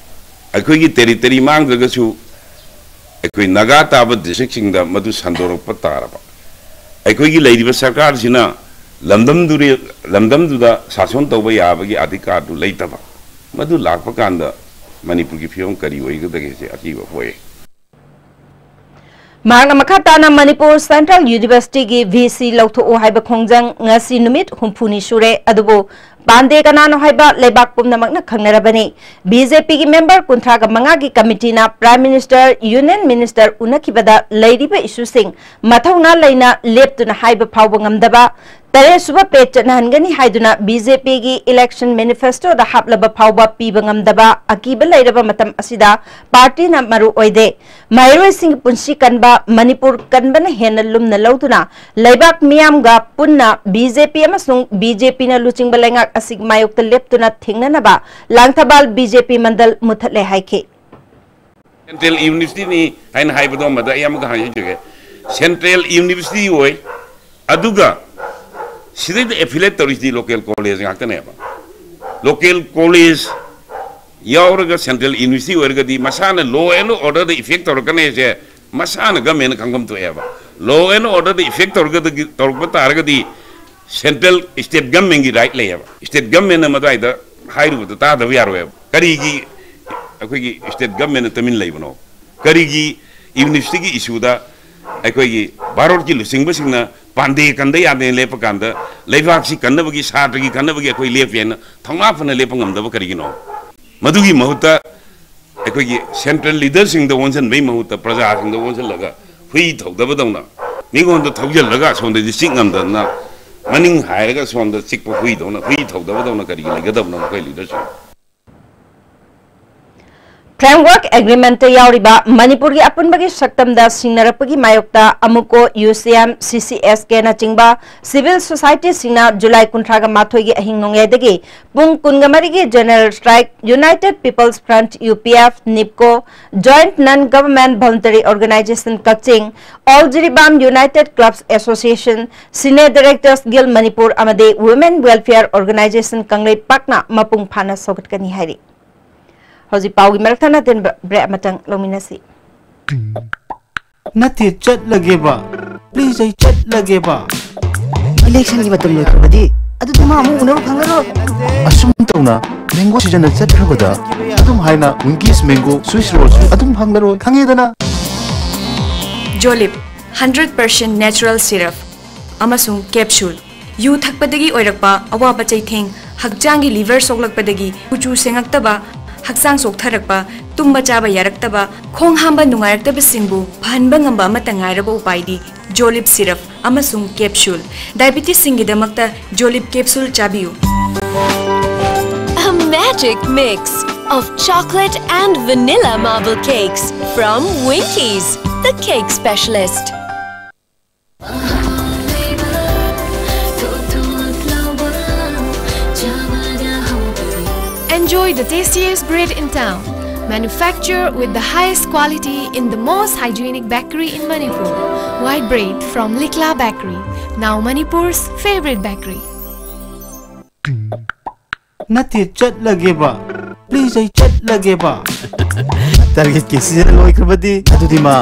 ꯑꯩꯈꯣꯏꯒꯤ ꯇꯦꯔꯤꯇꯔꯤ ꯃꯥꯡꯗ꯭ꯔꯒꯁꯨ ꯑꯩꯈꯣꯏ ꯅꯥꯒꯥ ꯇꯥꯕ ꯗꯤꯁꯇ꯭ꯔꯤꯛꯁꯤꯡꯗ ꯃꯗꯨ ꯁꯟꯗꯣꯔꯛꯄ ꯇꯥꯔꯕ, ꯑꯩꯈꯣꯏꯒꯤ ꯂꯩꯔꯤꯕ ꯁꯔꯀꯥꯔꯁꯤꯅ ꯂꯝꯗꯝꯗꯨꯔꯦ-, ꯂꯝꯗꯝꯗꯨꯗ ꯁꯥꯁꯣꯟ ꯇꯧꯕ ꯌꯥꯕꯒꯤ ꯑꯙꯤꯀꯥꯔꯗꯨ ꯂꯩꯇꯕ, ꯃꯗꯨ ꯂꯥꯛꯄ ꯀꯥꯟꯗ ꯃꯅꯤꯄꯨꯔꯒꯤ ꯐꯤꯕꯝ ꯀꯔꯤ ꯑꯣꯏꯒꯗꯒꯦꯁꯦ ꯑꯀꯤꯕ ꯄꯣꯛꯑꯦ꯫ ꯃꯍꯥꯛꯅ ꯃꯈꯥ ꯇꯥꯅ ꯃꯅꯤꯄꯨꯔ ꯁꯦꯟꯇ꯭ꯔꯦꯜ ꯌꯨꯅꯤꯚꯔꯁꯤꯇꯤꯒꯤ ꯚꯤ ꯁꯤ ꯂꯧꯊꯣꯛꯎ ꯍꯥꯏꯕ ꯈꯣꯡꯖꯪ ꯉꯁꯤ ꯅꯨꯃꯤꯠ ꯍꯨꯝꯐꯨꯅꯤ ꯁꯨꯔꯦ, ꯑꯗꯨꯕꯨ ꯄꯥꯟꯗꯦ ꯀꯅꯥꯅꯣ ꯍꯥꯏꯕ ꯂꯩꯕꯥꯛ ꯄꯨꯝꯅꯃꯛꯅ ꯈꯪꯅꯔꯕꯅꯤ꯫ ꯕꯤ ꯖꯦ ꯄꯤꯒꯤ ꯃꯦꯝꯕꯔ ꯀꯨꯟꯊ꯭ꯔꯥꯒ ꯃꯉꯥꯒꯤ ꯀꯃꯤꯇꯤꯅ Prime Minister, Union Minister ꯎꯅꯈꯤꯕꯗ ꯂꯩꯔꯤꯕ ꯏꯁꯨꯁꯤꯡ ꯃꯊꯧꯅꯥ ꯂꯩꯅ ꯂꯦꯞꯇꯨꯅ ꯍꯥꯏꯕ ꯐꯥꯎꯕ ꯉꯝꯗꯕ, ꯇꯔꯦꯠꯁꯨꯕ ꯄꯦ ꯆꯠꯅꯍꯟꯒꯅꯤ ꯍꯥꯏꯗꯨꯅ ꯕꯤ ꯖꯦ ꯄꯤꯒꯤ election manifestoꯗ ꯍꯥꯞꯂꯕ ꯐꯥꯎꯕ ꯄꯤꯕ ꯉꯝꯗꯕ ꯑꯀꯤꯕ ꯂꯩꯔꯕ ꯃꯇꯝ ꯑꯁꯤꯗ ꯄꯥꯔꯇꯤꯅ ꯃꯔꯨ ꯑꯣꯏꯗꯦ꯫ ꯃꯍꯩꯔꯣꯏꯁꯤꯡꯒꯤ ꯄꯨꯟꯁꯤ ꯀꯟꯕ, ꯃꯅꯤꯄꯨꯔ ꯀꯟꯕꯅ ꯍꯦꯟꯅ ꯂꯨꯝꯅ ꯂꯧꯗꯨꯅ ꯂꯩꯕꯥꯛ ꯃꯤꯌꯥꯝꯒ ꯄꯨꯟꯅ ꯕꯤ ꯖꯦ ꯄꯤ ꯑꯃꯁꯨꯡ ꯕꯤ ꯖꯦ ꯄꯤꯅ ꯂꯨꯆꯤꯡꯕ ꯂꯩꯉꯥꯛ ꯑꯁꯤꯒꯤ ꯃꯥꯌꯣꯛꯇ ꯂꯦꯞꯇꯨꯅ ꯊꯦꯡꯅꯅꯕ ꯂꯥꯡꯊꯕꯥꯜ ꯕꯤ ꯖꯦ ꯄꯤ ꯃꯟꯗꯜ ꯃꯨꯊꯠꯂꯦ ꯍꯥꯏꯈꯤ꯫ Central Universityꯅꯤ ꯍꯥꯏꯅ ꯍꯥꯏꯕꯗꯣ ꯑꯃꯗ ꯑꯩ ꯑꯃꯒ ꯍꯥꯏꯖꯒꯦ꯫ Central University ꯑꯣꯏ, ꯑꯗꯨꯒ ꯁꯤꯗꯩꯗ affiliate ꯇꯧꯔꯤꯁꯤꯗꯤ local college ꯉꯥꯛꯇꯅꯦꯕ꯫ Local college ꯌꯥꯎꯔꯒ Central University ꯑꯣꯏꯔꯒꯗꯤ ꯃꯁꯥꯅ law and orderꯗ effect ꯇꯧꯔꯛꯀꯅꯤ ꯍꯥꯏꯁꯦ ꯃꯁꯥꯅ governmentꯅ ꯈꯪꯐꯝ ꯊꯣꯛꯑꯦꯕ꯫ Law and orderꯗ effect ꯇꯧꯔꯒꯗꯤ, ꯇꯧꯔꯛꯄ ꯇꯥꯔꯒꯗꯤ central state governmentꯀꯤ right ꯂꯩꯌꯦꯕ꯫ State governmentꯅ ꯃꯗꯨꯋꯥꯏꯗ ꯍꯥꯏꯔꯨꯕꯗ ꯇꯥꯗꯕ ꯌꯥꯔꯣꯏꯕ꯫ ꯀꯔꯤꯒꯤ ꯑꯩꯈꯣꯏꯒꯤ state governmentꯅ ꯇꯨꯃꯤꯟ ꯂꯩꯕꯅꯣ? ꯀꯔꯤꯒꯤ universityꯒꯤ issueꯗ ꯑꯩꯈꯣꯏꯒꯤ ꯚꯥꯔꯠꯀꯤ ꯂꯨꯆꯤꯡꯕꯁꯤꯡꯅ ꯄꯥꯟꯗꯦ ꯀꯟꯗ ꯌꯥꯗꯦꯅ ꯂꯦꯞꯄ ꯀꯥꯟꯗ ꯂꯩꯕꯥꯛꯁꯤ ꯀꯟꯅꯕꯒꯤ, ꯁꯥꯇ꯭ꯔꯒꯤ ꯀꯟꯅꯕꯒꯤ ꯑꯩꯈꯣꯏ ꯂꯦꯞꯄꯦꯅ ꯊꯧꯅꯥ ꯐꯅ ꯂꯦꯞꯄ ꯉꯝꯗꯕ ꯀꯔꯤꯒꯤꯅꯣ? ꯃꯗꯨꯒꯤ ꯃꯍꯨꯠꯇ ꯑꯩꯈꯣꯏꯒꯤ central leaderꯁꯤꯡꯗ ꯑꯣꯟꯁꯤꯟꯕꯒꯤ ꯃꯍꯨꯠꯇ ꯄ꯭ꯔꯖꯥꯁꯤꯡꯗ ꯑꯣꯟꯁꯤꯜꯂꯒ ꯍꯨꯏ ꯊꯧꯗꯕꯗꯧꯅ ꯃꯤꯉꯣꯟꯗ ꯊꯧꯖꯤꯜꯂꯒ ꯑꯁꯣꯝꯗꯗꯤ ꯆꯤꯛ ꯉꯝꯗꯅ ꯃꯅꯤꯡ ꯍꯥꯏꯔꯒ ꯁꯣꯝꯗ ꯆꯤꯛꯄ ꯍꯨꯏꯗꯧꯅ, ꯍꯨꯏ ꯊꯧꯗꯕꯗꯧꯅ ꯀꯔꯤꯒꯤ ꯂꯩꯒꯗꯕꯅꯣ ꯑꯩꯈꯣꯏ leaderꯁꯤꯡ? Framework Agreementꯇ ꯌꯥꯎꯔꯤꯕ ꯃꯅꯤꯄꯨꯔꯒꯤ ꯑꯄꯨꯟꯕꯒꯤ ꯁꯛꯇꯝꯗ ꯁꯤꯡꯅꯔꯛꯄꯒꯤ ꯃꯥꯌꯣꯛꯇ ꯑꯃꯨꯛꯀꯣ ꯌꯨ ꯁꯤ ꯑꯦꯝ, ꯁꯤ ꯁꯤ ꯑꯦꯁ ꯀꯦꯅꯆꯤꯡꯕ civil societyꯁꯤꯡꯅ ꯖꯨꯂꯥꯏ ꯀꯨꯟꯊ꯭ꯔꯥꯒ ꯃꯥꯊꯣꯏꯒꯤ ꯑꯍꯤꯡ ꯅꯣꯡꯌꯥꯏꯗꯒꯤ ꯄꯨꯡ ꯀꯨꯟꯒ ꯃꯔꯤꯒꯤ general strike, United People's Front, U P F, NIPCO, Joint Non Government Voluntary Organization ꯀꯛꯆꯤꯡ, All Jiribam United Clubs Association, Cine Directors Guild Manipur ꯑꯃꯗꯤ Women Welfare Organization ꯀꯪꯂꯩꯄꯥꯛꯅ ꯃꯄꯨꯡ ꯐꯥꯅ ꯁꯧꯒꯠꯀꯅꯤ ꯍꯥꯏꯔꯤ꯫ ꯍꯧꯖꯤꯛ ꯄꯥꯎꯒꯤ ꯃꯔꯛ ꯊꯠꯅ ꯇꯤꯟꯕ break ꯑꯃꯇꯪ ꯂꯧꯃꯤꯟꯅꯁꯤ꯫ ꯅꯠꯇꯦ, ꯆꯠꯂꯒꯦꯕ꯫ Please, ꯑꯩ ꯆꯠꯂꯒꯦꯕ꯫ Electionꯒꯤ ꯃꯇꯝ ꯂꯣꯏꯈ꯭ꯔꯕꯗꯤ ꯑꯗꯨꯗꯤ ꯃꯥ ꯑꯃꯨꯛ ꯎꯅꯕ ꯐꯪꯉꯔꯣꯏ꯫ ꯑꯁꯨꯝ ꯇꯧꯅ mango seasonꯗ ꯆꯠꯈ꯭ꯔꯕꯗ ꯑꯗꯨꯝ ꯍꯥꯏꯅ Winkies Mango Swiss Rollꯁꯨ ꯑꯗꯨꯝ ꯐꯪꯂꯔꯣꯏ, ꯈꯪꯉꯦꯗꯅ? Jolib hundred percent natural syrup ꯑꯃꯁꯨꯡ capsule꯫ ꯌꯨ ꯊꯛꯄꯗꯒꯤ ꯑꯣꯏꯔꯛꯄ ꯑꯋꯥꯕ ꯆꯩꯊꯦꯡ ꯍꯛꯆꯥꯡꯒꯤ ꯂꯤꯚꯔ ꯁꯣꯛꯂꯛꯄꯗꯒꯤ ꯀꯨꯆꯨ ꯁꯦꯡꯉꯛꯇꯕ, ꯍꯛꯆꯥꯡ ꯆꯣꯛꯊꯔꯛꯄ, ꯇꯨꯝꯕ ꯆꯥꯕ ꯌꯥꯔꯛꯇꯕ, ꯈꯣꯡ ꯍꯥꯝꯕ ꯅꯨꯡꯉꯥꯏꯔꯛꯇꯕꯁꯤꯡꯕꯨ ꯐꯍꯟꯕ ꯉꯝꯕ ꯑꯃꯠꯇ ꯉꯥꯏꯔꯕ ꯎꯄꯥꯏꯗꯤ ꯖꯣꯂꯤꯞ ꯁꯤꯔꯞ ꯑꯃꯁꯨꯡ ꯀꯦꯞꯁꯨꯜ꯫ ꯗꯥꯏꯕꯤꯇꯤꯁꯁꯤꯡꯒꯤꯗꯃꯛꯇ ꯖꯣꯂꯤꯞ ꯀꯦꯞꯁꯨꯜ ꯆꯥꯕꯤꯌꯨ꯫ A magic mix of chocolate and vanilla marble cakes from Winkies, the cake specialist. Enjoy the tastiest bread in town. Manufactured with the highest quality in the most hygienic bakery in Manipur. White bread from Likla Bakery, now Manipur's favorite bakery. ꯅꯠꯇꯦ, ꯆꯠꯂꯒꯦꯕ꯫ Please, ꯑꯩ ꯆꯠꯂꯒꯦꯕ꯫ ꯇꯥꯔꯒꯦꯠꯀꯤ season ꯂꯣꯏꯈ꯭ꯔꯕꯗꯤ ꯑꯗꯨꯗꯤ ꯃꯥ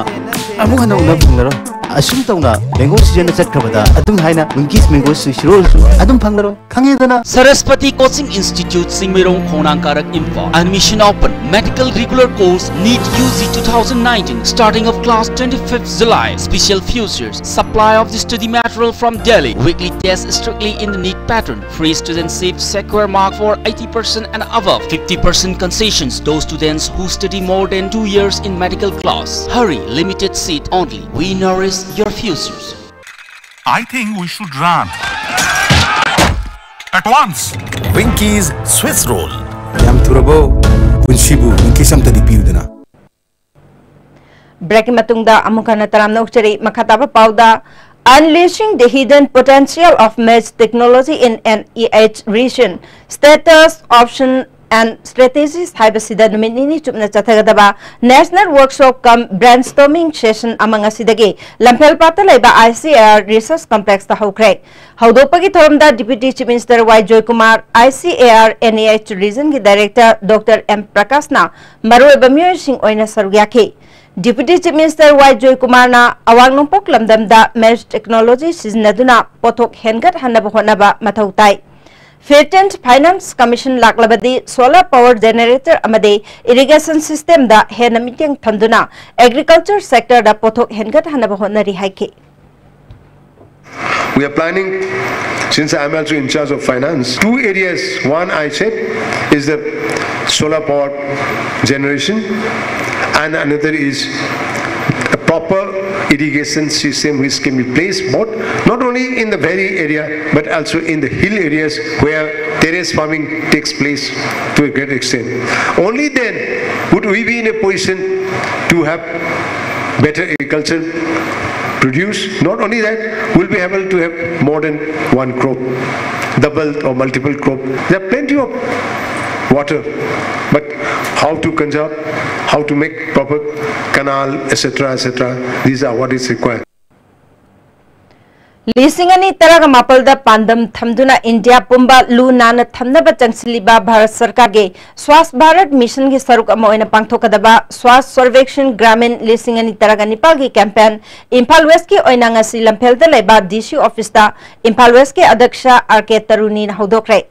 ꯑꯃꯨꯛ ꯍꯟꯅ ꯎꯅꯕ ꯐꯪꯂꯔꯣꯏ꯫ ꯑꯁꯨꯝ ꯇꯧꯅ mango ꯁꯤꯖꯟꯅ ꯆꯠꯈ꯭ꯔꯕꯗ ꯑꯗꯨꯝ ꯍꯥꯏꯅ ꯋꯤꯡꯀꯤꯁ ꯃꯦꯡꯒꯣ ꯁ꯭ꯋꯤꯠꯁ ꯔꯣꯜꯁꯨ ꯑꯗꯨꯝ ꯐꯪꯂꯔꯣꯏ, ꯈꯪꯉꯦꯗꯅ? Saraswati Coaching Institute, Singmeirong, Khongnang Karak, Imphal. Admission open. Medical regular course, NEET U G two thousand nineteen. Starting of class twenty-fifth July. Special features: supply of the study material from Delhi. Weekly test strictly in the NEET pattern. Free students safe secure mark for eighty percent and above. Fifty percent concessions. Those students who study more than two years in medical class. Hurry, limited seat only. We nourish your futures. I think we should run. At once. Winkies Swiss Roll. ꯌꯥꯝ ꯊꯨꯔꯕꯣ? ꯄꯨꯟꯁꯤꯕꯨ ꯋꯤꯡꯀꯤꯁ ꯑꯝꯇꯗꯤ ꯄꯤꯌꯨꯗꯅ꯫ ꯕ꯭ꯔꯦꯛꯀꯤ ꯃꯇꯨꯡꯗ ꯑꯃꯨꯛ ꯍꯟꯅ ꯇꯔꯥꯝꯅ ꯑꯣꯛꯆꯔꯤ꯫ ꯃꯈꯥ ꯇꯥꯕ ꯄꯥꯎꯗ, Unleashing the Hidden Potential of Maths Technology in N E H Region, Status, Option and Strategies ꯍꯥꯏꯕꯁꯤꯗ ꯅꯨꯃꯤꯠ ꯅꯤꯅꯤ ꯆꯨꯞꯅ ꯆꯠꯊꯒꯗꯕ National Workshop cum Brainstorming Session ꯑꯃ ꯉꯁꯤꯗꯒꯤ ꯂꯝꯐꯦꯜꯄꯥꯠꯇ ꯂꯩꯕ I C A R Research Complexꯇ ꯍꯧꯈ꯭ꯔꯦ꯫ ꯍꯧꯗꯣꯛꯄꯒꯤ ꯊꯧꯔꯝꯗ Deputy Chief Minister Y Joykumar, I C A R N E H Regionꯒꯤ Director Doctor M ꯄ꯭ꯔꯀꯥꯁꯅ ꯃꯔꯨꯑꯣꯏꯕ ꯃꯤꯑꯣꯏꯁꯤꯡ ꯑꯣꯏꯅ ꯁꯔꯨꯛ ꯌꯥꯈꯤ꯫ Deputy Chief Minister Y ꯖꯣꯏꯀꯨꯃꯥꯔꯅ ꯑꯋꯥꯡ ꯅꯣꯡꯄꯣꯛ ꯂꯝꯗꯝꯗ maths technology ꯁꯤꯖꯤꯟꯅꯗꯨꯅ ꯄꯣꯠꯊꯣꯛ ꯍꯦꯟꯒꯠꯍꯟꯅꯕ ꯍꯣꯠꯅꯕ ꯃꯊꯧ ꯇꯥꯏ꯫ Fifteenth Finance Commission ꯂꯥꯛꯂꯕꯗꯤ solar power generator ꯑꯃꯗꯤ irrigation systemꯗ ꯍꯦꯟꯅ ꯃꯤꯠꯌꯦꯡ ꯊꯝꯗꯨꯅ agriculture sectorꯗ ꯄꯣꯠꯊꯣꯛ ꯍꯦꯟꯒꯠꯍꯟꯅꯕ ꯍꯣꯠꯅꯔꯤ ꯍꯥꯏꯈꯤ꯫ We are planning, since I am also in charge of finance, two areas. One, I said, is the solar power generation, and another is a proper irrigation system which can be placed both not only in the valley area but also in the hill areas where terrace farming takes place to a great extent. Only then would we be in a position to have better agriculture produce. Not only that, we'll be able to have more than one crop, double or multiple crop. There are plenty of water, but how to conserve, how to make proper canal, et cetera, et cetera. These are what is required. ꯂꯤꯁꯤꯡ ꯑꯅꯤ ꯇꯔꯥꯒ ꯃꯥꯄꯜꯗ ꯄꯥꯟꯗꯝ ꯊꯝꯗꯨꯅ India ꯄꯨꯝꯕ ꯂꯨ ꯅꯥꯟꯅ ꯊꯝꯅꯕ ꯆꯪꯁꯤꯜꯂꯤꯕ ꯚꯥꯔꯠ ꯁꯔꯀꯥꯔꯒꯤ ꯁ꯭ꯋꯥꯁ ꯚꯥꯔꯠ ꯃꯤꯁꯟꯒꯤ ꯁꯔꯨꯛ ꯑꯃ ꯑꯣꯏꯅ ꯄꯥꯡꯊꯣꯛꯀꯗꯕ ꯁ꯭ꯋꯥꯁ ꯁꯔꯚꯦꯛꯁꯟ ꯒ꯭ꯔꯥꯃꯤꯟ ꯂꯤꯁꯤꯡ ꯑꯅꯤ ꯇꯔꯥꯒ ꯅꯤꯄꯥꯜꯒꯤ ꯀꯦꯝꯄꯦꯟ ꯏꯝꯐꯥꯜ ꯋꯦꯁꯀꯤ ꯑꯣꯏꯅ ꯉꯁꯤ ꯂꯝꯐꯦꯜꯗ ꯂꯩꯕ ꯗꯤ ꯁꯤ ꯑꯣꯐꯤꯁꯇ ꯏꯝꯐꯥꯜ ꯋꯦꯁꯀꯤ ꯑꯗ꯭ꯌꯛꯁ ꯑꯥꯔ ꯀꯦ ꯇꯔꯨꯅꯤꯅ ꯍꯧꯗꯣꯛꯈ꯭ꯔꯦ꯫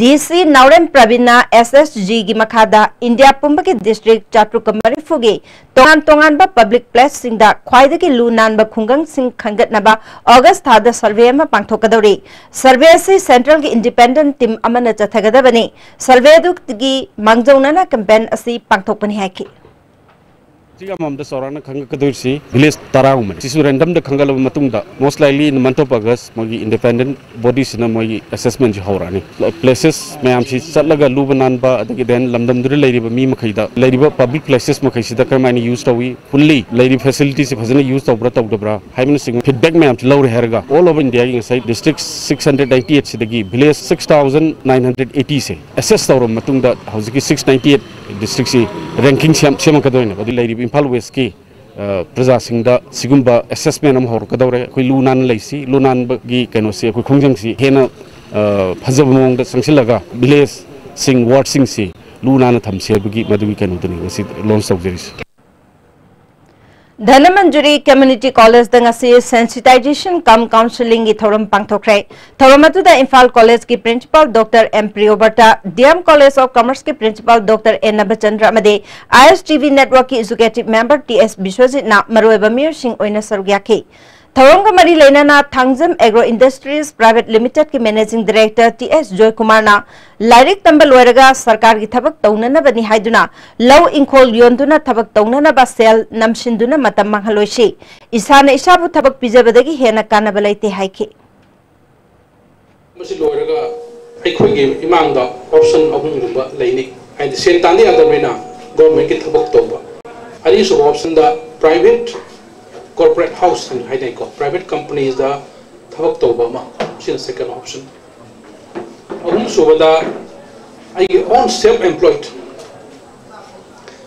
ꯗꯤ ꯁꯤ ꯅꯥꯎꯔꯦꯝ ꯄ꯭ꯔꯕꯤꯟꯅ ꯑꯦꯁ ꯑꯦꯁ ꯖꯤꯒꯤ ꯃꯈꯥꯗ ꯏꯟꯗꯤꯌꯥ ꯄꯨꯝꯕꯒꯤ ꯗꯤꯁꯇ꯭ꯔꯤꯛ ꯆꯥꯇ꯭ꯔꯨꯛꯀ ꯃꯔꯤꯐꯨꯒꯤ ꯇꯣꯉꯥꯟ ꯇꯣꯉꯥꯟꯕ ꯄꯕ꯭ꯂꯤꯛ ꯄ꯭ꯂꯦꯁꯁꯤꯡꯗ ꯈ꯭ꯋꯥꯏꯗꯒꯤ ꯂꯨ ꯅꯥꯟꯕ ꯈꯨꯡꯒꯪꯁꯤꯡ ꯈꯟꯒꯠꯅꯕ ꯑꯣꯒꯁ ꯊꯥꯗ ꯁꯔꯚꯦ ꯑꯃ ꯄꯥꯡꯊꯣꯛꯀꯗꯧꯔꯤ꯫ ꯁꯔꯚꯦ ꯑꯁꯤ ꯁꯦꯟꯇ꯭ꯔꯦꯜꯒꯤ ꯏꯟꯗꯤꯄꯦꯟꯗꯦꯟꯠ ꯇꯤꯝ ꯑꯃꯅ ꯆꯠꯊꯒꯗꯕꯅꯤ꯫ ꯁꯔꯚꯦ ꯑꯗꯨꯒꯤ ꯃꯥꯡꯖꯧꯅꯅ ꯀꯦꯝꯄꯦꯟ ꯑꯁꯤ ꯄꯥꯡꯊꯣꯛꯄꯅꯤ ꯍꯥꯏꯈꯤ꯫ ꯍꯧꯖꯤꯛ ꯑꯃꯃꯝꯗ ꯆꯥꯎꯔꯥꯛꯅ ꯈꯪꯒꯠꯀꯗꯣꯏꯁꯤ ꯚꯤꯂꯦꯖ ꯇꯔꯥꯒꯨꯝꯕꯅꯤ꯫ ꯁꯤꯁꯨ ꯔꯦꯟꯗꯝꯗ ꯈꯪꯒꯠꯂꯕ ꯃꯇꯨꯡꯗ most likely in the month of August ꯃꯣꯏꯒꯤ ꯏꯟꯗꯤꯄꯦꯟꯗꯦꯟꯠ ꯕꯣꯗꯤꯁꯤꯅ ꯃꯣꯏꯒꯤ ꯑꯦꯁꯦꯁꯃꯦꯟꯁꯤ ꯍꯧꯔꯛꯑꯅꯤ꯫ ꯄ꯭ꯂꯦꯁꯦꯁ ꯃꯌꯥꯝꯁꯤ ꯆꯠꯂꯒ ꯂꯨꯕ ꯅꯥꯟꯕ ꯑꯗꯒꯤ ꯗꯦꯟ ꯂꯝꯗꯝꯗꯨꯗ ꯂꯩꯔꯤꯕ ꯃꯤ ꯃꯈꯩꯗ ꯂꯩꯔꯤꯕ ꯄꯕ꯭ꯂꯤꯛ ꯄ꯭ꯂꯦꯁꯦꯁ ꯃꯈꯩꯁꯤꯗ ꯀꯔꯝꯍꯥꯏꯅ ꯌꯨꯁ ꯇꯧꯏ, ꯐꯨꯜꯂꯤ ꯂꯩꯔꯤꯕ ꯐꯦꯁꯤꯂꯤꯇꯤꯁꯤ ꯐꯖꯅ ꯌꯨꯁ ꯇꯧꯕ꯭ꯔꯥ ꯇꯧꯗꯕ꯭ꯔꯥ ꯍꯥꯏꯕꯅꯆꯤꯡꯕ ꯐꯤꯗꯕꯦꯛ ꯃꯌꯥꯝꯁꯤ ꯂꯧꯔꯦ ꯍꯥꯏꯔꯒ all over Indiaꯒꯤ ꯉꯁꯥꯏ ꯗꯤꯁꯇ꯭ꯔꯤꯛ ꯁꯤꯛꯁ ꯍꯟꯗ꯭ꯔꯦꯠ ꯅꯥꯏꯟꯇꯤ ꯑꯩꯠꯁꯤꯗꯒꯤ village six thousand nine hundred ꯑꯩꯠꯇꯤꯁꯦ ꯑꯦꯁꯦꯁ ꯇꯧꯔꯕ ꯃꯇꯨꯡꯗ ꯍꯧꯖꯤꯛꯀꯤ ꯁꯤꯛꯁ ꯅꯥꯏꯟꯇꯤ ꯑꯩꯠ ꯗꯤꯁꯇ꯭ꯔꯤꯛꯁꯤ ꯔꯦꯡꯀꯤꯡ ꯁꯦꯝ ꯁꯦꯝꯃꯛꯀꯗꯣꯏꯅꯦꯕ꯫ ꯑꯗꯨ ꯂꯩꯔꯤꯕ ꯏꯝꯐꯥꯜ ꯋꯦꯁꯀꯤ ꯄ꯭ꯔꯖꯥꯁꯤꯡꯗ ꯁꯤꯒꯨꯝꯕ ꯑꯦꯁꯦꯁꯃꯦꯟ ꯑꯃ ꯍꯧꯔꯛꯀꯗꯧꯔꯦ꯫ ꯑꯩꯈꯣꯏ ꯂꯨ ꯅꯥꯟꯅ ꯂꯩꯁꯤ, ꯂꯨ ꯅꯥꯟꯕꯒꯤ ꯀꯩꯅꯣꯁꯤ ꯑꯩꯈꯣꯏ ꯈꯣꯡꯖꯪꯁꯤ ꯍꯦꯟꯅ ꯐꯖꯕ ꯃꯑꯣꯡꯗ ꯆꯪꯁꯤꯜꯂꯒ ꯚꯤꯂꯦꯖꯁꯤꯡ ꯋꯥꯔꯗꯁꯤꯡꯁꯤ ꯂꯨ ꯅꯥꯟꯅ ꯊꯝꯁꯤ ꯍꯥꯏꯕꯒꯤ ꯃꯗꯨꯒꯤ ꯀꯩꯅꯣꯗꯨꯅꯤ ꯉꯁꯤ ꯂꯣꯟꯁ ꯇꯧꯖꯔꯤꯁꯤ꯫ ꯙꯅꯃꯟꯖꯨꯔꯤ ꯀꯝꯃ꯭ꯌꯨꯅꯤꯇꯤ ꯀꯣꯂꯦꯖꯇ ꯉꯁꯤ ꯁꯦꯟꯁꯤꯇꯥꯏꯖꯦꯁꯟ ꯀꯝ ꯀꯥꯎꯟꯁꯤꯂꯤꯡꯒꯤ ꯊꯧꯔꯝ ꯄꯥꯡꯊꯣꯛꯈ꯭ꯔꯦ꯫ ꯊꯧꯔꯝ ꯑꯗꯨꯗ ꯏꯝꯐꯥꯜ ꯀꯣꯂꯦꯖꯀꯤ principal doctor M Priyobrata, D M college of ꯀꯃꯔꯁꯀꯤ ꯄ꯭ꯔꯤꯟꯁꯤꯄꯥꯜ ꯗꯣꯛꯇꯔ ꯑꯦ ꯅꯕꯆꯟꯗ꯭ꯔ ꯑꯃꯗꯤ ꯑꯥꯏ ꯑꯦꯁ ꯇꯤ ꯚꯤ ꯅꯦꯠꯋꯥꯔꯛꯀꯤ ꯑꯦꯛꯖꯤꯀ꯭ꯌꯨꯇꯤꯚ ꯃꯦꯝꯕꯔ ꯇꯤ ꯑꯦꯁ ꯕꯤꯁ꯭ꯋꯖꯤꯠꯅ ꯃꯔꯨꯑꯣꯏꯕ ꯃꯤꯑꯣꯏꯁꯤꯡ ꯑꯣꯏꯅ ꯁꯔꯨꯛ ꯌꯥꯈꯤ꯫ ꯊꯧꯔꯝꯒ ꯃꯔꯤ ꯂꯩꯅꯅ ꯊꯥꯡꯖꯝ ꯑꯦꯒ꯭ꯔꯣ ꯏꯟꯗꯁꯇ꯭ꯔꯤꯁ ꯄ꯭ꯔꯥꯏꯚꯦꯠ ꯂꯤꯃꯤꯇꯦꯗꯀꯤ ꯃꯦꯅꯦꯖꯤꯡ ꯗꯥꯏꯔꯦꯛꯇꯔ ꯇꯤ ꯑꯦꯁ ꯖꯣꯏꯀꯨꯃꯥꯔꯅ ꯂꯥꯏꯔꯤꯛ ꯇꯝꯕ ꯂꯣꯏꯔꯒ ꯁꯔꯀꯥꯔꯒꯤ ꯊꯕꯛ ꯇꯧꯅꯅꯕꯅꯤ ꯍꯥꯏꯗꯨꯅ ꯂꯧ ꯏꯪꯈꯣꯜ ꯌꯣꯟꯗꯨꯅ ꯊꯕꯛ ꯇꯧꯅꯅꯕ ꯁꯦꯜ ꯅꯝꯁꯤꯟꯗꯨꯅ ꯃꯇꯝ ꯃꯥꯡꯍꯜꯂꯣꯏꯁꯤ, ꯏꯁꯥꯅ ꯏꯁꯥꯕꯨ ꯊꯕꯛ ꯄꯤꯖꯕꯗꯒꯤ ꯍꯦꯟꯅ ꯀꯥꯟꯅꯕ ꯂꯩꯇꯦ ꯍꯥꯏꯈꯤ꯫ ꯃꯁꯤ ꯂꯣꯏꯔꯒ ꯑꯩꯈꯣꯏꯒꯤ ꯏꯃꯥꯡꯗ ꯑꯣꯞꯁꯟ ꯑꯍꯨꯝꯒꯨꯝꯕ ꯂꯩꯅꯤ꯫ ꯍꯥꯏꯗꯤ ꯁꯦꯟ ꯇꯥꯟꯗ ꯌꯥꯗꯕꯅꯤꯅ ꯒꯣꯔꯃꯦꯟꯒꯤ ꯊꯕꯛ ꯇꯧꯕ꯫ ꯑꯅꯤꯁꯨꯕ ꯑꯣꯞꯁꯟꯗ ꯄ꯭ꯔꯥꯏꯚꯦꯠ ꯀꯣꯔꯄꯣꯔꯦꯠ ꯍꯥꯎꯁ ꯍꯥꯏꯅ ꯍꯥꯏꯅꯩꯀꯣ, ꯄ꯭ꯔꯥꯏꯚꯦꯠ ꯀꯝꯄꯅꯤꯁꯗ ꯊꯕꯛ ꯇꯧꯕ ꯑꯃ, ꯁꯤꯅ ꯁꯦꯀꯦꯟ ꯑꯣꯞꯁꯟ꯫ ꯑꯍꯨꯝꯁꯨꯕꯗ ꯑꯩꯒꯤ ꯑꯣꯟ ꯁꯦꯜꯐ ꯑꯦꯝꯄ꯭ꯂꯣꯏꯗ꯫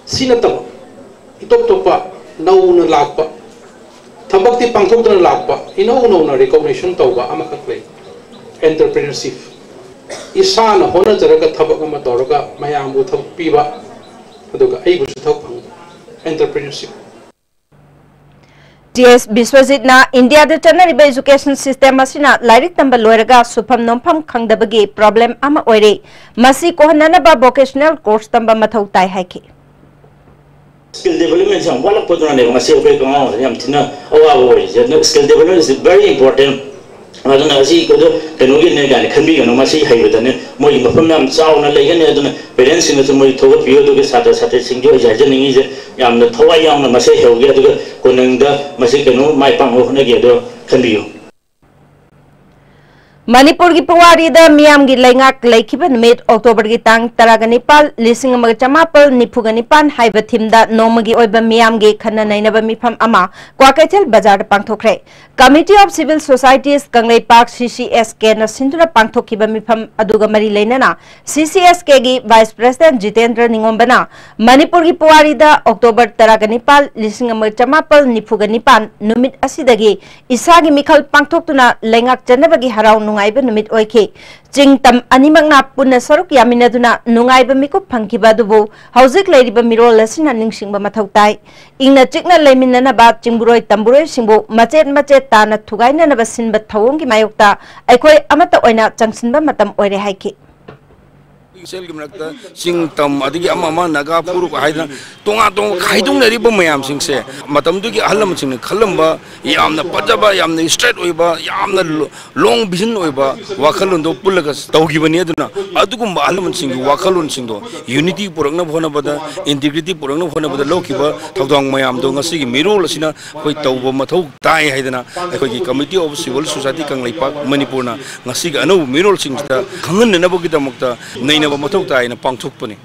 ꯁꯤ ꯅꯠꯇꯕ ꯏꯇꯣꯞ ꯇꯣꯞꯄ ꯅꯧꯅ ꯂꯥꯛꯄ, ꯊꯕꯛꯇꯤ ꯄꯥꯡꯊꯣꯛꯇꯅ ꯂꯥꯛꯄ, ꯏꯅꯧ ꯅꯧꯅ ꯔꯤꯀꯣꯒꯅꯤꯁꯟ ꯇꯧꯕ ꯑꯃꯈꯛ ꯂꯩ, ꯑꯦꯟꯇꯔꯄ꯭ꯔꯤꯅꯔꯁꯤꯞ꯫ ꯏꯁꯥꯅ ꯍꯣꯠꯅꯖꯔꯒ ꯊꯕꯛ ꯑꯃ ꯇꯧꯔꯒ ꯃꯌꯥꯝꯕꯨ ꯊꯕꯛ ꯄꯤꯕ, ꯑꯗꯨꯒ ꯑꯩꯕꯨꯁꯨ ꯊꯕꯛ ꯐꯪꯕ, ꯑꯦꯟꯇꯔꯄ꯭ꯔꯤꯅꯔꯁꯤꯞ꯫ ꯇꯤ ꯑꯦꯁ ꯕꯤꯁ꯭ꯋꯖꯤꯠꯅ ꯏꯟꯗꯤꯌꯥꯗ ꯆꯠꯅꯔꯤꯕ ꯏꯖꯨꯀꯦꯁꯟ ꯁꯤꯁꯇꯦꯝ ꯑꯁꯤꯅ ꯂꯥꯏꯔꯤꯛ ꯇꯝꯕ ꯂꯣꯏꯔꯒ ꯁꯨꯐꯝ ꯅꯣꯝꯐꯝ ꯈꯪꯗꯕꯒꯤ ꯄ꯭ꯔꯣꯕ꯭ꯂꯦꯝ ꯑꯃ ꯑꯣꯏꯔꯦ, ꯃꯁꯤ ꯀꯣꯛꯍꯟꯅꯅꯕ ꯚꯣꯀꯦꯁꯅꯦꯜ ꯀꯣꯔꯁ ꯇꯝꯕ ꯃꯊꯧ ꯇꯥꯏ ꯍꯥꯏꯈꯤ꯫ ꯁ꯭ꯀꯤꯜ ꯗꯦꯕꯂꯞꯃꯦꯟꯁꯦ ꯌꯥꯝ ꯋꯥꯠꯂꯛꯄꯗꯨꯅꯅꯦꯕ ꯉꯁꯤ ꯑꯩꯈꯣꯏ ꯑꯉꯥꯡꯁꯤꯡ ꯌꯥꯝ ꯊꯤꯅ ꯑꯋꯥꯕ ꯑꯣꯏꯔꯤꯁꯦ꯫ ꯑꯗꯨꯅ skill development is very important꯫ ꯑꯗꯨꯅ ꯑꯁꯤ ꯀꯩꯗꯣ ꯀꯩꯅꯣꯒꯤꯅꯦ ꯀꯥꯏꯅ ꯈꯟꯕꯤꯒꯅꯨ, ꯃꯁꯤ ꯍꯩꯕꯗꯅꯦ ꯃꯣꯏꯒꯤ ꯃꯐꯝ ꯌꯥꯝ ꯆꯥꯎꯅ ꯂꯩꯒꯅꯤ꯫ ꯑꯗꯨꯅ ꯄꯦꯔꯦꯟꯁꯁꯤꯡꯅꯁꯨ ꯃꯣꯏ ꯊꯧꯒꯠꯄꯤꯌꯨ꯫ ꯑꯗꯨꯒ ꯁꯥꯇ꯭ꯔ ꯁꯥꯇ꯭ꯔꯤꯁꯤꯡꯁꯨ ꯑꯩꯁꯦ ꯍꯥꯏꯖꯅꯤꯡꯉꯤꯁꯦ, ꯌꯥꯝꯅ ꯊꯋꯥꯏ ꯌꯥꯎꯅ ꯃꯁꯤ ꯍꯩꯍꯧꯒꯦ, ꯑꯗꯨꯒ ꯀꯣꯟꯅꯪꯗ ꯃꯁꯤ ꯀꯩꯅꯣ ꯃꯥꯏ ꯄꯥꯛꯅꯕ ꯍꯣꯠꯅꯒꯦ ꯑꯗꯣ ꯈꯟꯕꯤꯌꯨ꯫ ꯃꯅꯤꯄꯨꯔꯒꯤ ꯄꯨꯋꯥꯔꯤꯗ ꯃꯤꯌꯥꯝꯒꯤ ꯂꯩꯉꯥꯛ ꯂꯩꯈꯤꯕ ꯅꯨꯃꯤꯠ ꯑꯣꯛꯇꯣꯕꯔꯒꯤ ꯇꯥꯡ ꯇꯔꯥꯒ ꯅꯤꯄꯥꯜ, ꯂꯤꯁꯤꯡ ꯑꯃꯒ ꯆꯃꯥꯄꯜ ꯅꯤꯐꯨꯒ ꯅꯤꯄꯥꯟ ꯍꯥꯏꯕ ꯊꯤꯝꯗ ꯅꯣꯡꯃꯒꯤ ꯑꯣꯏꯕ ꯃꯤꯌꯥꯝꯒꯤ ꯈꯟꯅ ꯅꯩꯅꯕ ꯃꯤꯐꯝ ꯑꯃ ꯀ꯭ꯋꯥꯀꯩꯊꯦꯜ ꯕꯖꯥꯔꯗ ꯄꯥꯡꯊꯣꯛꯈ꯭ꯔꯦ꯫ Committee of Civil Societies Kangleipak, ꯁꯤ ꯁꯤ ꯑꯦꯁ ꯀꯦꯅ ꯁꯤꯟꯗꯨꯅ ꯄꯥꯡꯊꯣꯛꯈꯤꯕ ꯃꯤꯐꯝ ꯑꯗꯨꯒ ꯃꯔꯤ ꯂꯩꯅꯅ ꯁꯤ ꯁꯤ ꯑꯦꯁ ꯀꯦꯒꯤ ꯚꯥꯏꯁ ꯄ꯭ꯔꯦꯁꯤꯗꯦꯟꯠ ꯖꯤꯇꯦꯟꯗ꯭ꯔ ꯅꯤꯉꯣꯝꯕꯅ ꯃꯅꯤꯄꯨꯔꯒꯤ ꯄꯨꯋꯥꯔꯤꯗ ꯑꯣꯛꯇꯣꯕꯔ ꯇꯔꯥꯒ ꯅꯤꯄꯥꯜ, ꯂꯤꯁꯤꯡ ꯑꯃ ꯆꯃꯥꯄꯜ ꯅꯤꯐꯨꯒ ꯅꯤꯄꯥꯟ ꯅꯨꯃꯤꯠ ꯑꯁꯤꯗꯒꯤ ꯏꯁꯥꯒꯤ ꯃꯤꯈꯜ ꯄꯥꯡꯊꯣꯛꯇꯨꯅ ꯂꯩꯉꯥꯛꯆꯅꯕꯒꯤ ꯍꯔꯥꯎ ꯅꯨꯡꯉꯥꯏꯕ ꯅꯨꯃꯤꯠ ꯑꯣꯏꯈꯤ꯫ ꯆꯤꯡ ꯇꯝ ꯑꯅꯤꯃꯛꯅ ꯄꯨꯟꯅ ꯁꯔꯨꯛ ꯌꯥꯃꯤꯟꯅꯗꯨꯅ ꯅꯨꯡꯉꯥꯏꯕ ꯃꯤꯀꯨꯞ ꯐꯪꯈꯤꯕ ꯑꯗꯨꯕꯨ ꯍꯧꯖꯤꯛ ꯂꯩꯔꯤꯕ ꯃꯤꯔꯣꯜ ꯑꯁꯤꯅ ꯅꯤꯡꯁꯤꯡꯕ ꯃꯊꯧ ꯇꯥꯏ꯫ ꯏꯪꯅ ꯆꯤꯛꯅ ꯂꯩꯃꯤꯟꯅꯅꯕ ꯆꯤꯡꯕꯨꯔꯣꯏ ꯇꯝꯕꯨꯔꯣꯏꯁꯤꯡꯕꯨ ꯃꯆꯦꯠ ꯃꯆꯦꯠ ꯇꯥꯅ ꯊꯨꯒꯥꯏꯅꯅꯕ ꯁꯤꯟꯕ ꯊꯧꯑꯣꯡꯒꯤ ꯃꯥꯌꯣꯛꯇ ꯑꯩꯈꯣꯏ ꯑꯃꯠꯇ ꯑꯣꯏꯅ ꯆꯪꯁꯤꯟꯕ ꯃꯇꯝ ꯑꯣꯏꯔꯦ ꯍꯥꯏꯈꯤ꯫ ꯏꯆꯦꯜꯒꯤ ꯃꯔꯛꯇ ꯆꯤꯡ ꯇꯝ ꯑꯗꯒꯤ ꯑꯃ ꯑꯃ ꯅꯥꯒꯥ ꯐꯨꯔꯨꯞ ꯍꯥꯏꯗꯅ ꯇꯣꯉꯥꯟ ꯇꯣꯉꯥꯟ ꯈꯥꯏꯗꯣꯛꯅꯔꯤꯕ ꯃꯌꯥꯝꯁꯤꯡꯁꯦ ꯃꯇꯝꯗꯨꯒꯤ ꯑꯍꯜ ꯂꯃꯟꯁꯤꯡꯅ ꯈꯜꯂꯝꯕ ꯌꯥꯝꯅ ꯐꯖꯕ, ꯌꯥꯝꯅ straight ꯑꯣꯏꯕ, ꯌꯥꯝꯅ ꯂꯣ-, long vision ꯑꯣꯏꯕ ꯋꯥꯈꯜꯂꯣꯟꯗꯣ ꯄꯨꯜꯂꯒ ꯇꯧꯈꯤꯕꯅꯤ꯫ ꯑꯗꯨꯅ ꯑꯗꯨꯒꯨꯝꯕ ꯑꯍꯜ ꯂꯃꯟꯁꯤꯡꯒꯤ ꯋꯥꯈꯜꯂꯣꯟꯁꯤꯡꯗꯣ unity ꯄꯨꯔꯛꯅꯕ ꯍꯣꯠꯅꯕꯗ, integrity ꯄꯨꯔꯛꯅꯕ ꯍꯣꯠꯅꯕꯗ ꯂꯧꯈꯤꯕ ꯊꯧꯗꯥꯡ ꯃꯌꯥꯝꯗꯣ ꯉꯁꯤꯒꯤ ꯃꯤꯔꯣꯜ ꯑꯁꯤꯅ ꯑꯩꯈꯣꯏ ꯇꯧꯕ ꯃꯊꯧ ꯇꯥꯏ ꯍꯥꯏꯗꯅ ꯑꯩꯈꯣꯏꯒꯤ Committee of Civil Society Kangleipak ꯃꯅꯤꯄꯨꯔꯅ ꯉꯁꯤꯒꯤ ꯑꯅꯧꯕ ꯃꯤꯔꯣꯜꯁꯤꯡꯁꯤꯗ ꯈꯪꯍꯟꯅꯅꯕꯒꯤꯗꯃꯛꯇ ꯅꯩꯅꯕ ꯃꯊꯧ ꯇꯥꯏꯅ ꯄꯥꯡꯊꯣꯛꯄꯅꯤ꯫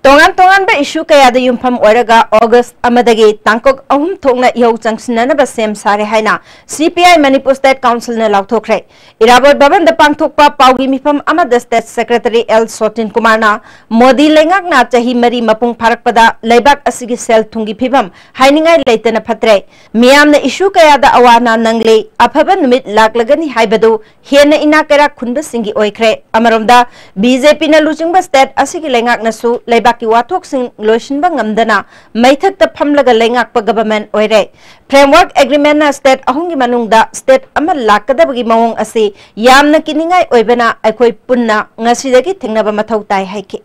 ꯇꯣꯉꯥꯟ ꯇꯣꯉꯥꯟꯕ issue ꯀꯌꯥꯗ ꯌꯨꯝꯐꯝ ꯑꯣꯏꯔꯒ August ꯑꯃꯗꯒꯤ ꯇꯥꯡꯀꯛ ꯑꯍꯨꯝ ꯊꯣꯛꯅ ꯏꯍꯧ ꯆꯪꯁꯤꯟꯅꯅꯕ ꯁꯦꯝ ꯁꯥꯔꯦ ꯍꯥꯏꯅ C P I Manipur State Council ꯅ ꯂꯥꯎꯊꯣꯛꯈ꯭ꯔꯦ꯫ ꯏꯔꯥꯕꯣꯠ ꯚꯕꯟꯗ ꯄꯥꯡꯊꯣꯛꯄ ꯄꯥꯎꯒꯤ ꯃꯤꯐꯝ ꯑꯃꯗ State Secretary L ꯁꯣꯇꯤꯟ ꯀꯨꯃꯥꯔꯅ ꯃꯣꯗꯤ ꯂꯩꯉꯥꯛꯅ ꯆꯍꯤ ꯃꯔꯤ ꯃꯄꯨꯡ ꯐꯥꯔꯛꯄꯗ ꯂꯩꯕꯥꯛ ꯑꯁꯤꯒꯤ ꯁꯦꯜ ꯊꯨꯝꯒꯤ ꯐꯤꯕꯝ ꯍꯥꯏꯅꯤꯡꯉꯥꯏ ꯂꯩꯇꯅ ꯐꯠꯇ꯭ꯔꯦ꯫ ꯃꯤꯌꯥꯝꯅ issue ꯀꯌꯥꯗ ꯑꯋꯥ ꯑꯅꯥ ꯅꯪꯂꯤ, ꯑꯐꯕ ꯅꯨꯃꯤꯠ ꯂꯥꯛꯂꯒꯅꯤ ꯍꯥꯏꯕꯗꯨ ꯍꯦꯟꯅ ꯏꯅꯥꯛ ꯀꯩꯔꯥꯛ ꯈꯨꯟꯕꯁꯤꯡꯒꯤ ꯑꯣꯏꯈ꯭ꯔꯦ꯫ ꯑꯃꯔꯣꯝꯗ, B J P ꯅ ꯂꯨꯆꯤꯡꯕ state ꯑꯁꯤꯒꯤ ꯂꯩꯉꯥꯛꯅꯁꯨ ꯂꯩꯕꯥꯛꯀꯤ ꯋꯥꯊꯣꯛꯁꯤꯡ ꯂꯣꯏꯁꯤꯟꯕ ꯉꯝꯗꯅ ꯃꯩꯊꯛꯇ ꯐꯝꯂꯒ ꯂꯩꯉꯥꯛꯄ government ꯑꯣꯏꯔꯦ꯫ Framework Agreement ꯅ state ꯑꯍꯨꯝꯒꯤ ꯃꯅꯨꯡꯗ state ꯑꯃ ꯂꯥꯛꯀꯗꯕꯒꯤ ꯃꯑꯣꯡ ꯑꯁꯤ ꯌꯥꯝꯅ ꯀꯤꯅꯤꯡꯉꯥꯏ ꯑꯣꯏꯕꯅ ꯑꯩꯈꯣꯏ ꯄꯨꯟꯅ ꯉꯁꯤꯗꯒꯤ ꯊꯦꯡꯅꯕ ꯃꯊꯧ ꯇꯥꯏ ꯍꯥꯏꯈꯤ꯫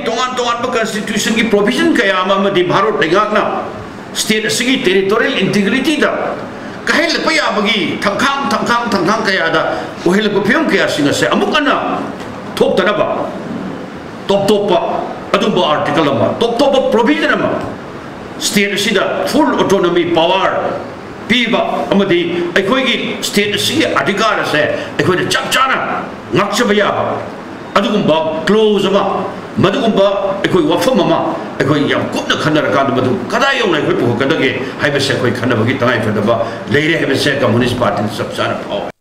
ꯇꯣꯉꯥꯟ ꯇꯣꯉꯥꯟꯕ constitution ꯒꯤ provision ꯀꯌꯥ ꯑꯃ ꯑꯃꯗꯤ ꯚꯥꯔꯠ ꯂꯩꯉꯥꯛꯅ state ꯑꯁꯤꯒꯤ territorial integrity ꯗ ꯀꯥꯏꯍꯜꯂꯛꯄ ꯌꯥꯕꯒꯤ ꯊꯪꯈꯥꯡ, ꯊꯪꯈꯥꯡ, ꯊꯪꯈꯥꯡ ꯀꯌꯥꯗ ꯑꯣꯏꯍꯜꯂꯛꯄ ꯐꯤꯕꯝ ꯀꯌꯥꯁꯤꯡ ꯑꯁꯦ ꯑꯃꯨꯛ ꯍꯟꯅ ꯊꯣꯛꯇꯅꯕ top ꯇꯣꯞꯄ ꯑꯗꯨꯝꯕ article ꯑꯃ, top ꯇꯣꯞꯄ provision ꯑꯃ, state ꯑꯁꯤꯗ full autonomy power ꯄꯤꯕ ꯑꯃꯗꯤ ꯑꯩꯈꯣꯏꯒꯤ state ꯑꯁꯤꯒꯤ ꯑꯙꯤꯀꯥꯔ ꯑꯁꯦ ꯑꯩꯈꯣꯏꯅ ꯆꯞ ꯆꯥꯅ ꯉꯥꯛꯆꯕ ꯌꯥꯕ ꯑꯗꯨꯒꯨꯝꯕ clause ꯑꯃ, ꯃꯗꯨꯒꯨꯝꯕ ꯑꯩꯈꯣꯏ ꯋꯥꯐꯝ ꯑꯃ ꯑꯩꯈꯣꯏ ꯌꯥꯝ ꯀꯨꯞꯅ ꯈꯟꯅꯔꯀꯥꯟꯗ ꯃꯗꯨ ꯀꯗꯥꯏ ꯌꯧꯅ ꯑꯩꯈꯣꯏ ꯄꯨꯈꯠꯀꯗꯒꯦ ꯍꯥꯏꯕꯁꯦ ꯑꯩꯈꯣꯏ ꯈꯟꯅꯕꯒꯤ ꯇꯉꯥꯏꯐꯗꯕ ꯂꯩꯔꯦ ꯍꯥꯏꯕꯁꯦ Communist Party ꯅ ꯆꯞ ꯆꯥꯅ ꯐꯥꯎꯏ꯫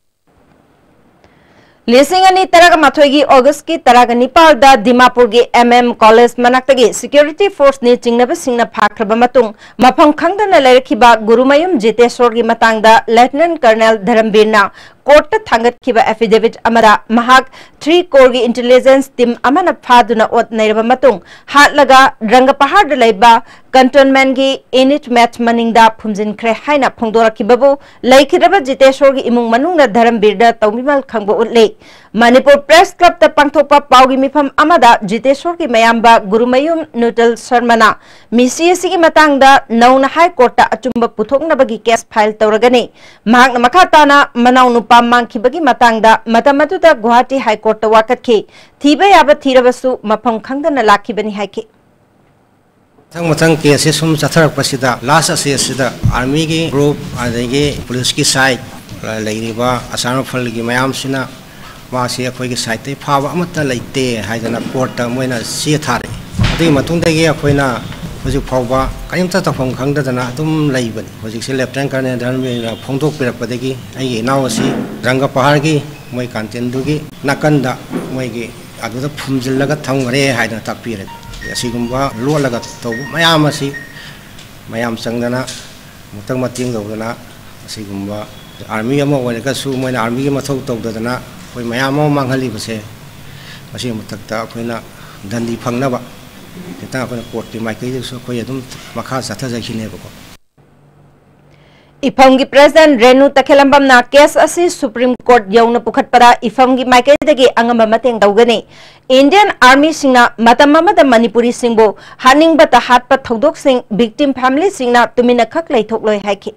ꯂꯤꯁꯤꯡ ꯑꯅꯤ ꯇꯔꯥꯒ ꯃꯥꯊꯣꯏꯒꯤ August ꯀꯤ ꯇꯔꯥꯒ ꯅꯤꯄꯥꯜꯗ ꯗꯤꯃꯥꯄꯨꯔꯒꯤ M M College ꯃꯅꯥꯛꯇꯒꯤ security force ꯅ ꯆꯤꯡꯅꯕꯁꯤꯡꯅ ꯐꯥꯈ꯭ꯔꯕ ꯃꯇꯨꯡ ꯃꯐꯝ ꯈꯪꯗꯅ ꯂꯩꯔꯛꯈꯤꯕ ꯒꯨꯔꯨꯃꯌꯨꯝ ꯖꯤꯇꯦꯁꯣꯔꯒꯤ ꯃꯇꯥꯡꯗ Lieutenant Colonel ꯙꯔꯝꯕꯤꯔꯅ ꯀꯣꯔꯠꯇ ꯊꯥꯡꯒꯠꯈꯤꯕ ꯑꯦꯐꯤꯗꯦꯚꯤꯠ ꯑꯃꯗ ꯃꯍꯥꯛ ꯊ꯭ꯔꯤ ꯀꯣꯔꯒꯤ ꯏꯟꯇꯦꯂꯤꯖꯦꯟꯁ ꯇꯤꯝ ꯑꯃꯅ ꯐꯥꯗꯨꯅ ꯑꯣꯠ ꯅꯩꯔꯕ ꯃꯇꯨꯡ ꯍꯥꯠꯂꯒ ꯔꯪꯒꯄꯍꯥꯔꯗ ꯂꯩꯕ ꯀꯟꯇꯣꯟꯃꯦꯟꯒꯤ ꯏꯅꯤꯠ ꯃꯦꯠ ꯃꯅꯤꯡꯗ ꯐꯨꯝꯖꯤꯟꯈ꯭ꯔꯦ ꯍꯥꯏꯅ ꯐꯣꯡꯗꯣꯔꯛꯈꯤꯕꯕꯨ ꯂꯩꯈꯤꯗ꯭ꯔꯕ ꯖꯤꯇꯦꯁꯣꯔꯒꯤ ꯏꯃꯨꯡ ꯃꯅꯨꯡꯅ ꯙꯔꯝꯕꯤꯔꯗ ꯇꯧꯕꯤꯃꯜ ꯈꯪꯕ ꯎꯠꯂꯤ꯫ ꯃꯅꯤꯄꯨꯔ ꯄ꯭ꯔꯦꯁ ꯀ꯭ꯂꯕꯇ ꯄꯥꯡꯊꯣꯛꯄ ꯄꯥꯎꯒꯤ ꯃꯤꯐꯝ ꯑꯃꯗ ꯖꯤꯇꯦꯁꯣꯔꯒꯤ ꯃꯌꯥꯝꯕ ꯒꯨꯔꯨꯃꯌꯨꯝ ꯅꯨꯇꯜ ꯁꯔꯃꯅ ꯃꯤꯁꯤ ꯑꯁꯤꯒꯤ ꯃꯇꯥꯡꯗ ꯅꯧꯅ ꯍꯥꯏ ꯀꯣꯔꯠꯇ ꯑꯆꯨꯝꯕ ꯄꯨꯊꯣꯛꯅꯕꯒꯤ ꯀꯦꯁ ꯐꯥꯏꯜ ꯇꯧꯔꯒꯅꯤ꯫ ꯃꯍꯥꯛꯅ ꯃꯈꯥ ꯇꯥꯅ ꯃꯅꯥꯎ ꯅꯨꯄꯥ ꯃꯥꯡꯈꯤꯕꯒꯤ ꯃꯇꯥꯡꯗ ꯃꯇꯝ ꯑꯗꯨꯗ ꯒꯨꯋꯥꯍꯥꯇꯤ ꯍꯥꯏ ꯀꯣꯔꯠꯇ ꯋꯥꯀꯠꯈꯤ꯫ ꯊꯤꯕ ꯌꯥꯕ ꯊꯤꯔꯕꯁꯨ ꯃꯐꯝ ꯈꯪꯗꯅ ꯂꯥꯛꯈꯤꯕꯅꯤ ꯍꯥꯏꯈꯤ꯫ ꯃꯊꯪ ꯃꯊꯪ ꯀꯦꯁꯁꯦ ꯁꯨꯝ ꯆꯠꯊꯔꯛꯄꯁꯤꯗ ꯂꯥꯁ ꯑꯁꯤ ꯑꯁꯤꯗ ꯑꯥꯔꯃꯤꯒꯤ ꯒ꯭ꯔꯨꯞ ꯑꯗꯒꯤ ꯄꯨꯂꯤꯁꯀꯤ ꯁꯥꯏꯠ ꯂꯩꯔꯤꯕ ꯑꯆꯥꯔ ꯃꯐꯜꯒꯤ ꯃꯌꯥꯝꯁꯤꯅ ꯃꯥꯁꯤ ꯑꯩꯈꯣꯏꯒꯤ ꯁꯥꯏꯠꯇꯒꯤ ꯐꯥꯕ ꯑꯃꯠꯇ ꯂꯩꯇꯦ ꯍꯥꯏꯗꯅ ꯀꯣꯔꯠꯇ ꯃꯣꯏꯅ ꯆꯦ ꯊꯥꯔꯛꯏ꯫ ꯑꯗꯨꯒꯤ ꯃꯇꯨꯡꯗꯒꯤ ꯑꯩꯈꯣꯏꯅ ꯍꯧꯖꯤꯛ ꯐꯥꯎꯕ ꯀꯔꯤꯝꯇ ꯇꯧꯐꯝ ꯈꯪꯗꯗꯅ ꯑꯗꯨꯝ ꯂꯩꯕꯅꯤ꯫ ꯍꯧꯖꯤꯛꯁꯦ ꯂꯦꯐꯇꯤꯅꯦꯟ ꯀꯔꯅꯦꯜ ꯙꯔꯃꯦꯟꯗ꯭ꯔꯅ ꯐꯣꯡꯗꯣꯛꯄꯤꯔꯛꯄꯗꯒꯤ ꯑꯩꯒꯤ ꯏꯅꯥꯎ ꯑꯁꯤ ꯔꯪꯒ ꯄꯍꯥꯔꯒꯤ ꯃꯣꯏ ꯀꯥꯟꯇꯤꯟꯗꯨꯒꯤ ꯅꯥꯀꯟꯗ ꯃꯣꯏꯒꯤ ꯑꯗꯨꯗ ꯐꯨꯝꯖꯤꯜꯂꯒ ꯊꯝꯈ꯭ꯔꯦ ꯍꯥꯏꯗꯅ ꯇꯥꯛꯄꯤꯔꯦ꯫ ꯑꯁꯤꯒꯨꯝꯕ ꯂꯣꯠꯂꯒ ꯇꯧꯕ ꯃꯌꯥꯝ ꯑꯁꯤ ꯃꯌꯥꯝ ꯆꯪꯗꯅ ꯑꯃꯨꯛꯇꯪ ꯃꯇꯦꯡ ꯇꯧꯗꯅ ꯑꯁꯤꯒꯨꯝꯕ ꯑꯥꯔꯃꯤ ꯑꯃ ꯑꯣꯏꯔꯒꯁꯨ ꯃꯣꯏꯅ ꯑꯥꯔꯃꯤꯒꯤ ꯃꯊꯧ ꯇꯧꯗꯗꯅ ꯑꯩꯈꯣꯏ ꯃꯌꯥꯝ ꯑꯃ ꯃꯥꯡꯍꯜꯂꯤꯕꯁꯦ ꯃꯁꯤꯒꯤ ꯃꯊꯛꯇ ꯑꯩꯈꯣꯏꯅ ꯗꯟꯗꯤ ꯐꯪꯅꯕ ꯈꯤꯇꯪ ꯑꯩꯈꯣꯏꯅ ꯀꯣꯔꯠꯀꯤ ꯃꯥꯏꯀꯩꯗꯒꯤꯁꯨ ꯑꯩꯈꯣꯏ ꯑꯗꯨꯝ ꯃꯈꯥ ꯆꯠꯊꯖꯈꯤꯅꯦꯕꯀꯣ꯫ ꯏꯐꯝꯒꯤ ꯄ꯭ꯔꯦꯁꯤꯗꯦꯟꯠ ꯔꯦꯅꯨ ꯇꯈꯦꯂꯝꯕꯝꯅ ꯀꯦꯁ ꯑꯁꯤ ꯁꯨꯄ꯭ꯔꯤꯝ ꯀꯣꯔꯠ ꯌꯧꯅ ꯄꯨꯈꯠꯄꯗ ꯏꯐꯝꯒꯤ ꯃꯥꯏꯀꯩꯗꯒꯤ ꯑꯉꯝꯕ ꯃꯇꯦꯡ ꯇꯧꯒꯅꯤ꯫ ꯏꯟꯗꯤꯌꯟ ꯑꯥꯔꯃꯤꯁꯤꯡꯅ ꯃꯇꯝ ꯑꯃꯗ ꯃꯅꯤꯄꯨꯔꯤꯁꯤꯡꯕꯨ ꯍꯥꯠꯅꯤꯡꯕꯇ ꯍꯥꯠꯄ ꯊꯧꯗꯣꯛꯁꯤꯡ ꯚꯤꯛꯇꯤꯝ ꯐꯦꯃꯤꯂꯤꯁꯤꯡꯅ ꯇꯨꯃꯤꯟꯅ ꯈꯛ ꯂꯩꯊꯣꯛꯂꯣꯏ ꯍꯥꯏꯈꯤ꯫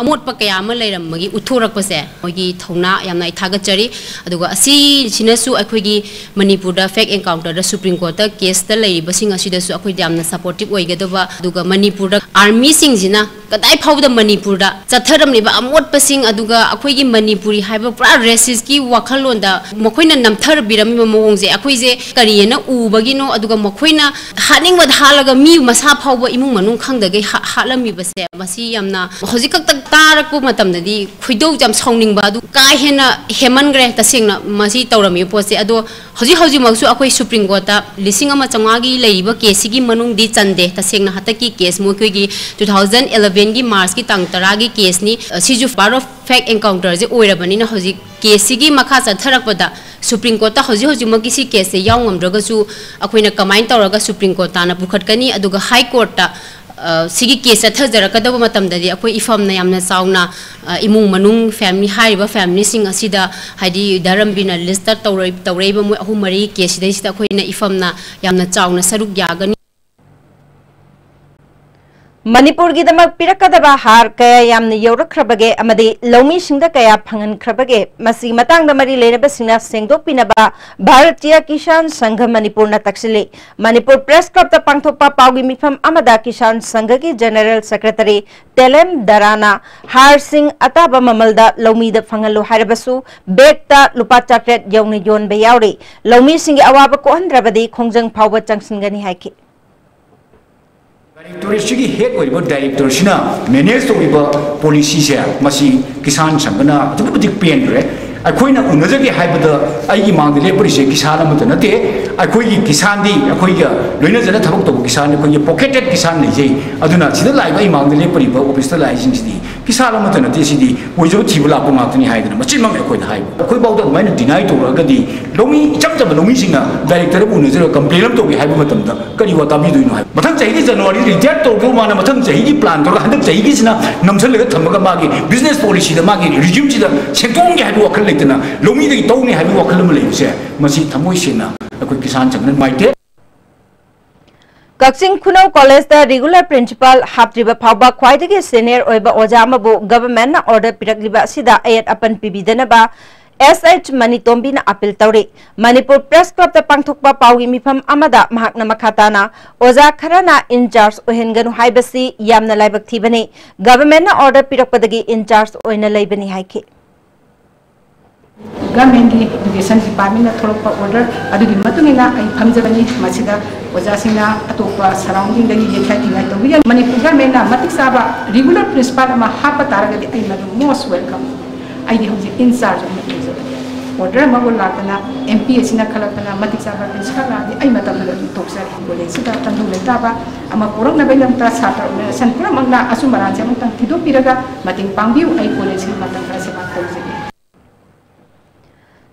ꯑꯃꯣꯠꯄ ꯀꯌꯥ ꯑꯃ ꯂꯩꯔꯝꯕꯒꯤ ꯎꯠꯊꯣꯔꯛꯄꯁꯦ ꯃꯣꯏꯒꯤ ꯊꯧꯅꯥ ꯌꯥꯝꯅ ꯑꯩ ꯊꯥꯒꯠꯆꯔꯤ꯫ ꯑꯗꯨꯒ ꯑꯁꯤꯁꯤꯅꯁꯨ ꯑꯩꯈꯣꯏꯒꯤ ꯃꯅꯤꯄꯨꯔꯗ ꯐꯦꯛ ꯑꯦꯟꯀꯥꯎꯟꯇꯔꯗ ꯁꯨꯄ꯭ꯔꯤꯝ ꯀꯣꯔꯠꯇ ꯀꯦꯁꯇ ꯂꯩꯔꯤꯕꯁꯤꯡ ꯑꯁꯤꯗꯁꯨ ꯑꯩꯈꯣꯏꯗ ꯌꯥꯝꯅ ꯁꯄꯣꯔꯇꯤꯞ ꯑꯣꯏꯒꯗꯕ, ꯑꯗꯨꯒ ꯃꯅꯤꯄꯨꯔꯗ ꯑꯥꯔꯃꯤꯁꯤꯡꯁꯤꯅ ꯀꯗꯥꯏ ꯐꯥꯎꯕꯗ ꯃꯅꯤꯄꯨꯔꯗ ꯆꯠꯊꯔꯝꯂꯤꯕ ꯑꯃꯣꯠꯄꯁꯤꯡ, ꯑꯗꯨꯒ ꯑꯩꯈꯣꯏꯒꯤ ꯃꯅꯤꯄꯨꯔꯤ ꯍꯥꯏꯕ ꯄꯨꯔꯥ ꯔꯦꯁꯤꯁꯀꯤ ꯋꯥꯈꯜꯂꯣꯟꯗ ꯃꯈꯣꯏꯅ ꯅꯝꯊꯔꯕꯤꯔꯝꯃꯤꯕ ꯃꯑꯣꯡꯁꯦ ꯑꯩꯈꯣꯏꯁꯦ ꯀꯔꯤꯅ ꯎꯕꯒꯤꯅꯣ, ꯑꯗꯨꯒ ꯃꯈꯣꯏꯅ ꯍꯥꯠꯅꯤꯡꯕꯗ ꯍꯥꯠꯂꯒ ꯃꯤ ꯃꯁꯥ ꯐꯥꯎꯕ ꯏꯃꯨꯡ ꯃꯅꯨꯡ ꯈꯪꯗꯒꯩ ꯍꯥ-, ꯍꯥꯠꯂꯝꯃꯤꯕꯁꯦ ꯃꯁꯤ ꯌꯥꯝꯅ ꯍꯧꯖꯤꯛ ꯈꯛꯇ ꯇꯥꯔꯛꯄ ꯃꯇꯝꯗꯗꯤ ꯈꯣꯏꯗꯧ ꯌꯥꯝ ꯁꯥꯎꯅꯤꯡꯕ ꯑꯗꯨ ꯀꯥ ꯍꯦꯟꯅ ꯍꯦꯟꯃꯟꯈ꯭ꯔꯦ꯫ ꯇꯁꯦꯡꯅ ꯃꯁꯤ ꯇꯧꯔꯝꯃꯤꯕ ꯄꯣꯠꯁꯦ꯫ ꯑꯗꯣ ꯍꯧꯖꯤꯛ ꯍꯧꯖꯤꯛꯃꯛꯁꯨ ꯑꯩꯈꯣꯏ ꯁꯨꯄ꯭ꯔꯤꯝ ꯀꯣꯔꯠꯇ ꯂꯤꯁꯤꯡ ꯑꯃ ꯆꯥꯝꯃꯉꯥꯒꯤ ꯂꯩꯔꯤꯕ ꯀꯦꯁꯁꯤꯒꯤ ꯃꯅꯨꯡꯗꯤ ꯆꯟꯗꯦ꯫ ꯇꯁꯦꯡꯅ ꯍꯟꯗꯛꯀꯤ ꯀꯦꯁ ꯃꯈꯣꯏꯒꯤ two thousand elevenꯒꯤ ꯃꯥꯔꯆꯀꯤ ꯇꯥꯡ ꯇꯔꯥꯒꯤ ꯀꯦꯁꯅꯤ꯫ ꯑꯁꯤꯁꯨ part of fact encounterꯁꯦ ꯑꯣꯏꯔꯕꯅꯤꯅ ꯍꯧꯖꯤꯛ ꯀꯦꯁꯁꯤꯒꯤ ꯃꯈꯥ ꯆꯠꯊꯔꯛꯄꯗ ꯁꯨꯄ꯭ꯔꯤꯝ ꯀꯣꯔꯠꯇ ꯍꯧꯖꯤꯛ ꯍꯧꯖꯤꯛꯃꯛꯀꯤ ꯁꯤ ꯀꯦꯁꯁꯦ ꯌꯥꯎ ꯉꯝꯗ꯭ꯔꯒꯁꯨ ꯑꯩꯈꯣꯏꯅ ꯀꯃꯥꯏꯅ ꯇꯧꯔꯒ ꯁꯨꯄ꯭ꯔꯤꯝ ꯀꯣꯔꯠ ꯇꯥꯟꯅ ꯄꯨꯈꯠꯀꯅꯤ, ꯑꯗꯨꯒ ꯍꯥꯏ ꯀꯣꯔꯠꯇ, ꯑ, ꯁꯤꯒꯤ ꯀꯦꯁ ꯆꯠꯊꯖꯔꯛꯀꯗꯕ ꯃꯇꯝꯗꯗꯤ ꯑꯩꯈꯣꯏ ꯏꯐꯝꯅ ꯌꯥꯝꯅ ꯆꯥꯎꯅ, ꯑ, ꯏꯃꯨꯡ ꯃꯅꯨꯡ ꯐꯦꯃꯤꯂꯤ, ꯍꯥꯏꯔꯤꯕ ꯐꯦꯃꯤꯂꯤꯁꯤꯡ ꯑꯁꯤꯗ, ꯍꯥꯏꯗꯤ ꯙꯔꯝꯕꯤꯔꯅ ꯂꯤꯁꯇꯔ ꯇꯧꯔꯛ-, ꯇꯧꯔꯛꯏꯕ ꯃꯣꯏ ꯑꯍꯨꯝ ꯃꯔꯤ ꯀꯦꯁꯁꯤꯗꯩꯁꯤꯗ ꯑꯩꯈꯣꯏꯅ ꯏꯐꯝꯅ ꯌꯥꯝꯅ ꯆꯥꯎꯅ ꯁꯔꯨꯛ ꯌꯥꯒꯅꯤ꯫ ꯃꯅꯤꯄꯨꯔꯒꯤꯗꯃꯛ ꯄꯤꯔꯛꯀꯗꯕ ꯍꯥꯔ ꯀꯌꯥ ꯌꯥꯝꯅ ꯌꯧꯔꯛꯈ꯭ꯔꯕꯒꯦ ꯑꯃꯗꯤ ꯂꯧꯃꯤꯁꯤꯡꯗ ꯀꯌꯥ ꯐꯪꯍꯟꯈ꯭ꯔꯕꯒꯦ, ꯃꯁꯤꯒꯤ ꯃꯇꯥꯡꯗ ꯃꯔꯤ ꯂꯩꯅꯕꯁꯤꯡꯅ ꯁꯦꯡꯗꯣꯛꯄꯤꯅꯕ ꯚꯥꯔꯇꯤꯌ ꯀꯤꯁꯥꯟ ꯁꯪꯘ ꯃꯅꯤꯄꯨꯔꯅ ꯇꯛꯁꯤꯜꯂꯤ꯫ ꯃꯅꯤꯄꯨꯔ ꯄ꯭ꯔꯦꯁ ꯀ꯭ꯂꯕꯇ ꯄꯥꯡꯊꯣꯛꯄ ꯄꯥꯎꯒꯤ ꯃꯤꯐꯝ ꯑꯃꯗ ꯀꯤꯁꯥꯟ ꯁꯪꯘꯒꯤ ꯖꯦꯅꯔꯦꯜ ꯁꯦꯀ꯭ꯔꯦꯇꯔꯤ ꯇꯦꯂꯦꯝ ꯗꯔꯥꯅ ꯍꯥꯔꯁꯤꯡ ꯑꯇꯥꯕ ꯃꯃꯜꯗ ꯂꯧꯃꯤꯗ ꯐꯪꯍꯜꯂꯨ ꯍꯥꯏꯔꯕꯁꯨ ꯕꯦꯒꯇ ꯂꯨꯄꯥ ꯆꯥꯇ꯭ꯔꯦꯠ ꯌꯧꯅ ꯌꯣꯟꯕ ꯌꯥꯎꯔꯤ꯫ ꯂꯧꯃꯤꯁꯤꯡꯒꯤ ꯑꯋꯥꯕ ꯀꯣꯛꯍꯟꯗ꯭ꯔꯕꯗꯤ ꯈꯣꯡꯖꯪ ꯐꯥꯎꯕ ꯆꯪꯁꯤꯟꯒꯅꯤ ꯍꯥꯏꯈꯤ꯫ ꯗꯥꯏꯔꯦꯛꯇꯣꯔꯦꯠꯁꯤꯒꯤ ꯍꯦꯗ ꯑꯣꯏꯔꯤꯕ ꯗꯥꯏꯔꯦꯛꯇꯔꯁꯤꯅ ꯃꯦꯅꯦꯖ ꯇꯧꯔꯤꯕ ꯄꯣꯂꯤꯁꯤꯁꯦ, ꯃꯁꯤ ꯀꯤꯁꯥꯟ ꯁꯪꯘꯅ ꯑꯗꯨꯛꯀꯤ ꯃꯇꯤꯛ ꯄꯦꯟꯈ꯭ꯔꯦ꯫ ꯑꯩꯈꯣꯏꯅ ꯎꯅꯖꯒꯦ ꯍꯥꯏꯕꯗ ꯑꯩꯒꯤ ꯃꯥꯡꯗ ꯂꯦꯞꯄꯔꯤꯁꯦ ꯀꯤꯁꯥꯟ ꯑꯃꯠꯇ ꯅꯠꯇꯦ꯫ ꯑꯩꯈꯣꯏꯒꯤ ꯀꯤꯁꯥꯟꯗꯤ, ꯑꯩꯈꯣꯏꯒ ꯂꯣꯏꯅꯖꯅ ꯊꯕꯛ ꯇꯧꯕ ꯀꯤꯁꯥꯟ, ꯑꯩꯈꯣꯏꯒꯤ ꯄꯣꯀꯦꯇꯦꯠ ꯀꯤꯁꯥꯟ ꯂꯩꯖꯩ꯫ ꯑꯗꯨꯅ ꯁꯤꯗ ꯂꯥꯛꯏꯕ ꯑꯩ ꯃꯥꯡꯗ ꯂꯦꯞꯄꯔꯤꯕ ꯑꯣꯐꯤꯁꯇ ꯂꯥꯛꯏꯁꯤꯡꯁꯤꯗꯤ ꯀꯤꯁꯥꯟ ꯑꯃꯠꯇ ꯅꯠꯇꯦ, ꯁꯤꯗꯤ ꯑꯣꯏꯖꯕ ꯊꯤꯕ ꯂꯥꯛꯄ ꯉꯥꯛꯇꯅꯤ ꯍꯥꯏꯗꯅ ꯃꯆꯤꯟꯃꯛꯅ ꯑꯩꯈꯣꯏꯗ ꯍꯥꯏꯕ꯫ ꯑꯩꯈꯣꯏꯐꯥꯎꯗ ꯑꯗꯨꯃꯥꯏꯅ ꯗꯤꯅꯥꯏ ꯇꯧꯔꯛꯑꯒꯗꯤ ꯂꯧꯃꯤ, ꯏꯆꯝ ꯆꯝꯕ ꯂꯧꯃꯤꯁꯤꯡꯅ ꯗꯥꯏꯔꯦꯛꯇꯔꯕꯨ ꯎꯅꯖꯔꯒ ꯀꯝꯄ꯭ꯂꯦꯟ ꯑꯃ ꯇꯧꯒꯦ ꯍꯥꯏꯕ ꯃꯇꯝꯗ ꯀꯔꯤ ꯋꯥ ꯇꯥꯕꯤꯗꯣꯏꯅꯣ ꯍꯥꯏꯕ? ꯃꯊꯪ ꯆꯍꯤꯒꯤ ꯖꯅꯋꯥꯔꯤ ꯔꯤꯇꯥꯌꯔ ꯇꯧꯔꯒ ꯃꯥꯅ ꯃꯊꯪ ꯆꯍꯤꯒꯤ ꯄ꯭ꯂꯥꯟ ꯇꯧꯔꯒ ꯍꯟꯗꯛ ꯆꯍꯤꯒꯤꯁꯤꯅ ꯅꯝꯁꯤꯜꯂꯒ ꯊꯝꯃꯒ ꯃꯥꯒꯤ ꯕꯤꯖꯤꯅꯦꯁ ꯄꯣꯂꯤꯁꯤꯗ, ꯃꯥꯒꯤ ꯔꯤꯖ꯭ꯌꯨꯝꯁꯤꯗ ꯁꯦꯝꯗꯣꯛꯑꯝꯒꯦ ꯍꯥꯏꯕ ꯋꯥꯈꯜ ꯂꯩꯇꯅ ꯂꯧꯃꯤꯗꯒꯤ ꯇꯧꯅꯤ ꯍꯥꯏꯕꯒꯤ ꯋꯥꯈꯜ ꯑꯃ ꯂꯩꯕꯁꯦ, ꯃꯁꯤ ꯊꯃꯣꯏ ꯁꯦꯡꯅ ꯑꯩꯈꯣꯏ ꯀꯤꯁꯥꯟ ꯁꯪꯒꯅ ꯅꯨꯡꯉꯥꯏꯇꯦ꯫ ꯀꯛꯆꯤꯡ ꯈꯨꯅꯧ ꯀꯣꯂꯦꯖꯇ ꯔꯤꯒꯨꯂꯔ ꯄ꯭ꯔꯤꯟꯁꯤꯄꯥꯜ ꯍꯥꯞꯇ꯭ꯔꯤꯕ ꯐꯥꯎꯕ ꯈ꯭ꯋꯥꯏꯗꯒꯤ ꯁꯦꯅꯤꯌꯔ ꯑꯣꯏꯕ ꯑꯣꯖꯥ ꯑꯃꯕꯨ ꯒꯚꯔꯟꯃꯦꯟꯠꯅ ꯑꯣꯔꯗꯔ ꯄꯤꯔꯛꯂꯤꯕ ꯑꯁꯤꯗ ꯑꯌꯦꯠ ꯑꯄꯟ ꯄꯤꯕꯤꯗꯅꯕ ꯑꯦꯁ ꯑꯩꯆ ꯃꯅꯤꯇꯣꯝꯕꯤꯅ ꯑꯄꯤꯜ ꯇꯧꯔꯤ꯫ ꯃꯅꯤꯄꯨꯔ ꯄ꯭ꯔꯦꯁ ꯀ꯭ꯂꯕꯇ ꯄꯥꯡꯊꯣꯛꯄ ꯄꯥꯎꯒꯤ ꯃꯤꯐꯝ ꯑꯃꯗ ꯃꯍꯥꯛꯅ ꯃꯈꯥ ꯇꯥꯅ ꯑꯣꯖꯥ ꯈꯔꯅ ꯏꯟꯆꯥꯔꯖ ꯑꯣꯏꯍꯟꯒꯅꯨ ꯍꯥꯏꯕꯁꯤ ꯌꯥꯝꯅ ꯂꯥꯏꯕꯛ ꯊꯤꯕꯅꯤ꯫ ꯒꯚꯔꯟꯃꯦꯟꯠꯅ ꯑꯣꯔꯗꯔ ꯄꯤꯔꯛꯄꯗꯒꯤ ꯏꯟꯆꯥꯔꯖ ꯑꯣꯏꯅ ꯂꯩꯕꯅꯤ ꯍꯥꯏꯈꯤ꯫ ꯒꯚꯔꯟꯃꯦꯟꯒꯤ ꯏꯗꯨꯀꯦꯁꯟ ꯗꯤꯄꯥꯔꯠꯃꯦꯟꯅ ꯊꯣꯛꯂꯛꯄ ꯑꯣꯔꯗꯔ ꯑꯗꯨꯒꯤ ꯃꯇꯨꯡ ꯏꯟꯅ ꯑꯩ ꯐꯝꯖꯕꯅꯤ꯫ ꯃꯁꯤꯗ ꯑꯣꯖꯥꯁꯤꯡꯅ ꯑꯇꯣꯞꯄ ꯁꯔꯥꯎꯟꯗꯤꯡꯗꯒꯤ ꯌꯩꯊꯥꯏ ꯊꯤꯡꯉꯥꯏ ꯇꯧꯕ ꯌꯥꯏ꯫ ꯃꯅꯤꯄꯨꯔ ꯒꯚꯔꯟꯃꯦꯟꯅ ꯃꯇꯤꯛ ꯆꯥꯕ ꯔꯤꯒꯨꯂꯔ ꯄ꯭ꯔꯤꯟꯁꯤꯄꯥꯜ ꯑꯃ ꯍꯥꯞꯄ ꯇꯥꯔꯒꯗꯤ ꯑꯩ ꯃꯗꯨ ꯃꯣꯁ ꯋꯦꯜꯀꯝ꯫ ꯑꯩꯗꯤ ꯍꯧꯖꯤꯛ ꯏꯟꯆꯥꯔꯖ ꯑꯣꯏꯅ ꯂꯩꯖꯕꯅꯤ꯫ ꯑꯣꯔꯗꯔ ꯑꯃꯕꯨ ꯂꯥꯛꯇꯅ, ꯑꯦꯝ ꯄꯤ ꯑꯁꯤꯅ ꯈꯜꯂꯛꯇꯅ ꯃꯇꯤꯛ ꯆꯥꯕ ꯄ꯭ꯔꯤꯟꯁꯤꯄꯥꯜ ꯂꯥꯛꯑꯗꯤ ꯑꯩ ꯃꯇꯝꯗꯨꯗ ꯑꯗꯨꯝ ꯇꯣꯛꯆꯔꯦ꯫ ꯀꯣꯂꯦꯖꯁꯤꯗ ꯇꯪꯗꯨ ꯂꯩꯇꯥꯕ ꯑꯃ ꯄꯨꯔꯛꯅꯕꯒꯤꯗꯃꯛꯇ ꯁꯥꯇ꯭ꯔ ꯑꯣꯔꯒꯅꯥꯏꯖꯦꯁꯟ ꯄꯨꯝꯅꯃꯛꯅ ꯑꯆꯨꯝ ꯑꯔꯥꯟꯁꯦ ꯑꯃꯨꯛꯇꯪ ꯊꯤꯗꯣꯛꯄꯤꯔꯒ ꯃꯇꯦꯡ ꯄꯥꯡꯕꯤꯌꯨ꯫ ꯑꯩ ꯀꯣꯂꯦꯖꯁꯤꯒꯤ ꯃꯇꯝ ꯈꯔ ꯁꯦꯕꯥ ꯇꯧꯖꯒꯦ꯫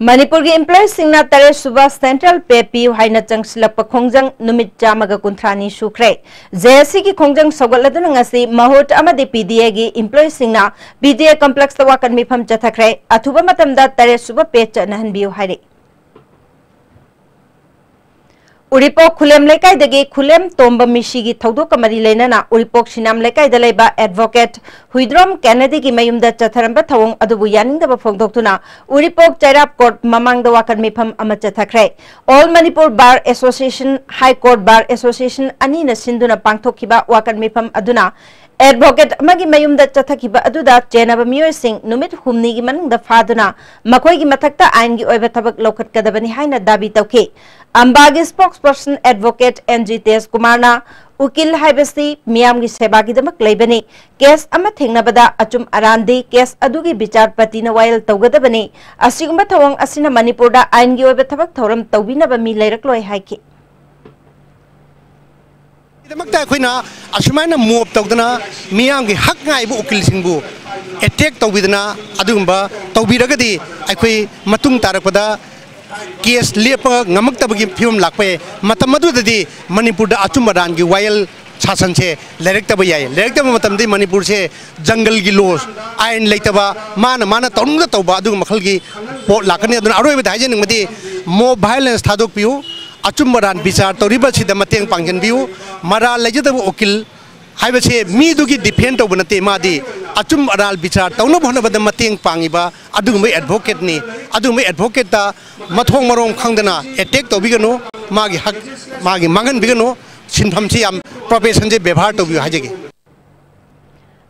ꯃꯅꯤꯄꯨꯔꯒꯤ ꯏꯝꯄ꯭ꯂꯣꯌꯤꯁꯤꯡꯅ ꯇꯔꯦꯠ ꯁꯨꯕ ꯁꯦꯟꯇ꯭ꯔꯦꯜ ꯄꯦ ꯄꯤꯌꯨ ꯍꯥꯏꯅ ꯆꯪꯁꯤꯜꯂꯛꯄ ꯈꯣꯡꯖꯪ ꯅꯨꯃꯤꯠ ꯆꯥꯝꯃꯒ ꯀꯨꯟꯊ꯭ꯔꯥꯅꯤ ꯁꯨꯈ꯭ꯔꯦ꯫ ꯖꯦ ꯑꯦꯁ ꯁꯤꯒꯤ ꯈꯣꯡꯖꯪ ꯁꯧꯒꯠꯂꯗꯨꯅ ꯉꯁꯤ ꯃꯍꯨꯠ ꯑꯃꯗꯤ ꯄꯤ ꯗꯤ ꯑꯦꯒꯤ ꯏꯝꯄ꯭ꯂꯣꯌꯤꯁꯤꯡꯅ ꯄꯤ ꯗꯤ ꯑꯦ ꯀꯝꯄ꯭ꯂꯦꯛꯁꯇ ꯋꯥꯀꯠ ꯃꯤꯐꯝ ꯆꯠꯊꯈ꯭ꯔꯦ꯫ ꯑꯊꯨꯕ ꯃꯇꯝꯗ ꯇꯔꯦꯠ ꯁꯨꯕ ꯄꯦ ꯆꯠꯅꯍꯟꯕꯤꯌꯨ ꯍꯥꯏꯔꯤ꯫ ꯎꯔꯤꯄꯣꯛ ꯈꯨꯂꯦꯝ ꯂꯩꯀꯥꯏꯗꯒꯤ ꯈꯨꯂꯦꯝ ꯇꯣꯝꯕ ꯃꯤꯁꯤꯒꯤ ꯊꯧꯗꯣꯛꯀ ꯃꯔꯤ ꯂꯩꯅꯅ ꯎꯔꯤꯄꯣꯛ ꯁꯤꯅꯥꯝ ꯂꯩꯀꯥꯏꯗ ꯂꯩꯕ ꯑꯦꯗꯚꯣꯀꯦꯠ ꯍꯨꯏꯗ꯭ꯔꯣꯝ ꯀꯦꯅꯦꯗꯤꯒꯤ ꯃꯌꯨꯝꯗ ꯆꯠꯊꯔꯝꯕ ꯊꯧꯑꯣꯡ ꯑꯗꯨꯕꯨ ꯌꯥꯅꯤꯡꯗꯕ ꯐꯣꯡꯗꯣꯛꯇꯨꯅ ꯎꯔꯤꯄꯣꯛ ꯆꯩꯔꯥꯞ ꯀꯣꯔꯠ ꯃꯃꯥꯡꯗ ꯋꯥꯀꯠ ꯃꯤꯐꯝ ꯑꯃ ꯆꯠꯊꯈ꯭ꯔꯦ꯫ All Manipur bar association, high court bar association ꯑꯅꯤꯅ ꯁꯤꯟꯗꯨꯅ ꯄꯥꯡꯊꯣꯛꯈꯤꯕ ꯋꯥꯀꯠ ꯃꯤꯐꯝ ꯑꯗꯨꯅ ꯑꯦꯗꯚꯣꯀꯦꯠ ꯑꯃꯒꯤ ꯃꯌꯨꯝꯗ ꯆꯠꯊꯈꯤꯕ ꯑꯗꯨꯗ ꯆꯦꯟꯅꯕ ꯃꯤꯑꯣꯏꯁꯤꯡ ꯅꯨꯃꯤꯠ ꯍꯨꯝꯅꯤꯒꯤ ꯃꯅꯨꯡꯗ ꯐꯥꯗꯨꯅ ꯃꯈꯣꯏꯒꯤ ꯃꯊꯛꯇ ꯑꯥꯏꯟꯒꯤ ꯑꯣꯏꯕ ꯊꯕꯛ ꯂꯧꯈꯠꯀꯗꯕꯅꯤ ꯍꯥꯏꯅ ꯗꯥꯕꯤ ꯇꯧꯈꯤ꯫ ꯑꯝꯕꯥꯒꯤ ꯁ꯭ꯄꯣꯛꯁꯄꯔꯁꯟ ꯑꯦꯗꯚꯣꯀꯦꯠ ꯑꯦꯟ ꯖꯤ ꯇꯦꯖꯀꯨꯃꯥꯔꯅ ꯎꯀꯤꯜ ꯍꯥꯏꯕꯁꯤ ꯃꯤꯌꯥꯝꯒꯤ ꯁꯦꯕꯥꯒꯤꯗꯃꯛ ꯂꯩꯕꯅꯤ꯫ ꯀꯦꯁ ꯑꯃ ꯊꯦꯡꯅꯕꯗ ꯑꯆꯨꯝ ꯑꯔꯥꯟꯗꯤ ꯀꯦꯁ ꯑꯗꯨꯒꯤ ꯕꯤꯆꯥꯔꯄꯇꯤꯅ ꯋꯥꯌꯦꯜ ꯇꯧꯒꯗꯕꯅꯤ꯫ ꯑꯁꯤꯒꯨꯝꯕ ꯊꯧꯑꯣꯡ ꯑꯁꯤꯅ ꯃꯅꯤꯄꯨꯔꯗ ꯑꯥꯏꯟꯒꯤ ꯑꯣꯏꯕ ꯊꯕꯛ ꯊꯧꯔꯝ ꯇꯧꯕꯤꯅꯕ ꯃꯤ ꯂꯩꯔꯛꯂꯣꯏ ꯍꯥꯏꯈꯤ꯫ ꯒꯤꯗꯃꯛꯇ ꯑꯩꯈꯣꯏꯅ ꯑꯁꯨꯃꯥꯏꯅ ꯃꯣꯞ ꯇꯧꯗꯅ ꯃꯤꯌꯥꯝꯒꯤ ꯍꯛ ꯉꯥꯏꯕ ꯎꯀꯤꯜꯁꯤꯡꯕꯨ ꯑꯦꯇꯦꯛ ꯇꯧꯕꯤꯗꯅ ꯑꯗꯨꯒꯨꯝꯕ ꯇꯧꯕꯤꯔꯒꯗꯤ ꯑꯩꯈꯣꯏ ꯃꯇꯨꯡ ꯇꯥꯔꯛꯄꯗ ꯀꯦꯁ ꯂꯦꯞꯄ ꯉꯝꯃꯛꯇꯕꯒꯤ ꯐꯤꯕꯝ ꯂꯥꯛꯄ ꯌꯥꯏ꯫ ꯃꯇꯝ ꯑꯗꯨꯗꯗꯤ ꯃꯅꯤꯄꯨꯔꯗ ꯑꯆꯨꯝ ꯑꯔꯥꯟꯒꯤ ꯋꯥꯌꯦꯜ ꯁꯥꯁꯟꯁꯦ ꯂꯩꯔꯛꯇꯕ ꯌꯥꯏ꯫ ꯂꯩꯔꯛꯇꯕ ꯃꯇꯝꯗꯤ ꯃꯅꯤꯄꯨꯔꯁꯦ ꯖꯪꯒꯜꯒꯤ ꯂꯣ, ꯑꯥꯏꯟ ꯂꯩꯇꯕ, ꯃꯥꯅ ꯃꯥꯅ ꯇꯧꯅꯤꯡꯗ ꯇꯧꯕ ꯑꯗꯨꯒꯨꯝꯕ ꯃꯈꯜꯒꯤ ꯄꯣꯠ ꯂꯥꯛꯀꯅꯤ꯫ ꯑꯗꯨꯅ ꯑꯔꯣꯏꯕꯗ ꯍꯥꯏꯖꯅꯤꯡꯕꯗꯤ ꯃꯣꯞ ꯚꯥꯏꯑꯣꯂꯦꯟꯁ ꯊꯥꯗꯣꯛꯄꯤꯌꯨ, ꯑꯆꯨꯝ ꯑꯔꯥꯟ ꯕꯤꯆꯥꯔ ꯇꯧꯔꯤꯕꯁꯤꯗ ꯃꯇꯦꯡ ꯄꯥꯡꯁꯤꯟꯕꯤꯌꯨ꯫ ꯃꯔꯥꯜ ꯂꯩꯖꯗꯕ ꯎꯀꯤꯜ ꯍꯥꯏꯕꯁꯦ ꯃꯤꯗꯨꯒꯤ ꯗꯤꯐꯦꯟ ꯇꯧꯕ ꯅꯠꯇꯦ, ꯃꯥꯗꯤ ꯑꯆꯨꯝ ꯑꯔꯥꯜ ꯕꯤꯆꯥꯔ ꯇꯧꯅꯕ ꯍꯣꯠꯅꯕꯗ ꯃꯇꯦꯡ ꯄꯥꯡꯉꯤꯕ ꯑꯗꯨꯒꯨꯝꯕ ꯑꯦꯗꯚꯣꯀꯦꯠꯅꯤ꯫ ꯑꯗꯨꯒꯨꯝꯕ ꯑꯦꯗꯚꯣꯀꯦꯠꯇ ꯃꯊꯣꯡ ꯃꯔꯣꯡ ꯈꯪꯗꯅ ꯑꯦꯇꯦꯛ ꯇꯧꯕꯤꯒꯅꯨ꯫ ꯃꯥꯒꯤ ꯍꯛ, ꯃꯥꯒꯤ ꯃꯥꯡꯍꯟꯕꯤꯒꯅꯨ꯫ ꯁꯤꯟꯐꯝꯁꯤ ꯌꯥꯝ, ꯄ꯭ꯔꯣꯐꯦꯁꯟꯁꯦ ꯕꯦꯕꯥꯔ ꯇꯧꯕꯤꯌꯨ ꯍꯥꯏꯖꯒꯦ꯫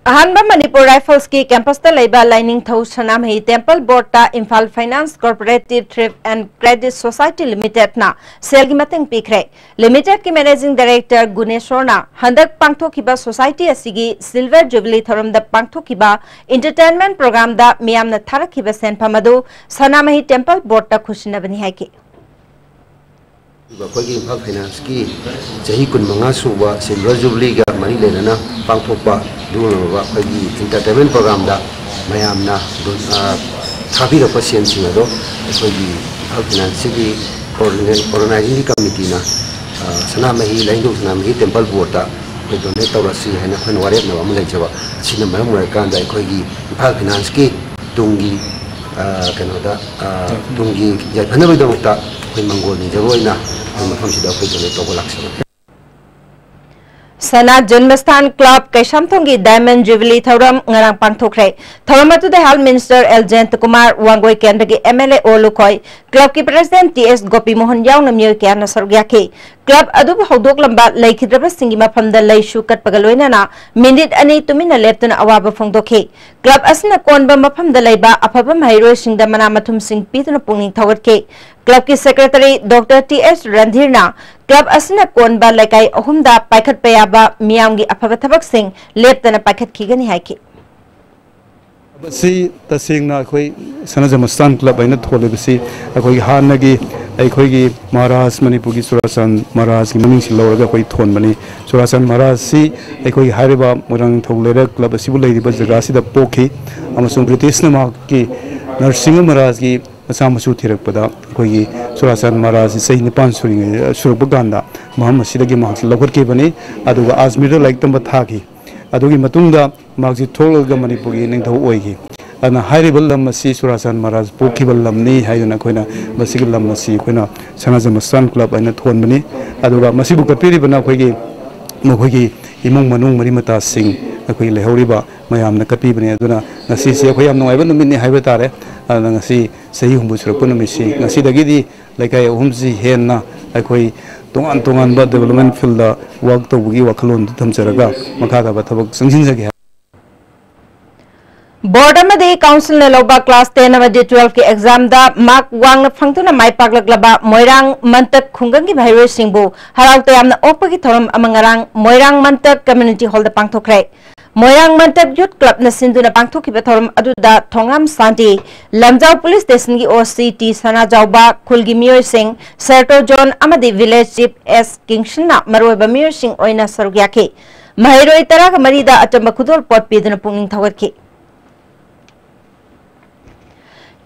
ꯑꯍꯥꯟꯕ ꯃꯅꯤꯄꯨꯔ ꯔꯥꯏꯐꯜꯁꯀꯤ ꯀꯦꯝꯄꯁꯇ ꯂꯩꯕ ꯂꯥꯏꯅꯤꯡꯊꯧ ꯁꯅꯥꯃꯍꯤ ꯇꯦꯝꯄꯜ ꯕꯣꯔꯗꯇ Imphal finance cooperative thrift and credit society ꯂꯤꯃꯤꯇꯦꯗꯅ ꯁꯦꯜꯒꯤ ꯃꯇꯦꯡ ꯄꯤꯈ꯭ꯔꯦ꯫ ꯂꯤꯃꯤꯇꯦꯗꯀꯤ ꯃꯦꯅꯦꯖꯤꯡ ꯗꯥꯏꯔꯦꯛꯇꯔ ꯒꯨꯅꯦꯁꯣꯔꯅ ꯍꯟꯗꯛ ꯄꯥꯡꯊꯣꯛꯈꯤꯕ ꯁꯣꯁꯥꯏꯇꯤ ꯑꯁꯤꯒꯤ ꯁꯤꯜꯚꯔ ꯖꯨꯕꯤꯂꯤ ꯊꯧꯔꯝꯗ ꯄꯥꯡꯊꯣꯛꯈꯤꯕ ꯏꯟꯇꯔꯇꯦꯟꯃꯦꯟꯠ ꯄ꯭ꯔꯣꯒ꯭ꯔꯥꯝꯗ ꯃꯤꯌꯥꯝꯅ ꯊꯥꯔꯛꯈꯤꯕ ꯁꯦꯟꯐꯝ ꯑꯗꯨ ꯁꯅꯥꯃꯍꯤ ꯇꯦꯝꯄꯜ ꯕꯣꯔꯗꯇ ꯈꯨꯠꯁꯤꯟꯅꯕꯅꯤ ꯍꯥꯏꯈꯤ꯫ ꯑꯩꯈꯣꯏꯒꯤ ꯏꯝꯐꯥꯜ ꯐꯥꯏꯅꯥꯟꯁꯀꯤ ꯆꯍꯤ ꯀꯨꯟꯃꯉꯥ ꯁꯨꯕ ꯁꯤꯜꯚꯔ ꯖꯨꯕꯤꯂꯤꯒ ꯃꯔꯤ ꯂꯩꯅꯅ ꯄꯥꯡꯊꯣꯛꯄ ꯑꯗꯨꯒꯨꯝꯂꯕ ꯑꯩꯈꯣꯏꯒꯤ ꯏꯟꯇꯔꯇꯦꯟꯃꯦꯟ ꯄ꯭ꯔꯣꯒ꯭ꯔꯥꯝꯗ ꯃꯌꯥꯝꯅ ꯗꯣ-, ꯑ, ꯊꯥꯕꯤꯔꯛꯄ ꯁꯦꯜꯁꯤꯡ ꯑꯗꯣ ꯑꯩꯈꯣꯏꯒꯤ ꯏꯝꯐꯥꯜ ꯐꯥꯏꯅꯥꯟꯁꯁꯤꯒꯤ ꯑꯣꯔꯒꯅꯥꯏ-, ꯑꯣꯔꯒꯅꯥꯏꯖꯤꯡꯒꯤ ꯀꯃꯤꯇꯤꯅ, ꯑ, ꯁꯅꯥꯃꯍꯤ, ꯂꯥꯏꯅꯤꯡꯊꯧ ꯁꯅꯥꯃꯍꯤ ꯇꯦꯝꯄꯜ ꯕꯣꯔꯗꯇ ꯑꯩꯈꯣꯏ ꯗꯣꯅꯦꯠ ꯇꯧꯔꯁꯤ ꯍꯥꯏꯅ ꯑꯩꯈꯣꯏꯅ ꯋꯥꯔꯦꯞꯅꯕ ꯑꯃ ꯂꯩꯖꯕ꯫ ꯑꯁꯤꯅ ꯃꯔꯝ ꯑꯣꯏꯔꯀꯥꯟꯗ ꯑꯩꯈꯣꯏꯒꯤ ꯏꯝꯐꯥꯜ ꯐꯥꯏꯅꯥꯟꯁꯀꯤ ꯇꯨꯡꯒꯤ, ꯑ, ꯀꯩꯅꯣꯗ, ꯑ, ꯇꯨꯡꯒꯤ ꯌꯥꯏꯐꯅꯕꯒꯤꯗꯃꯛꯇ ꯑꯩꯈꯣꯏ ꯃꯪꯒꯣꯜ ꯅꯤꯖꯕ ꯑꯣꯏꯅ ꯑꯩꯈꯣꯏ ꯃꯐꯝꯁꯤꯗ ꯑꯩꯈꯣꯏ ꯗꯣꯅꯦꯠ ꯇꯧꯕ ꯂꯥꯛꯆꯕꯅꯤ꯫ ꯁꯅꯥ ꯖꯟꯃꯁꯊꯥꯟ ꯀ꯭ꯂꯕ ꯀꯩꯁꯥꯝꯊꯣꯡꯒꯤ ꯗꯥꯏꯃꯟ ꯖꯨꯕꯤꯂꯤ ꯊꯧꯔꯝ ꯉꯔꯥꯡ ꯄꯥꯡꯊꯣꯛꯈ꯭ꯔꯦ꯫ ꯊꯧꯔꯝ ꯑꯗꯨꯗ ꯍꯦꯜꯊ ꯃꯤꯅꯤꯁꯇꯔ ꯑꯦꯜ ꯖꯌꯟꯇꯀꯨꯃꯥꯔ, ꯋꯥꯡꯒꯣꯏ ꯀꯦꯟꯗ꯭ꯔꯒꯤ ꯑꯦꯝ ꯑꯦꯜ ꯑꯦ ꯑꯣ ꯂꯨꯈꯣꯏ, ꯀ꯭ꯂꯕꯀꯤ ꯄ꯭ꯔꯦꯁꯤꯗꯦꯟꯠ ꯇꯤ ꯑꯦꯁ ꯒꯣꯄꯤꯃꯣꯍꯟ ꯌꯥꯎꯅ ꯃꯤꯑꯣꯏ ꯀꯌꯥꯅ ꯁꯔꯨꯛ ꯌꯥꯈꯤ꯫ ꯀ꯭ꯂꯕ ꯑꯗꯨꯕꯨ ꯍꯧꯗꯣꯛꯂꯝꯕ ꯂꯩꯈꯤꯗ꯭ꯔꯕꯁꯤꯡꯒꯤ ꯃꯐꯝꯗ ꯂꯩꯁꯨ ꯀꯠꯄꯒ ꯂꯣꯏꯅꯅ ꯃꯤꯅꯤꯠ ꯑꯅꯤ ꯇꯨꯃꯤꯟꯅ ꯂꯦꯞꯇꯨꯅ ꯑꯋꯥꯕ ꯐꯣꯡꯗꯣꯛꯈꯤ꯫ ꯀ꯭ꯂꯕ ꯑꯁꯤꯅ ꯀꯣꯟꯕ ꯃꯐꯝꯗ ꯂꯩꯕ ꯑꯐꯕ ꯃꯍꯩꯔꯣꯏꯁꯤꯡꯗ ꯃꯅꯥ ꯃꯊꯨꯝꯁꯤꯡ ꯄꯤꯗꯨꯅ ꯄꯨꯛꯅꯤꯡ ꯊꯧꯒꯠꯈꯤ꯫ ꯀ꯭ꯂꯕꯀꯤ ꯁꯦꯀ꯭ꯔꯦꯇꯔꯤ ꯗꯣꯛꯇꯔ ꯇꯤ ꯑꯦꯁ ꯔꯟꯙꯤꯔꯅ ꯀ꯭ꯂꯕ ꯑꯁꯤꯅ ꯀꯣꯟꯕ ꯂꯩꯀꯥꯏ ꯑꯍꯨꯝꯗ ꯄꯥꯏꯈꯠꯄ ꯌꯥꯕ ꯃꯤꯌꯥꯝꯒꯤ ꯑꯐꯕ ꯊꯕꯛꯁꯤꯡ ꯂꯦꯞꯇꯅ ꯄꯥꯏꯈꯠꯈꯤꯒꯅꯤ ꯍꯥꯏꯈꯤ꯫ ꯃꯁꯤ ꯇꯁꯦꯡꯅ ꯑꯩꯈꯣꯏ ꯁꯅꯥ ꯖꯟꯃꯁꯊꯥꯟ ꯀ꯭ꯂꯕ ꯍꯥꯏꯅ ꯊꯣꯜꯂꯤꯕꯁꯤ ꯑꯩꯈꯣꯏꯒꯤ ꯍꯥꯟꯅꯒꯤ ꯑꯩꯈꯣꯏꯒꯤ ꯃꯍꯥꯔꯥꯖ, ꯃꯅꯤꯄꯨꯔꯒꯤ ꯆꯨꯔꯥꯆꯥꯟ ꯃꯍꯥꯔꯥꯖꯀꯤ ꯃꯃꯤꯡꯁꯤ ꯂꯧꯔꯒ ꯑꯩꯈꯣꯏ ꯊꯣꯟꯕꯅꯤ꯫ ꯆꯨꯔꯥꯆꯥꯟ ꯃꯍꯥꯔꯥꯖꯁꯤ ꯑꯩꯈꯣꯏꯒꯤ ꯍꯥꯏꯔꯤꯕ ꯃꯣꯏꯔꯥꯡ ꯅꯤꯡꯊꯧ ꯂꯩꯔꯛ ꯀ꯭ꯂꯕ ꯑꯁꯤꯕꯨ ꯂꯩꯔꯤꯕ ꯖꯒꯥꯁꯤꯗ ꯄꯣꯛꯈꯤ ꯑꯃꯁꯨꯡ ꯕ꯭ꯔꯤꯇꯤꯁꯅ ꯃꯍꯥꯛꯀꯤ ꯅꯔꯁꯤꯡꯍ ꯃꯍꯥꯔꯥꯖꯀꯤ ꯃꯆꯥ ꯃꯁꯨ ꯊꯤꯔꯛꯄꯗ ꯑꯩꯈꯣꯏꯒꯤ ꯆꯨꯔꯥꯆꯥꯟ ꯃꯍꯥꯔꯥꯖꯁꯤ ꯆꯍꯤ ꯅꯤꯄꯥꯟ ꯁꯨꯔꯤꯉꯩ, ꯁꯨꯔꯛꯄ ꯀꯥꯟꯗ ꯃꯐꯝ ꯑꯁꯤꯗꯒꯤ ꯃꯍꯥꯛꯁꯤ ꯂꯧꯈꯠꯈꯤꯕꯅꯤ꯫ ꯑꯗꯨꯒ ꯑꯖꯃꯤꯔꯗ ꯂꯥꯏꯔꯤꯛ ꯇꯝꯕ ꯊꯥꯈꯤ꯫ ꯑꯗꯨꯒꯤ ꯃꯇꯨꯡꯗ ꯃꯍꯥꯛꯁꯤ ꯊꯣꯛꯂꯒ ꯃꯅꯤꯄꯨꯔꯒꯤ ꯅꯤꯡꯊꯧ ꯑꯣꯏꯈꯤ꯫ ꯑꯗꯨꯅ ꯍꯥꯏꯔꯤꯕ ꯂꯝ ꯑꯁꯤ ꯆꯨꯔꯥꯆꯥꯟ ꯃꯍꯥꯔꯥꯖ ꯄꯣꯛꯈꯤꯕ ꯂꯝꯅꯤ ꯍꯥꯏꯗꯨꯅ ꯑꯩꯈꯣꯏꯅ ꯃꯁꯤꯒꯤ ꯂꯝ ꯑꯁꯤ ꯑꯩꯈꯣꯏꯅ ꯁꯅꯥ ꯖꯟꯃꯁꯊꯥꯟ ꯀ꯭ꯂꯕ ꯍꯥꯏꯅ ꯊꯣꯟꯕꯅꯤ꯫ ꯑꯗꯨꯒ ꯃꯁꯤꯕꯨ ꯀꯠꯄꯤꯔꯤꯕꯅ ꯑꯩꯈꯣꯏꯒꯤ, ꯃꯈꯣꯏꯒꯤ ꯏꯃꯨꯡ ꯃꯅꯨꯡ ꯃꯔꯤ ꯃꯇꯥꯁꯤꯡ ꯑꯩꯈꯣꯏꯒꯤ ꯂꯩꯍꯧꯔꯤꯕ ꯃꯌꯥꯝꯅ ꯀꯠꯄꯤꯕꯅꯤ꯫ ꯑꯗꯨꯅ ꯉꯁꯤꯁꯤ ꯑꯩꯈꯣꯏ ꯌꯥꯝ ꯅꯨꯡꯉꯥꯏꯕ ꯅꯨꯃꯤꯠꯅꯤ ꯍꯥꯏꯕ ꯇꯥꯔꯦ꯫ ꯑꯗꯨꯅ ꯉꯁꯤ ꯆꯍꯤ ꯍꯨꯝꯐꯨ ꯁꯨꯔꯛꯄ ꯅꯨꯃꯤꯠꯁꯤ, ꯉꯁꯤꯗꯒꯤꯗꯤ ꯂꯩꯀꯥꯏ ꯑꯍꯨꯝꯁꯤ ꯍꯦꯟꯅ ꯑꯩꯈꯣꯏ ꯇꯣꯉꯥꯟ ꯇꯣꯉꯥꯟꯕ ꯗꯦꯕꯂꯞꯃꯦꯟ ꯐꯤꯜꯗ ꯋꯥꯔꯛ ꯇꯧꯕꯒꯤ ꯋꯥꯈꯜꯂꯣꯟꯗꯨ ꯊꯝꯖꯔꯒ ꯃꯈꯥ ꯇꯥꯕ ꯊꯕꯛ ꯆꯪꯁꯤꯟꯖꯒꯦ ꯍꯥꯏ꯫ Board ꯑꯃꯗꯤ Councilꯅ ꯂꯧꯕ class ten ꯑꯃꯗꯤ twelve ꯀꯤ examꯗ mark ꯋꯥꯡꯅ ꯐꯪꯗꯨꯅ ꯃꯥꯏ ꯄꯥꯛꯂꯛꯂꯕ ꯃꯣꯏꯔꯥꯡ ꯃꯟꯇꯛ ꯈꯨꯡꯒꯪꯒꯤ ꯃꯍꯩꯔꯣꯏꯁꯤꯡꯕꯨ ꯍꯔꯥꯎ ꯇꯌꯥꯝꯅ ꯑꯣꯛꯄꯒꯤ ꯊꯧꯔꯝ ꯑꯃ ꯉꯔꯥꯡ ꯃꯣꯏꯔꯥꯡ ꯃꯟꯇꯛ Community Hallꯗ ꯄꯥꯡꯊꯣꯛꯈ꯭ꯔꯦ꯫ ꯃꯣꯏꯔꯥꯡ ꯃꯟꯇꯛ Youth Clubꯅ ꯁꯤꯟꯗꯨꯅ ꯄꯥꯡꯊꯣꯛꯈꯤꯕ ꯊꯧꯔꯝ ꯑꯗꯨꯗ ꯊꯣꯉꯥꯝ ꯁꯥꯟꯇꯤ, ꯂꯝꯖꯥꯎ Police Stationꯒꯤ OC ꯇꯤ ꯁꯅꯥꯖꯥꯎꯕ, ꯈꯨꯜꯒꯤ ꯃꯤꯑꯣꯏꯁꯤꯡ, ꯁꯦꯔꯇꯣ John ꯑꯃꯗꯤ Village Chief ꯑꯦꯁ ꯀꯤꯡꯁꯟꯅ ꯃꯔꯨꯑꯣꯏꯕ ꯃꯤꯑꯣꯏꯁꯤꯡ ꯑꯣꯏꯅ ꯁꯔꯨꯛ ꯌꯥꯈꯤ꯫ ꯃꯍꯩꯔꯣꯏ ꯇꯔꯥꯒ ꯃꯔꯤꯗ ꯑꯆꯝꯕ ꯈꯨꯗꯣꯜꯄꯣꯠ ꯄꯤꯗꯨꯅ ꯄꯨꯛꯅꯤꯡ ꯊꯧꯒꯠꯈꯤ꯫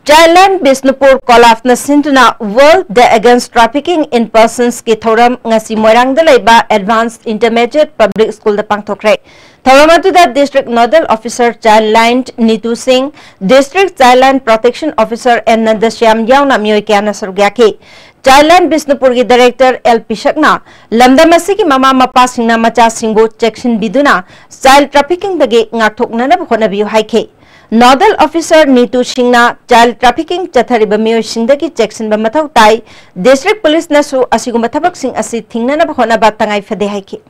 Childline ꯕꯤꯁꯅꯨꯄꯨꯔ ꯀꯣꯂꯥꯞꯅ ꯁꯤꯟꯗꯨꯅ World Day Against Trafficking in Personsꯀꯤ ꯊꯧꯔꯝ ꯉꯁꯤ ꯃꯣꯏꯔꯥꯡꯗ ꯂꯩꯕ Advanced Intermediate Public Schoolꯗ ꯄꯥꯡꯊꯣꯛꯈ꯭ꯔꯦ꯫ ꯊꯧꯔꯝ ꯑꯗꯨꯗ District Nodal Officer Childline ꯅꯤꯇꯨ ꯁꯤꯡ, District Childline Protection Officer N Nandashyam ꯌꯥꯎꯅ ꯃꯤꯑꯣꯏ ꯀꯌꯥꯅ ꯁꯔꯨꯛ ꯌꯥꯈꯤ꯫ Childline ꯕꯤꯁꯅꯨꯄꯨꯔꯒꯤ Director ꯑꯦꯜ ꯄꯤꯁꯛꯅ ꯂꯝꯗꯝ ꯑꯁꯤꯒꯤ ꯃꯃꯥ ꯃꯄꯥꯁꯤꯡꯅ ꯃꯆꯥꯁꯤꯡꯕꯨ ꯆꯦꯛꯁꯤꯟꯕꯤꯗꯨꯅ child traffickingꯗꯒꯤ ꯉꯥꯛꯊꯣꯛꯅꯅꯕ ꯍꯣꯠꯅꯕꯤꯌꯨ ꯍꯥꯏꯈꯤ꯫ Nodal Officer ꯅꯤꯇꯨ ꯁꯤꯡꯅ child trafficking ꯆꯠꯊꯔꯤꯕ ꯃꯤꯑꯣꯏꯁꯤꯡꯗꯒꯤ ꯆꯦꯛꯁꯤꯟꯕ ꯃꯊꯧ ꯇꯥꯏ꯫ District Policeꯅꯁꯨ ꯑꯁꯤꯒꯨꯝꯕ ꯊꯕꯛꯁꯤꯡ ꯑꯁꯤ ꯊꯤꯡꯅꯅꯕ ꯍꯣꯠꯅꯕ ꯇꯉꯥꯏ ꯐꯗꯦ ꯍꯥꯏꯈꯤ꯫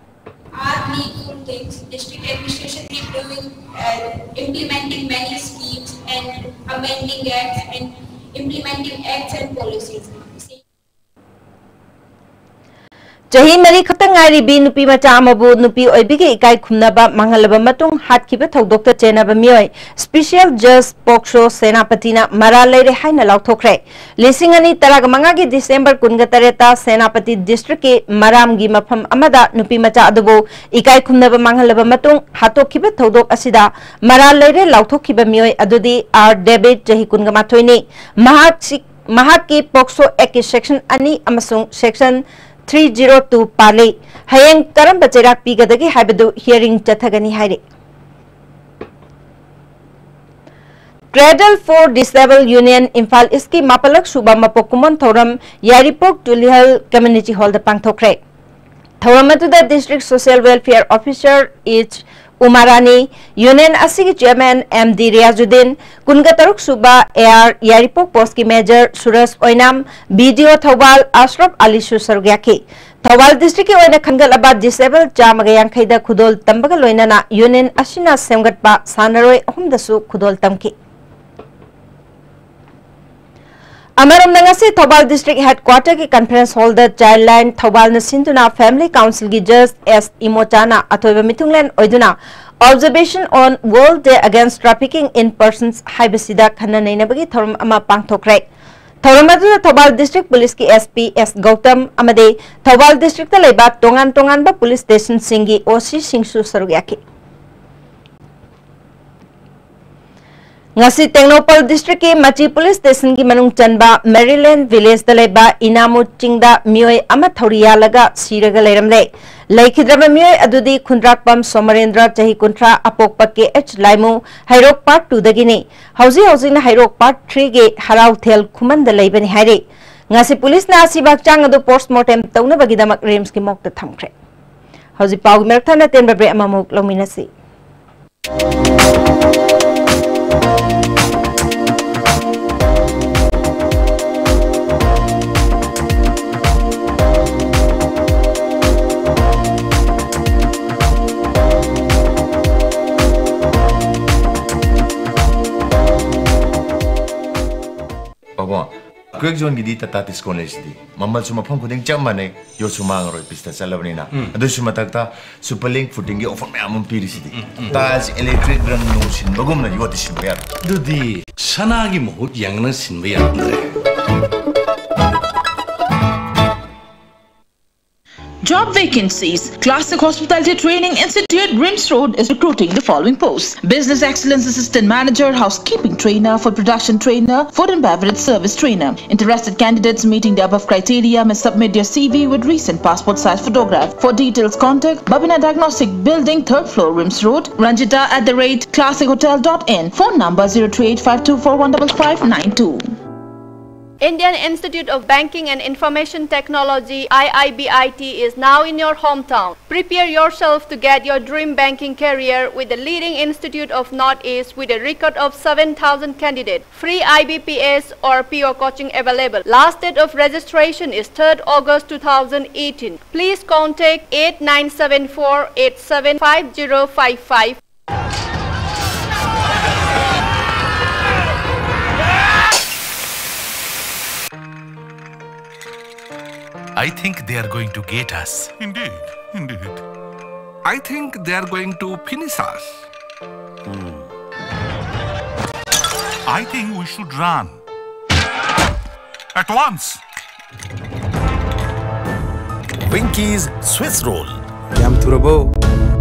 Our legal things, district administration is doing, uh, implementing many schemes and amending acts and implementing acts and policies. ꯆꯍꯤ ꯃꯔꯤ ꯈꯛꯇ ꯉꯥꯏꯔꯤꯕꯤ ꯅꯨꯄꯤ ꯃꯆꯥ ꯑꯃꯕꯨ ꯅꯨꯄꯤ ꯑꯣꯏꯕꯤꯒꯤ ꯏꯀꯥꯏ ꯈꯨꯝꯅꯕ ꯃꯥꯡꯍꯜꯂꯕ ꯃꯇꯨꯡ ꯍꯥꯠꯈꯤꯕ ꯊꯧꯗꯣꯛꯇ ꯆꯦꯟꯅꯕ ꯃꯤꯑꯣꯏ Special Judge ꯄꯣꯛꯁꯣ ꯁꯦꯅꯥꯄꯇꯤꯅ ꯃꯔꯥꯜ ꯂꯩꯔꯦ ꯍꯥꯏꯅ ꯂꯥꯎꯊꯣꯛꯈ꯭ꯔꯦ꯫ ꯂꯤꯁꯤꯡ ꯑꯅꯤ ꯇꯔꯥꯃꯉꯥꯒꯤ December ꯀꯨꯟꯇꯔꯦꯠꯇ ꯁꯦꯅꯥꯄꯇꯤ Districtꯀꯤ ꯃꯔꯥꯝꯒꯤ ꯃꯐꯝ ꯑꯃꯗ ꯅꯨꯄꯤ ꯃꯆꯥ ꯑꯗꯨꯕꯨ ꯏꯀꯥꯏ ꯈꯨꯝꯅꯕ ꯃꯥꯡꯍꯜꯂꯕ ꯃꯇꯨꯡ ꯍꯥꯠꯇꯣꯛꯈꯤꯕ ꯊꯧꯗꯣꯛ ꯑꯁꯤꯗ ꯃꯔꯥꯜ ꯂꯩꯔꯦ ꯂꯥꯎꯊꯣꯛꯈꯤꯕ ꯃꯤꯑꯣꯏ ꯑꯗꯨꯗꯤ ꯑꯥꯔ ꯗꯦꯕꯤꯠ, ꯆꯍꯤ ꯀꯨꯟꯃꯥꯊꯣꯏꯅꯤ꯫ ꯃꯍꯥꯛꯁꯤ, ꯃꯍꯥꯛꯀꯤ ꯄꯣꯛꯁꯣ Actꯀꯤ Section ꯑꯅꯤ ꯑꯃꯁꯨꯡ Section three zero two ꯄꯥꯜꯂꯤ꯫ ꯍꯌꯦꯡ ꯀꯔꯝꯕ ꯆꯩꯔꯥꯛ ꯄꯤꯒꯗꯒꯦ ꯍꯥꯏꯕꯗꯨ hearing ꯆꯠꯊꯒꯅꯤ ꯍꯥꯏꯔꯤ꯫ Cradle for Disabled Union Imphal ꯏꯁꯀꯤ ꯃꯥꯄꯜꯂꯛ ꯁꯨꯕ ꯃꯄꯣꯛ ꯀꯨꯝꯑꯣꯟ ꯊꯧꯔꯝ ꯌꯥꯏꯔꯤꯄꯣꯛ ꯇꯨꯂꯤꯍꯜ Community Hallꯗ ꯄꯥꯡꯊꯣꯛꯈ꯭ꯔꯦ꯫ ꯊꯧꯔꯝ ꯑꯗꯨꯗ District Social Welfare Officer H Umarani, Union ꯑꯁꯤꯒꯤ Chairman ꯑꯦꯝ ꯗꯤ ꯔꯤꯌꯥꯖꯨꯗꯤꯟ, ꯀꯨꯟꯒ ꯇꯔꯨꯛ ꯁꯨꯕ ꯑꯦ ꯑꯥꯔ ꯌꯥꯏꯔꯤꯄꯣꯛ Postꯀꯤ Major Suraj Oinam, B D O Thoubal ꯑꯁꯔꯐ ꯑꯂꯤꯁꯨ ꯁꯔꯨꯛ ꯌꯥꯈꯤ꯫ ꯊꯧꯕꯥꯜ ꯗꯤꯁꯇ꯭ꯔꯤꯛꯀꯤ ꯑꯣꯏꯅ ꯈꯟꯒꯠꯂꯕ ꯗꯤꯁꯦꯕꯜ ꯆꯥꯝꯃꯒ ꯌꯥꯡꯈꯩꯗ ꯈꯨꯗꯣꯜ ꯇꯝꯕꯒ ꯂꯣꯏꯅꯅ ꯌꯨꯅꯤꯌꯟ ꯑꯁꯤꯅ ꯁꯦꯝꯒꯠꯄ ꯁꯥꯟꯅꯔꯣꯏ ꯑꯍꯨꯝꯗꯁꯨ ꯈꯨꯗꯣꯜ ꯇꯝꯈꯤ꯫ ꯑꯃꯔꯣꯝꯗ, ꯉꯁꯤ ꯊꯧꯕꯥꯜ ꯗꯤꯁꯇ꯭ꯔꯤꯛ ꯍꯦꯗꯀ꯭ꯋꯥꯇꯔꯒꯤ ꯀꯟꯐꯔꯦꯟꯁ ꯍꯣꯜꯗ ꯆꯥꯏꯜ ꯂꯥꯏꯟ ꯊꯧꯕꯥꯜꯅ ꯁꯤꯟꯗꯨꯅ ꯐꯦꯃꯤꯂꯤ ꯀꯥꯎꯟꯁꯤꯜꯒꯤ ꯖꯁ ꯑꯦꯁ ꯏꯃꯣꯆꯥꯅ ꯑꯊꯣꯏꯕ ꯃꯤꯊꯨꯡꯂꯦꯟ ꯑꯣꯏꯗꯨꯅ Observation on World Day Against Trafficking in Persons ꯍꯥꯏꯕꯁꯤꯗ ꯈꯟꯅ ꯅꯩꯅꯕꯒꯤ ꯊꯧꯔꯝ ꯑꯃ ꯄꯥꯡꯊꯣꯛꯈ꯭ꯔꯦ꯫ ꯊꯧꯔꯝ ꯑꯗꯨꯗ ꯊꯧꯕꯥꯜ ꯗꯤꯁꯇ꯭ꯔꯤꯛ ꯄꯨꯂꯤꯁꯀꯤ ꯑꯦꯁ ꯄꯤ ꯑꯦꯁ ꯒꯧꯇꯝ ꯑꯃꯗꯤ ꯊꯧꯕꯥꯜ ꯗꯤꯁꯇ꯭ꯔꯤꯛꯇ ꯂꯩꯕ ꯇꯣꯉꯥꯟ ꯇꯣꯉꯥꯟꯕ ꯄꯨꯂꯤꯁ ꯁ꯭ꯇꯦꯁꯟꯁꯤꯡꯒꯤ ꯑꯣ ꯁꯤꯁꯤꯡꯁꯨ ꯁꯔꯨꯛ ꯌꯥꯈꯤ꯫ ꯉꯁꯤ ꯇꯦꯡꯅꯧꯄꯜ ꯗꯤꯁꯇ꯭ꯔꯤꯛꯀꯤ ꯃꯆꯤ ꯄꯨꯂꯤꯁ ꯁ꯭ꯇꯦꯁꯟꯒꯤ ꯃꯅꯨꯡ ꯆꯟꯕ ꯃꯦꯔꯤꯂꯦꯟ ꯚꯤꯂꯦꯖꯇ ꯂꯩꯕ ꯏꯅꯥꯃꯨ ꯆꯤꯡꯗ ꯃꯤꯑꯣꯏ ꯑꯃ ꯊꯧꯔꯤ ꯌꯥꯜꯂꯒ ꯁꯤꯔꯒ ꯂꯩꯔꯝꯂꯦ꯫ ꯂꯩꯈꯤꯗ꯭ꯔꯕ ꯃꯤꯑꯣꯏ ꯑꯗꯨꯗꯤ ꯈꯨꯟꯗ꯭ꯔꯥꯛꯄꯝ ꯁꯣꯃꯔꯦꯟꯗ꯭ꯔ, ꯆꯍꯤ ꯀꯨꯟꯊ꯭ꯔꯥ, ꯑꯄꯣꯛꯄ ꯀꯦ ꯑꯩꯆ ꯂꯥꯏꯃꯨ, ꯍꯩꯔꯣꯛ ꯄꯥꯔꯠ ꯇꯨꯗꯒꯤꯅꯤ꯫ ꯍꯧꯖꯤꯛ ꯍꯧꯖꯤꯛꯅ ꯍꯩꯔꯣꯛ ꯄꯥꯔꯠ ꯊ꯭ꯔꯤꯒꯤ ꯍꯔꯥꯎꯊꯦꯜ ꯈꯨꯃꯟꯗ ꯂꯩꯕꯅꯤ ꯍꯥꯏꯔꯤ꯫ ꯉꯁꯤ ꯄꯨꯂꯤꯁꯅ ꯑꯁꯤꯕ ꯍꯛꯆꯥꯡ ꯑꯗꯨ ꯄꯣꯁꯠꯃꯣꯔꯇꯦꯝ ꯇꯧꯅꯕꯒꯤꯗꯃꯛ ꯔꯤꯝꯁꯀꯤ ꯃꯣꯔꯒꯇ ꯊꯝꯈ꯭ꯔꯦ꯫ ꯍꯧꯖꯤꯛ ꯄꯥꯎꯒꯤ ꯃꯔꯛ ꯊꯠꯅ ꯑꯇꯦꯟꯕ ꯕ꯭ꯔꯦꯛ ꯑꯃꯃꯨꯛ ꯂꯧꯃꯤꯟꯅꯁꯤ꯫ ꯄꯥꯕꯨꯡ, ꯀ꯭ꯋꯦꯛ ꯖꯣꯟꯒꯤꯗꯤ ꯇꯥꯇꯥ ꯗꯤꯁꯀꯥꯎꯟ ꯂꯩꯁꯤꯗꯤ꯫ ꯃꯃꯜꯁꯨ ꯃꯐꯝ ꯈꯨꯗꯤꯡ ꯆꯞ ꯃꯥꯟꯅꯩ, ꯌꯣꯠꯁꯨ ꯃꯥꯡꯉꯔꯣꯏ, ꯄꯤꯁꯇ ꯆꯠꯂꯕꯅꯤꯅ꯫ ꯎꯝ꯫ ꯑꯗꯨꯁꯨ ꯃꯊꯛꯇ ꯁꯨꯄꯔ ꯂꯤꯡ ꯐꯨꯇꯤꯡꯒꯤ ꯑꯣꯐꯔ ꯃꯌꯥꯝ ꯑꯃ ꯄꯤꯔꯤꯁꯤꯗꯤ꯫ ꯎꯝ, ꯎꯝ꯫ ꯇꯥꯏꯜꯁ ꯏꯂꯦꯛꯇ꯭ꯔꯤꯛ ꯔꯪ ꯅꯨꯡ ꯁꯤꯟꯕꯒꯨꯝꯅ ꯌꯣꯠꯇꯤ ꯁꯤꯟꯕ ꯌꯥꯔꯣꯏ꯫ ꯑꯗꯨꯗꯤ ꯁꯅꯥꯒꯤ ꯃꯍꯨꯠ ꯌꯥꯡꯅ ꯁꯤꯟꯕ ꯌꯥꯔꯝꯗ꯭ꯔꯦ꯫ Job vacancies. Classic Hospitality Training Institute, RIMS Road, is recruiting the following posts: Business Excellence Assistant Manager, Housekeeping Trainer, Food Production Trainer, Food and Beverage Service Trainer. Interested candidates meeting the above criteria may submit their C V with recent passport size photograph. For details, contact Babina Diagnostic Building, third floor, RIMS Road, Ranjita at the rate classic hotel dot in. Phone number zero three eight five two four one double five nine two. Indian Institute of Banking and Information Technology, I I B I T, is now in your hometown. Prepare yourself to get your dream banking career with the leading institute of Northeast with a record of seven thousand candidates. Free I B P S or P O coaching available. Last date of registration is third August two thousand eighteen. Please contact eight nine seven four eight seven five zero five five. I think they are going to get us. Indeed, indeed. I think they are going to finish us. I think we should run. At once. Winky's Swiss Roll. ꯌꯥꯝ ꯊꯨꯔꯕꯣ?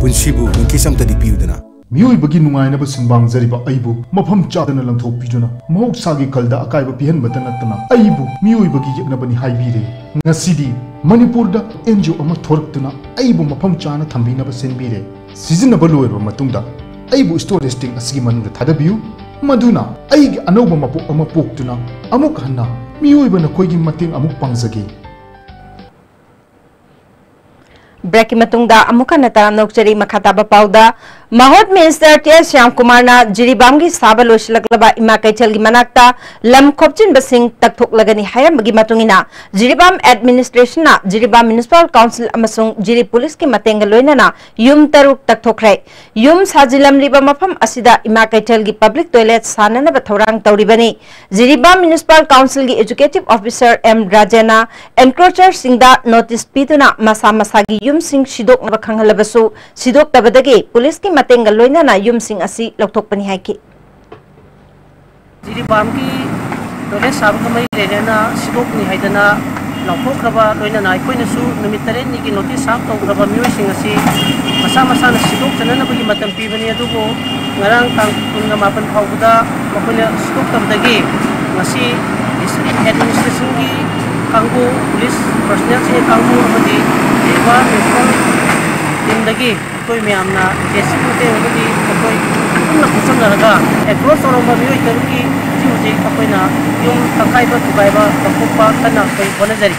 ꯄꯨꯟꯁꯤꯕꯨ ꯋꯤꯡꯀꯤꯁ ꯑꯝꯇꯗꯤ ꯄꯤꯌꯨꯗꯅ꯫ ꯃꯤꯑꯣꯏꯕꯒꯤ ꯅꯨꯡꯉꯥꯏꯅꯕ ꯁꯨꯝꯕꯥꯡꯖꯔꯤꯕ ꯑꯩꯕꯨ ꯃꯐꯝ ꯆꯥꯗꯅ ꯂꯪꯊꯣꯛꯄꯤꯗꯨꯅ ꯃꯍꯧꯁꯥꯒꯤ ꯈꯜꯗ ꯑꯀꯥꯏꯕ ꯄꯤꯍꯟꯕꯇ ꯅꯠꯇꯅ ꯑꯩꯕꯨ ꯃꯤꯑꯣꯏꯕꯒꯤ ꯌꯦꯛꯅꯕꯅꯤ ꯍꯥꯏꯕꯤꯔꯦ꯫ ꯉꯁꯤꯗꯤ ꯃꯅꯤꯄꯨꯔꯗ ꯑꯦꯟ ꯖꯤ ꯑꯣ ꯑꯃ ꯊꯣꯔꯛꯇꯨꯅ ꯑꯩꯕꯨ ꯃꯐꯝ ꯆꯥꯅ ꯊꯝꯕꯤꯅꯕ ꯁꯤꯟꯕꯤꯔꯦ꯫ ꯁꯤꯖꯤꯟꯅꯕ ꯂꯣꯏꯔꯕ ꯃꯇꯨꯡꯗ ꯑꯩꯕꯨ ꯁ꯭ꯇꯣꯔꯦꯖ ꯇꯦꯡꯛ ꯑꯁꯤꯒꯤ ꯃꯅꯨꯡꯗ ꯊꯥꯗꯕꯤꯌꯨ, ꯃꯗꯨꯅ ꯑꯩꯒꯤ ꯑꯅꯧꯕ ꯃꯄꯣꯛ ꯑꯃ ꯄꯣꯛꯇꯨꯅ ꯑꯃꯨꯛ ꯍꯟꯅ ꯃꯤꯑꯣꯏꯕ ꯅꯈꯣꯏꯒꯤ ꯃꯇꯦꯡ ꯑꯃꯨꯛ ꯄꯥꯡꯖꯒꯦ꯫ ꯕ꯭ꯔꯦꯛꯀꯤ ꯃꯇꯨꯡꯗ ꯑꯃꯨꯛ ꯍꯟꯅ ꯇꯔꯥꯝꯅ ꯑꯣꯛꯆꯔꯤ꯫ ꯃꯈꯥ ꯇꯥꯕ ꯄꯥꯎꯗ, ꯃꯍꯣꯠ ꯃꯤꯅꯤꯁꯇꯔ ꯇꯤ ꯑꯦꯁ ꯁ꯭ꯌꯥꯝꯀꯨꯃꯥꯔꯅ ꯖꯤꯔꯤꯕꯥꯝꯒꯤ ꯁꯥꯕ ꯂꯣꯏꯁꯤꯜꯂꯛꯂꯕ ꯏꯃꯥ ꯀꯩꯊꯦꯜꯒꯤ ꯃꯅꯥꯛꯇ ꯂꯝ ꯈꯣꯞꯆꯤꯟꯕꯁꯤꯡ ꯇꯛꯊꯣꯛꯂꯒꯅꯤ ꯍꯥꯏꯔꯝꯕꯒꯤ ꯃꯇꯨꯡ ꯏꯟꯅ, ꯖꯤꯔꯤꯕꯥꯝ ꯑꯦꯗꯃꯤꯅꯤꯁꯇ꯭ꯔꯦꯁꯟꯅ ꯖꯤꯔꯤꯕꯥꯝ ꯃ꯭ꯌꯨꯅꯤꯁꯤꯄꯥꯜ ꯀꯥꯎꯟꯁꯤꯜ ꯑꯃꯁꯨꯡ ꯖꯤꯔꯤ ꯄꯨꯂꯤꯁꯀꯤ ꯃꯇꯦꯡꯒ ꯂꯣꯏꯅꯅ ꯌꯨꯝ ꯇꯔꯨꯛ ꯇꯛꯊꯣꯛꯈ꯭ꯔꯦ꯫ ꯌꯨꯝ ꯁꯥꯖꯤꯜꯂꯝꯂꯤꯕ ꯃꯐꯝ ꯑꯁꯤꯗ ꯏꯃꯥ ꯀꯩꯊꯦꯜꯒꯤ ꯄꯕ꯭ꯂꯤꯛ ꯇꯣꯏꯂꯦꯠ ꯁꯥꯅꯅꯕ ꯊꯧꯔꯥꯡ ꯇꯧꯔꯤꯕꯅꯤ꯫ ꯖꯤꯔꯤꯕꯥꯝ ꯃ꯭ꯌꯨꯅꯤꯁꯤꯄꯥꯜ ꯀꯥꯎꯟꯁꯤꯜꯒꯤ ꯑꯦꯛꯖꯤꯀ꯭ꯌꯨꯇꯤꯚ ꯑꯣꯐꯤꯁꯔ ꯑꯦꯝ ꯔꯥꯖꯦꯟꯅ ꯑꯦꯟꯀ꯭ꯔꯣꯆꯔꯁꯤꯡꯗ ꯅꯣꯇꯤꯁ ꯄꯤꯗꯨꯅ ꯃꯁꯥ ꯃꯁꯥꯒꯤ ꯌꯨꯝꯁꯤꯡ ꯁꯤꯗꯣꯛꯅꯕ ꯈꯪꯍꯜꯂꯕꯁꯨ, ꯁꯤꯗꯣꯛꯇꯕꯗꯒꯤ ꯄꯨꯂꯤꯁꯀꯤ ꯃꯇꯦꯡꯒ ꯂꯣꯏꯅꯅ ꯌꯨꯝꯁꯤꯡ ꯑꯁꯤ ꯂꯧꯊꯣꯛꯄꯅꯤ ꯍꯥꯏꯈꯤ꯫ ꯖꯤꯔꯤꯕꯥꯝꯒꯤ ꯇꯣꯏꯂꯦꯠ ꯁꯥꯕꯒ ꯃꯔꯤ ꯂꯩꯅꯅ ꯁꯤꯗꯣꯛꯅꯤ ꯍꯥꯏꯗꯅ ꯂꯥꯎꯊꯣꯛꯈ꯭ꯔꯕ, ꯂꯣꯏꯅꯅ ꯑꯩꯈꯣꯏꯅꯁꯨ ꯅꯨꯃꯤꯠ ꯇꯔꯦꯠꯅꯤꯒꯤ ꯅꯣꯇꯤꯁ ꯁꯥꯔꯚ ꯇꯧꯈ꯭ꯔꯕ ꯃꯤꯑꯣꯏꯁꯤꯡ ꯑꯁꯤ ꯃꯁꯥ ꯃꯁꯥꯅ ꯁꯤꯗꯣꯛꯆꯅꯅꯕꯒꯤ ꯃꯇꯝ ꯄꯤꯕꯅꯤ꯫ ꯑꯗꯨꯕꯨ ꯉꯔꯥꯡ ꯇꯥꯡ ꯀꯨꯟꯒ ꯃꯥꯄꯟ ꯐꯥꯎꯕꯗ ꯃꯈꯣꯏꯅ ꯁꯤꯗꯣꯛꯇꯕꯗꯒꯤ ꯉꯁꯤ ꯗꯤꯁꯇ꯭ꯔꯤꯛ ꯑꯦꯗꯃꯤꯅꯤꯁꯇ꯭ꯔꯦꯁꯟꯒꯤ ꯀꯥꯡꯕꯨ, ꯄꯨꯂꯤꯁ ꯄꯔꯁꯣꯅꯦꯜꯁꯤꯡꯒꯤ ꯀꯥꯡꯕꯨ ꯑꯃꯗꯤ ꯂꯩꯔꯤꯕ ꯃ꯭ꯌꯨꯅꯤꯁꯤꯄꯥꯜ ꯇꯤꯝꯗꯒꯤ ꯑꯩꯈꯣꯏ ꯃꯌꯥꯝꯅ ꯖꯦ ꯁꯤ ꯕꯤ ꯃꯇꯦꯡ ꯑꯃꯗꯤ ꯑꯩꯈꯣꯏ ꯄꯨꯟꯅ ꯈꯨꯠꯁꯝꯅꯔꯒ ꯑꯦꯄ꯭ꯔꯣꯆ ꯇꯧꯔꯝꯕ ꯃꯤꯑꯣꯏ ꯇꯔꯨꯛꯀꯤ ꯍꯧꯖꯤꯛ ꯍꯧꯖꯤꯛ ꯑꯩꯈꯣꯏꯅ ꯌꯨꯝ ꯇꯪꯈꯥꯏꯕ ꯊꯨꯒꯥꯏꯕ ꯂꯧꯊꯣꯛꯄ ꯀꯟꯅ ꯑꯩꯈꯣꯏ ꯍꯣꯠꯅꯖꯔꯤ꯫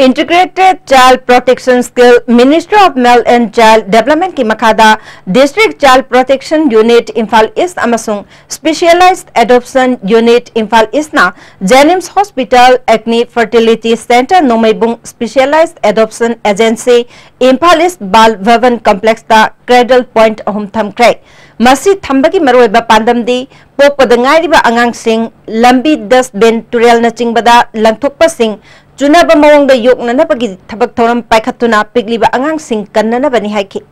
Integrated Child Protection Skill, Ministry of Male and Child Development ꯀꯤ ꯃꯈꯥꯗ District Child Protection Unit Imphal East ꯑꯃꯁꯨꯡ Specialized Adoption Unit Imphal East ꯅ JNIMS Hospital, Acne Fertility Center, ꯅꯣꯡꯃꯩꯕꯨꯡ Specialized Adoption Agency, Imphal East Bal Bhavan Complex ꯇ Cradle Point ꯑꯍꯨꯝ ꯊꯝꯈ꯭ꯔꯦ꯫ ꯃꯁꯤ ꯊꯝꯕꯒꯤ ꯃꯔꯨꯑꯣꯏꯕ ꯄꯥꯟꯗꯝꯗꯤ ꯄꯣꯛꯄꯗ ꯉꯥꯏꯔꯤꯕ ꯑꯉꯥꯡꯁꯤꯡ ꯂꯝꯕꯤ, dustbin, ꯇꯨꯔꯦꯜꯅꯆꯤꯡꯕꯗ ꯂꯪꯊꯣꯛꯄꯁꯤꯡ ꯆꯨꯅꯕ ꯃꯑꯣꯡꯗ ꯌꯣꯛꯅꯅꯕꯒꯤ ꯊꯕꯛ ꯊꯧꯔꯝ ꯄꯥꯏꯈꯠꯇꯨꯅ ꯄꯤꯛꯂꯤꯕ ꯑꯉꯥꯡꯁꯤꯡ ꯀꯟꯅꯅꯕꯅꯤ ꯍꯥꯏꯈꯤ꯫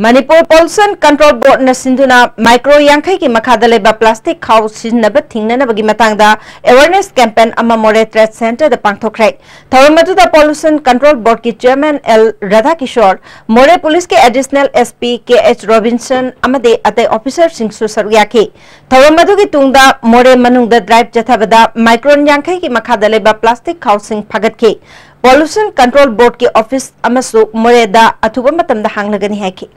ꯃꯅꯤꯄꯨꯔ Pollution Control Board ꯅ ꯁꯤꯟꯗꯨꯅ micron ꯌꯥꯡꯈꯩꯒꯤ ꯃꯈꯥꯗ ꯂꯩꯕ plastic ꯈꯥꯎ ꯁꯤꯖꯤꯟꯅꯕ ꯊꯤꯡꯅꯅꯕꯒꯤ ꯃꯇꯥꯡꯗ awareness campaign ꯑꯃ ꯃꯣꯔꯦ Trade Center ꯗ ꯄꯥꯡꯊꯣꯛꯈ꯭ꯔꯦ꯫ ꯊꯧꯔꯝ ꯑꯗꯨꯗ Pollution Control Board ꯀꯤ Chairman ꯑꯦꯜ ꯔꯥꯙꯥꯀꯤꯁꯣꯔ, ꯃꯣꯔꯦ Police ꯀꯤ Additional SP ꯀꯦ ꯑꯩꯆ ꯔꯣꯕꯤꯟꯁꯟ ꯑꯃꯗꯤ ꯑꯇꯩ officer ꯁꯤꯡꯁꯨ ꯁꯔꯨꯛ ꯌꯥꯈꯤ꯫ ꯊꯧꯔꯝ ꯑꯗꯨꯒꯤ ꯇꯨꯡꯗ ꯃꯣꯔꯦ ꯃꯅꯨꯡꯗ drive ꯆꯠꯊꯕꯗ micron ꯌꯥꯡꯈꯩꯒꯤ ꯃꯈꯥꯗ ꯂꯩꯕ plastic ꯈꯥꯎꯁꯤꯡ ꯐꯥꯒꯠꯈꯤ꯫ Pollution Control Board ꯀꯤ office ꯑꯃꯁꯨ ꯃꯣꯔꯦꯗ ꯑꯊꯨꯕ ꯃꯇꯝꯗ ꯍꯥꯡꯂꯒꯅꯤ ꯍꯥꯏꯈꯤ꯫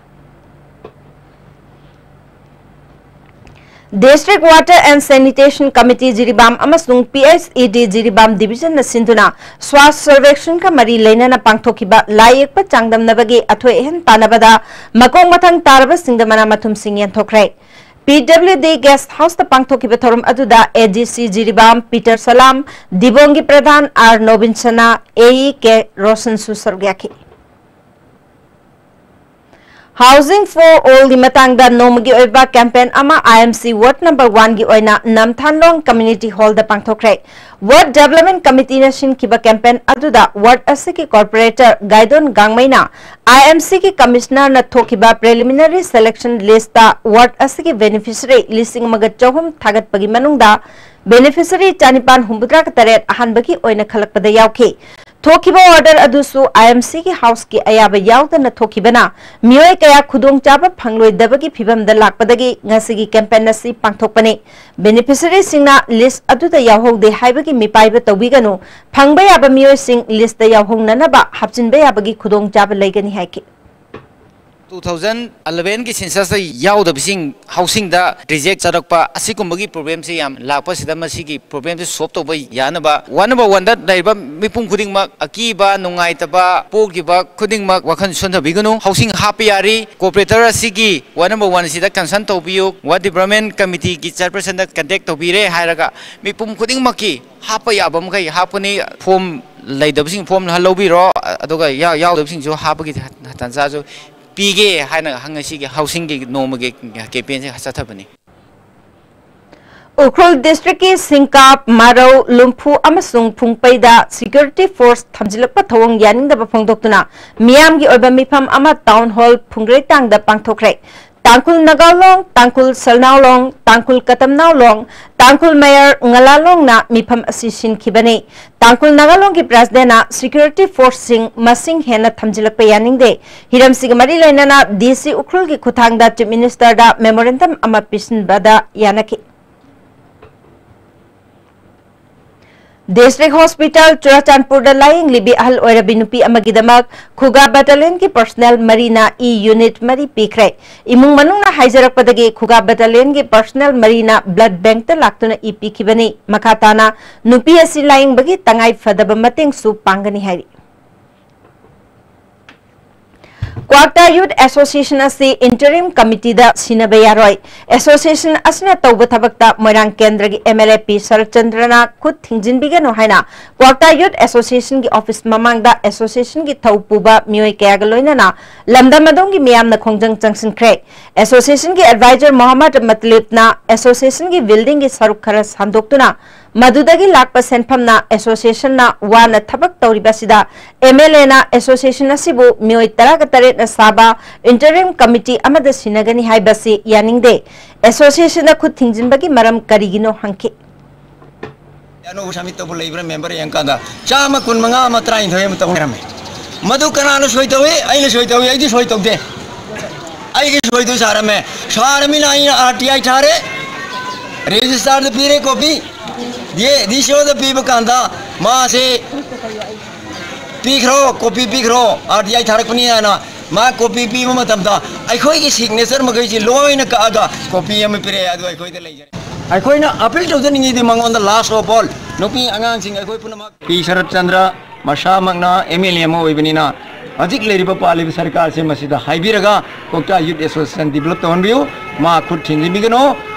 District Water and Sanitation Committee Jiribam ꯑꯃꯁꯨꯡ ꯄꯤ ꯑꯩꯆ ꯏ ꯗꯤ ꯖꯤꯔꯤꯕꯥꯝ division ꯅ ꯁꯤꯟꯗꯨꯅ Swachh Survekshan ꯒ ꯃꯔꯤ ꯂꯩꯅꯅ ꯄꯥꯡꯊꯣꯛꯈꯤꯕ ꯂꯥꯏ ꯌꯦꯛꯄ ꯆꯥꯡꯗꯝꯅꯕꯒꯤ ꯑꯊꯣꯏ ꯑꯍꯦꯟ ꯇꯥꯟꯅꯕꯗ ꯃꯈꯣꯡ ꯃꯊꯪ ꯇꯥꯔꯕꯁꯤꯡꯗ ꯃꯅꯥ ꯃꯊꯨꯝꯁꯤꯡ ꯌꯦꯟꯊꯣꯛꯈ꯭ꯔꯦ꯫ ꯄꯤ ꯗꯕ꯭ꯂꯤꯎ ꯗꯤ Guest House ꯇ ꯄꯥꯡꯊꯣꯛꯈꯤꯕ ꯊꯧꯔꯝ ꯑꯗꯨꯗ ꯑꯦ ꯗꯤ ꯁꯤ ꯖꯤꯔꯤꯕꯥꯝ ꯄꯤꯇꯔ ꯁꯂꯥꯝ, ꯗꯤꯕꯣꯡꯒꯤ ꯄ꯭ꯔꯙꯥꯟ ꯑꯥꯔ ꯅꯣꯕꯤꯟꯁꯅꯥ, ꯑꯦ ꯏ ꯀꯦ ꯔꯣꯁꯟꯁꯨ ꯁꯔꯨꯛ ꯌꯥꯈꯤ꯫ Housing for All ꯒꯤ ꯃꯇꯥꯡꯗ ꯅꯣꯡꯃꯒꯤ ꯑꯣꯏꯕ campaign ꯑꯃ ꯑꯥꯏ M C Ward number one ꯒꯤ ꯑꯣꯏꯅ ꯅꯝꯊꯥꯟꯂꯣꯡ Community Hall ꯗ ꯄꯥꯡꯊꯣꯛꯈ꯭ꯔꯦ꯫ Ward Development Committee ꯅ ꯁꯤꯟꯈꯤꯕ campaign ꯑꯗꯨꯗ ward ꯑꯁꯤꯒꯤ corporator ꯒꯥꯏꯗꯣꯟ ꯒꯥꯡꯃꯩꯅ ꯑꯥꯏ ꯑꯦꯝ ꯁꯤ ꯒꯤ commissioner ꯅ ꯊꯣꯛꯈꯤꯕ preliminary selection list ꯇ ward ꯑꯁꯤꯒꯤ beneficiary ꯂꯤꯁꯤꯡ ꯑꯃꯒ ꯆꯍꯨꯝ ꯊꯥꯒꯠꯄꯒꯤ ꯃꯅꯨꯡꯗ beneficiary ꯆꯥꯅꯤꯄꯥꯟ ꯍꯨꯝꯐꯨꯇꯔꯥ ꯇꯔꯦꯠ ꯑꯍꯥꯟꯕꯒꯤ ꯑꯣꯏꯅ ꯈꯜꯂꯛꯄꯗ ꯌꯥꯎꯈꯤ꯫ ꯊꯣꯛꯈꯤꯕ order ꯑꯗꯨꯁꯨ ꯑꯥꯏ ꯑꯦꯝ ꯁꯤ ꯒꯤ house ꯀꯤ ꯑꯌꯥꯕ ꯌꯥꯎꯗꯅ ꯊꯣꯛꯈꯤꯕꯅ ꯃꯤꯑꯣꯏ ꯀꯌꯥ ꯈꯨꯗꯣꯡꯆꯥꯕ ꯐꯪꯂꯣꯏꯗꯕꯒꯤ ꯐꯤꯚꯝꯗ ꯂꯥꯛꯄꯗꯒꯤ ꯉꯁꯤꯒꯤ campaign ꯑꯁꯤ ꯄꯥꯡꯊꯣꯛꯄꯅꯤ꯫ Beneficiary ꯁꯤꯡꯅ list ꯑꯗꯨꯗ ꯌꯥꯎꯍꯧꯗꯦ ꯍꯥꯏꯕꯒꯤ ꯃꯤꯄꯥꯏꯕ ꯇꯧꯕꯤꯒꯅꯨ, ꯐꯪꯕ ꯌꯥꯕ ꯃꯤꯑꯣꯏꯁꯤꯡ list ꯇ ꯌꯥꯎꯍꯧꯅꯅꯕ ꯍꯥꯞꯆꯤꯟꯕ ꯌꯥꯕꯒꯤ ꯈꯨꯗꯣꯡꯆꯥꯕ ꯂꯩꯒꯅꯤ ꯍꯥꯏꯈꯤ꯫ ꯇꯨ ꯊꯥꯎꯖꯟ ꯑꯦꯂꯚꯦꯟꯒꯤ ꯁꯦꯟꯁꯁꯇ ꯌꯥꯎꯗꯕꯁꯤꯡ ꯍꯥꯎꯁꯤꯡꯗ ꯔꯤꯖꯦꯛ ꯆꯠꯂꯛꯄ ꯑꯁꯤꯒꯨꯝꯕꯒꯤ ꯄ꯭ꯔꯣꯕ꯭ꯂꯦꯝꯁꯤ ꯌꯥꯝ ꯂꯥꯛꯄꯁꯤꯗ, ꯃꯁꯤꯒꯤ ꯄ꯭ꯔꯣꯕ꯭ꯂꯦꯝꯁꯤ ꯁꯣꯜꯕ ꯇꯧꯕ ꯌꯥꯅꯕ ꯋꯥꯔꯗ ꯅꯝꯕꯔ ꯋꯥꯟꯗ ꯂꯩꯔꯤꯕ ꯃꯤꯄꯨꯝ ꯈꯨꯗꯤꯡꯃꯛ, ꯑꯀꯤꯕ, ꯅꯨꯡꯉꯥꯏꯇꯕ ꯄꯣꯛꯈꯤꯕ ꯈꯨꯗꯤꯡꯃꯛ ꯋꯥꯈꯜ ꯁꯣꯟꯊꯕꯤꯒꯅꯨ꯫ ꯍꯥꯎꯁꯤꯡ ꯍꯥꯞꯄ ꯌꯥꯔꯤ꯫ ꯀꯣꯑꯣꯄꯔꯦꯇꯔ ꯑꯁꯤꯒꯤ ꯋꯥꯔꯗ ꯅꯝꯕꯔ ꯋꯥꯟ ꯑꯁꯤꯗ ꯀꯟꯁꯜ ꯇꯧꯕꯤꯌꯨ꯫ ꯋꯥꯔꯗ ꯗꯤꯕ꯭ꯂꯞꯃꯦꯟ ꯀꯃꯤꯇꯤꯒꯤ ꯆꯤꯌꯔꯄꯔꯁꯟꯗ ꯀꯟꯇꯦꯛ ꯇꯧꯕꯤꯔꯦ ꯍꯥꯏꯔꯒ ꯃꯤꯄꯨꯝ ꯈꯨꯗꯤꯡꯃꯛꯀꯤ ꯍꯥꯞꯄ ꯌꯥꯕ ꯃꯈꯩ ꯍꯥꯞꯀꯅꯤ꯫ ꯐꯣꯔꯝ ꯂꯩꯇꯕꯁꯤꯡ ꯐꯣꯔꯝ ꯂꯧꯕꯤꯔꯣ, ꯑꯗꯨꯒ ꯌꯥ-, ꯌꯥꯎꯗꯕꯁꯤꯡꯁꯨ ꯍꯥꯞꯄꯒꯤ ꯇꯥꯟꯖꯥꯁꯨ ꯄꯤꯒꯦ ꯍꯥꯏꯅ ꯉꯁꯤꯒꯤ ꯍꯥꯎꯁꯤꯡꯒꯤ ꯅꯣꯡꯃꯒꯤ ꯀꯦꯝꯄꯦꯟꯁꯦ ꯆꯠꯊꯕꯅꯤ꯫ ꯎꯈ꯭ꯔꯨꯜ ꯗꯤꯁꯇ꯭ꯔꯤꯛꯀꯤ ꯁꯤꯡꯀꯥꯞ, ꯃꯥꯔꯧ, ꯂꯨꯝꯐꯨ ꯑꯃꯁꯨꯡ ꯐꯨꯡꯄꯩꯗ ꯁꯦꯀ꯭ꯌꯨꯔꯤꯇꯤ ꯐꯣꯔꯁ ꯊꯝꯖꯤꯜꯂꯛꯄ ꯊꯧꯑꯣꯡ ꯌꯥꯅꯤꯡꯗꯕ ꯐꯣꯡꯗꯣꯛꯇꯨꯅ ꯃꯤꯌꯥꯝꯒꯤ ꯑꯣꯏꯕ ꯃꯤꯐꯝ ꯑꯃ ꯇꯥꯎꯟ ꯍꯣꯜ ꯐꯨꯡꯒ꯭ꯔꯩꯇꯥꯡꯗ ꯄꯥꯡꯊꯣꯛꯈ꯭ꯔꯦ꯫ ꯇꯥꯡꯈꯨꯜ ꯅꯥꯒꯥꯂꯣꯡ, ꯇꯥꯡꯈꯨꯜ ꯁꯦꯜꯅꯥꯎꯂꯣꯡ, ꯇꯥꯡꯈꯨꯜ ꯀꯇꯝꯅꯥꯎꯂꯣꯡ, ꯇꯥꯡꯈꯨꯜ ꯃꯌꯔ ꯉꯂꯥꯂꯣꯡꯅ ꯃꯤꯐꯝ ꯑꯁꯤ ꯁꯤꯟꯈꯤꯕꯅꯤ꯫ ꯇꯥꯡꯈꯨꯜ ꯅꯥꯒꯥꯂꯣꯡꯒꯤ ꯄ꯭ꯔꯦꯁꯤꯗꯦꯟꯅ ꯁꯦꯀ꯭ꯌꯨꯔꯤꯇꯤ ꯐꯣꯔꯁꯁꯤꯡ ꯃꯁꯤꯡ ꯍꯦꯟꯅ ꯊꯝꯖꯤꯜꯂꯛꯄ ꯌꯥꯅꯤꯡꯗꯦ꯫ ꯍꯤꯔꯝꯁꯤꯒ ꯃꯔꯤ ꯂꯩꯅꯅ ꯗꯤ ꯁꯤ ꯎꯈ꯭ꯔꯨꯜꯒꯤ ꯈꯨꯠꯊꯥꯡꯗ ꯆꯤꯐ ꯃꯤꯅꯤꯁꯇꯔꯗ ꯃꯦꯃꯣꯔꯦꯟꯗꯝ ꯑꯃ ꯄꯤꯁꯤꯟꯕꯗ ꯌꯥꯅꯈꯤ꯫ ꯗꯤꯁꯇ꯭ꯔꯤꯛ ꯍꯣꯁꯄꯤꯇꯥꯜ ꯆꯨꯔꯥꯆꯥꯟꯄꯨꯔꯗ ꯂꯥꯌꯦꯡꯂꯤꯕꯤ ꯑꯍꯜ ꯑꯣꯏꯔꯕꯤ ꯅꯨꯄꯤ ꯑꯃꯒꯤꯗꯃꯛ ꯈꯨꯒꯥ ꯕꯦꯇꯥꯂꯤꯌꯟꯒꯤ ꯄꯔꯁꯅꯦꯜ ꯃꯔꯤꯅ ꯏ ꯌꯨꯅꯤꯠ ꯃꯔꯤ ꯄꯤꯈ꯭ꯔꯦ꯫ ꯏꯃꯨꯡ ꯃꯅꯨꯡꯅ ꯍꯥꯏꯖꯔꯛꯄꯗꯒꯤ ꯈꯨꯒꯥ ꯕꯦꯇꯥꯂꯤꯌꯟꯒꯤ ꯄꯔꯁꯅꯦꯜ ꯃꯔꯤꯅ ꯕ꯭ꯂꯗ ꯕꯦꯡꯛꯇ ꯂꯥꯛꯇꯨꯅ ꯏ ꯄꯤꯈꯤꯕꯅꯤ꯫ ꯃꯈꯥ ꯇꯥꯅ ꯅꯨꯄꯤ ꯑꯁꯤ ꯂꯥꯌꯦꯡꯕꯒꯤ ꯇꯉꯥꯏ ꯐꯗꯕ ꯃꯇꯦꯡꯁꯨ ꯄꯥꯡꯒꯅꯤ ꯍꯥꯏꯔꯤ꯫ ꯀ꯭ꯋꯥꯛꯇꯥ ꯌꯨꯠ ꯑꯦꯁꯣꯁꯤꯌꯦꯁꯟ ꯑꯁꯤ ꯏꯟꯇꯔꯤꯝ ꯀꯃꯤꯇꯤꯗ ꯁꯤꯟꯅꯕ ꯌꯥꯔꯣꯏ꯫ ꯑꯦꯁꯣꯁꯤꯌꯦꯁꯟ ꯑꯁꯤꯅ ꯇꯧꯕ ꯊꯕꯛꯇ ꯃꯣꯏꯔꯥꯡ ꯀꯦꯟꯗ꯭ꯔꯒꯤ ꯑꯦꯝ ꯑꯦꯜ ꯑꯦ ꯄꯤ ꯁꯔꯠꯆꯟꯗ꯭ꯔꯅ ꯈꯨꯠ ꯊꯤꯡꯖꯤꯟꯕꯤꯒꯅꯨ ꯍꯥꯏꯅ ꯀ꯭ꯋꯥꯛꯇꯥ ꯌꯨꯠ ꯑꯦꯁꯣꯁꯤꯌꯦꯁꯟꯒꯤ ꯑꯣꯐꯤꯁ ꯃꯃꯥꯡꯗ ꯑꯦꯁꯣꯁꯤꯌꯦꯁꯟꯒꯤ ꯊꯧ ꯄꯨꯕ ꯃꯤꯑꯣꯏ ꯀꯌꯥꯒ ꯂꯣꯏꯅꯅ ꯂꯝꯗꯝ ꯑꯗꯣꯝꯒꯤ ꯃꯤꯌꯥꯝꯅ ꯈꯣꯡꯖꯪ ꯆꯪꯁꯤꯟꯈ꯭ꯔꯦ꯫ ꯑꯦꯁꯣꯁꯤꯌꯦꯁꯟꯒꯤ ꯑꯦꯗꯚꯥꯏꯖꯔ ꯃꯣꯍꯝꯃꯗ ꯃꯇꯂꯤꯕꯅ ꯑꯦꯁꯣꯁꯤꯌꯦꯁꯟꯒꯤ ꯕꯤꯜꯗꯤꯡꯒꯤ ꯁꯔꯨꯛ ꯈꯔ ꯁꯥꯟꯗꯣꯛꯇꯨꯅ ꯃꯗꯨꯗꯒꯤ ꯂꯥꯛꯄ ꯁꯦꯟꯐꯝꯅ ꯑꯦꯁꯣꯁꯤꯌꯦꯁꯟꯅ ꯋꯥꯅ ꯊꯕꯛ ꯇꯧꯔꯤꯕ ꯑꯁꯤꯗ ꯑꯦꯝ ꯑꯦꯜ ꯑꯦꯅ ꯑꯦꯁꯣꯁꯤꯌꯦꯁꯟ ꯑꯁꯤꯕꯨ ꯃꯤꯑꯣꯏ ꯇꯔꯥꯒ ꯇꯔꯦꯠꯅ ꯁꯥꯕ ꯏꯟꯇꯔꯤꯝ ꯀꯃꯤꯇꯤ ꯑꯃꯗ ꯁꯤꯟꯅꯒꯅꯤ ꯍꯥꯏꯕꯁꯤ ꯌꯥꯅꯤꯡꯗꯦ꯫ ꯑꯦꯁꯣꯁꯤꯌꯦꯁꯟꯗ ꯈꯨꯠ ꯊꯤꯡꯖꯤꯟꯕꯒꯤ ꯃꯔꯝ ꯀꯔꯤꯒꯤꯅꯣ ꯍꯪꯈꯤ꯫ ꯑꯅꯧꯕ ꯁꯃꯤꯠ ꯇꯧꯕ ꯂꯩꯕ꯭ꯔꯥ ꯃꯦꯝꯕꯔ ꯌꯦꯡꯀꯥꯟꯗ ꯆꯥꯝꯃ ꯀꯨꯟ ꯃꯉꯥ ꯑꯃ ꯇꯔꯥꯅꯤꯊꯣꯏ ꯑꯃ ꯇꯧ ꯂꯩꯔꯝꯃꯦ꯫ ꯃꯗꯨ ꯀꯅꯥꯅ ꯁꯣꯏ ꯇꯧꯏ? ꯑꯩꯅ ꯁꯣꯏ ꯇꯧꯏ? ꯑꯩꯗꯤ ꯁꯣꯏ ꯇꯧꯗꯦ꯫ ꯑꯩꯒꯤ ꯁꯣꯏꯗꯨ ꯁꯥꯔꯝꯃꯦ꯫ ꯁꯥꯔꯃꯤꯅ ꯑꯩꯅ ꯑꯥꯔ ꯇꯤ ꯑꯥꯏ ꯊꯥꯔꯦ, ꯔꯦꯖꯤꯁꯇꯥꯔꯗ ꯄꯤꯔꯦ ꯀꯣꯄꯤ꯫ ꯗꯤ ꯁꯤ ꯑꯣꯗ ꯄꯤꯕ ꯀꯥꯟꯗ ꯃꯥꯁꯦ ꯄꯤꯈ꯭ꯔꯣ, ꯀꯣꯄꯤ ꯄꯤꯈ꯭ꯔꯣ, ꯑꯥꯔ ꯇꯤ ꯑꯥꯏ ꯊꯥꯔꯛꯄꯅꯤ ꯍꯥꯏꯅ ꯃꯥ copy ꯄꯤꯕ ꯃꯇꯝꯗ ꯑꯩꯈꯣꯏꯒꯤ signature ꯃꯈꯩꯁꯤ ꯂꯣꯏꯅ ꯀꯛꯑꯒ copy ꯑꯃ ꯄꯤꯔꯛꯑꯦ, ꯑꯗꯨ ꯑꯩꯈꯣꯏꯗ ꯂꯩꯖꯔꯦ꯫ ꯑꯩꯈꯣꯏꯅ appeal ꯇꯧꯖꯅꯤꯡꯉꯤꯗꯤ ꯃꯉꯣꯟꯗ, last of all, ꯅꯨꯄꯤ ꯑꯉꯥꯡꯁꯤꯡ ꯑꯩꯈꯣꯏ ꯄꯨꯝꯅꯃꯛ꯫ ꯄꯤ ꯁꯔꯠ ꯆꯟꯗ꯭ꯔ ꯃꯁꯥꯃꯛꯅ M L A ꯑꯃ ꯑꯣꯏꯕꯅꯤꯅ ꯍꯧꯖꯤꯛ ꯂꯩꯔꯤꯕ ꯄꯥꯜꯂꯤꯕ ꯁꯔꯀꯥꯔꯁꯦ ꯃꯁꯤꯗ ꯍꯥꯏꯕꯤꯔꯒ ꯀ꯭ꯋꯥꯛꯇꯥ Youth Association develop ꯇꯧꯍꯟꯕꯤꯌꯨ, ꯃꯥ ꯈꯨꯠ ꯊꯤꯟꯖꯤꯟꯕꯤꯒꯅꯨ꯫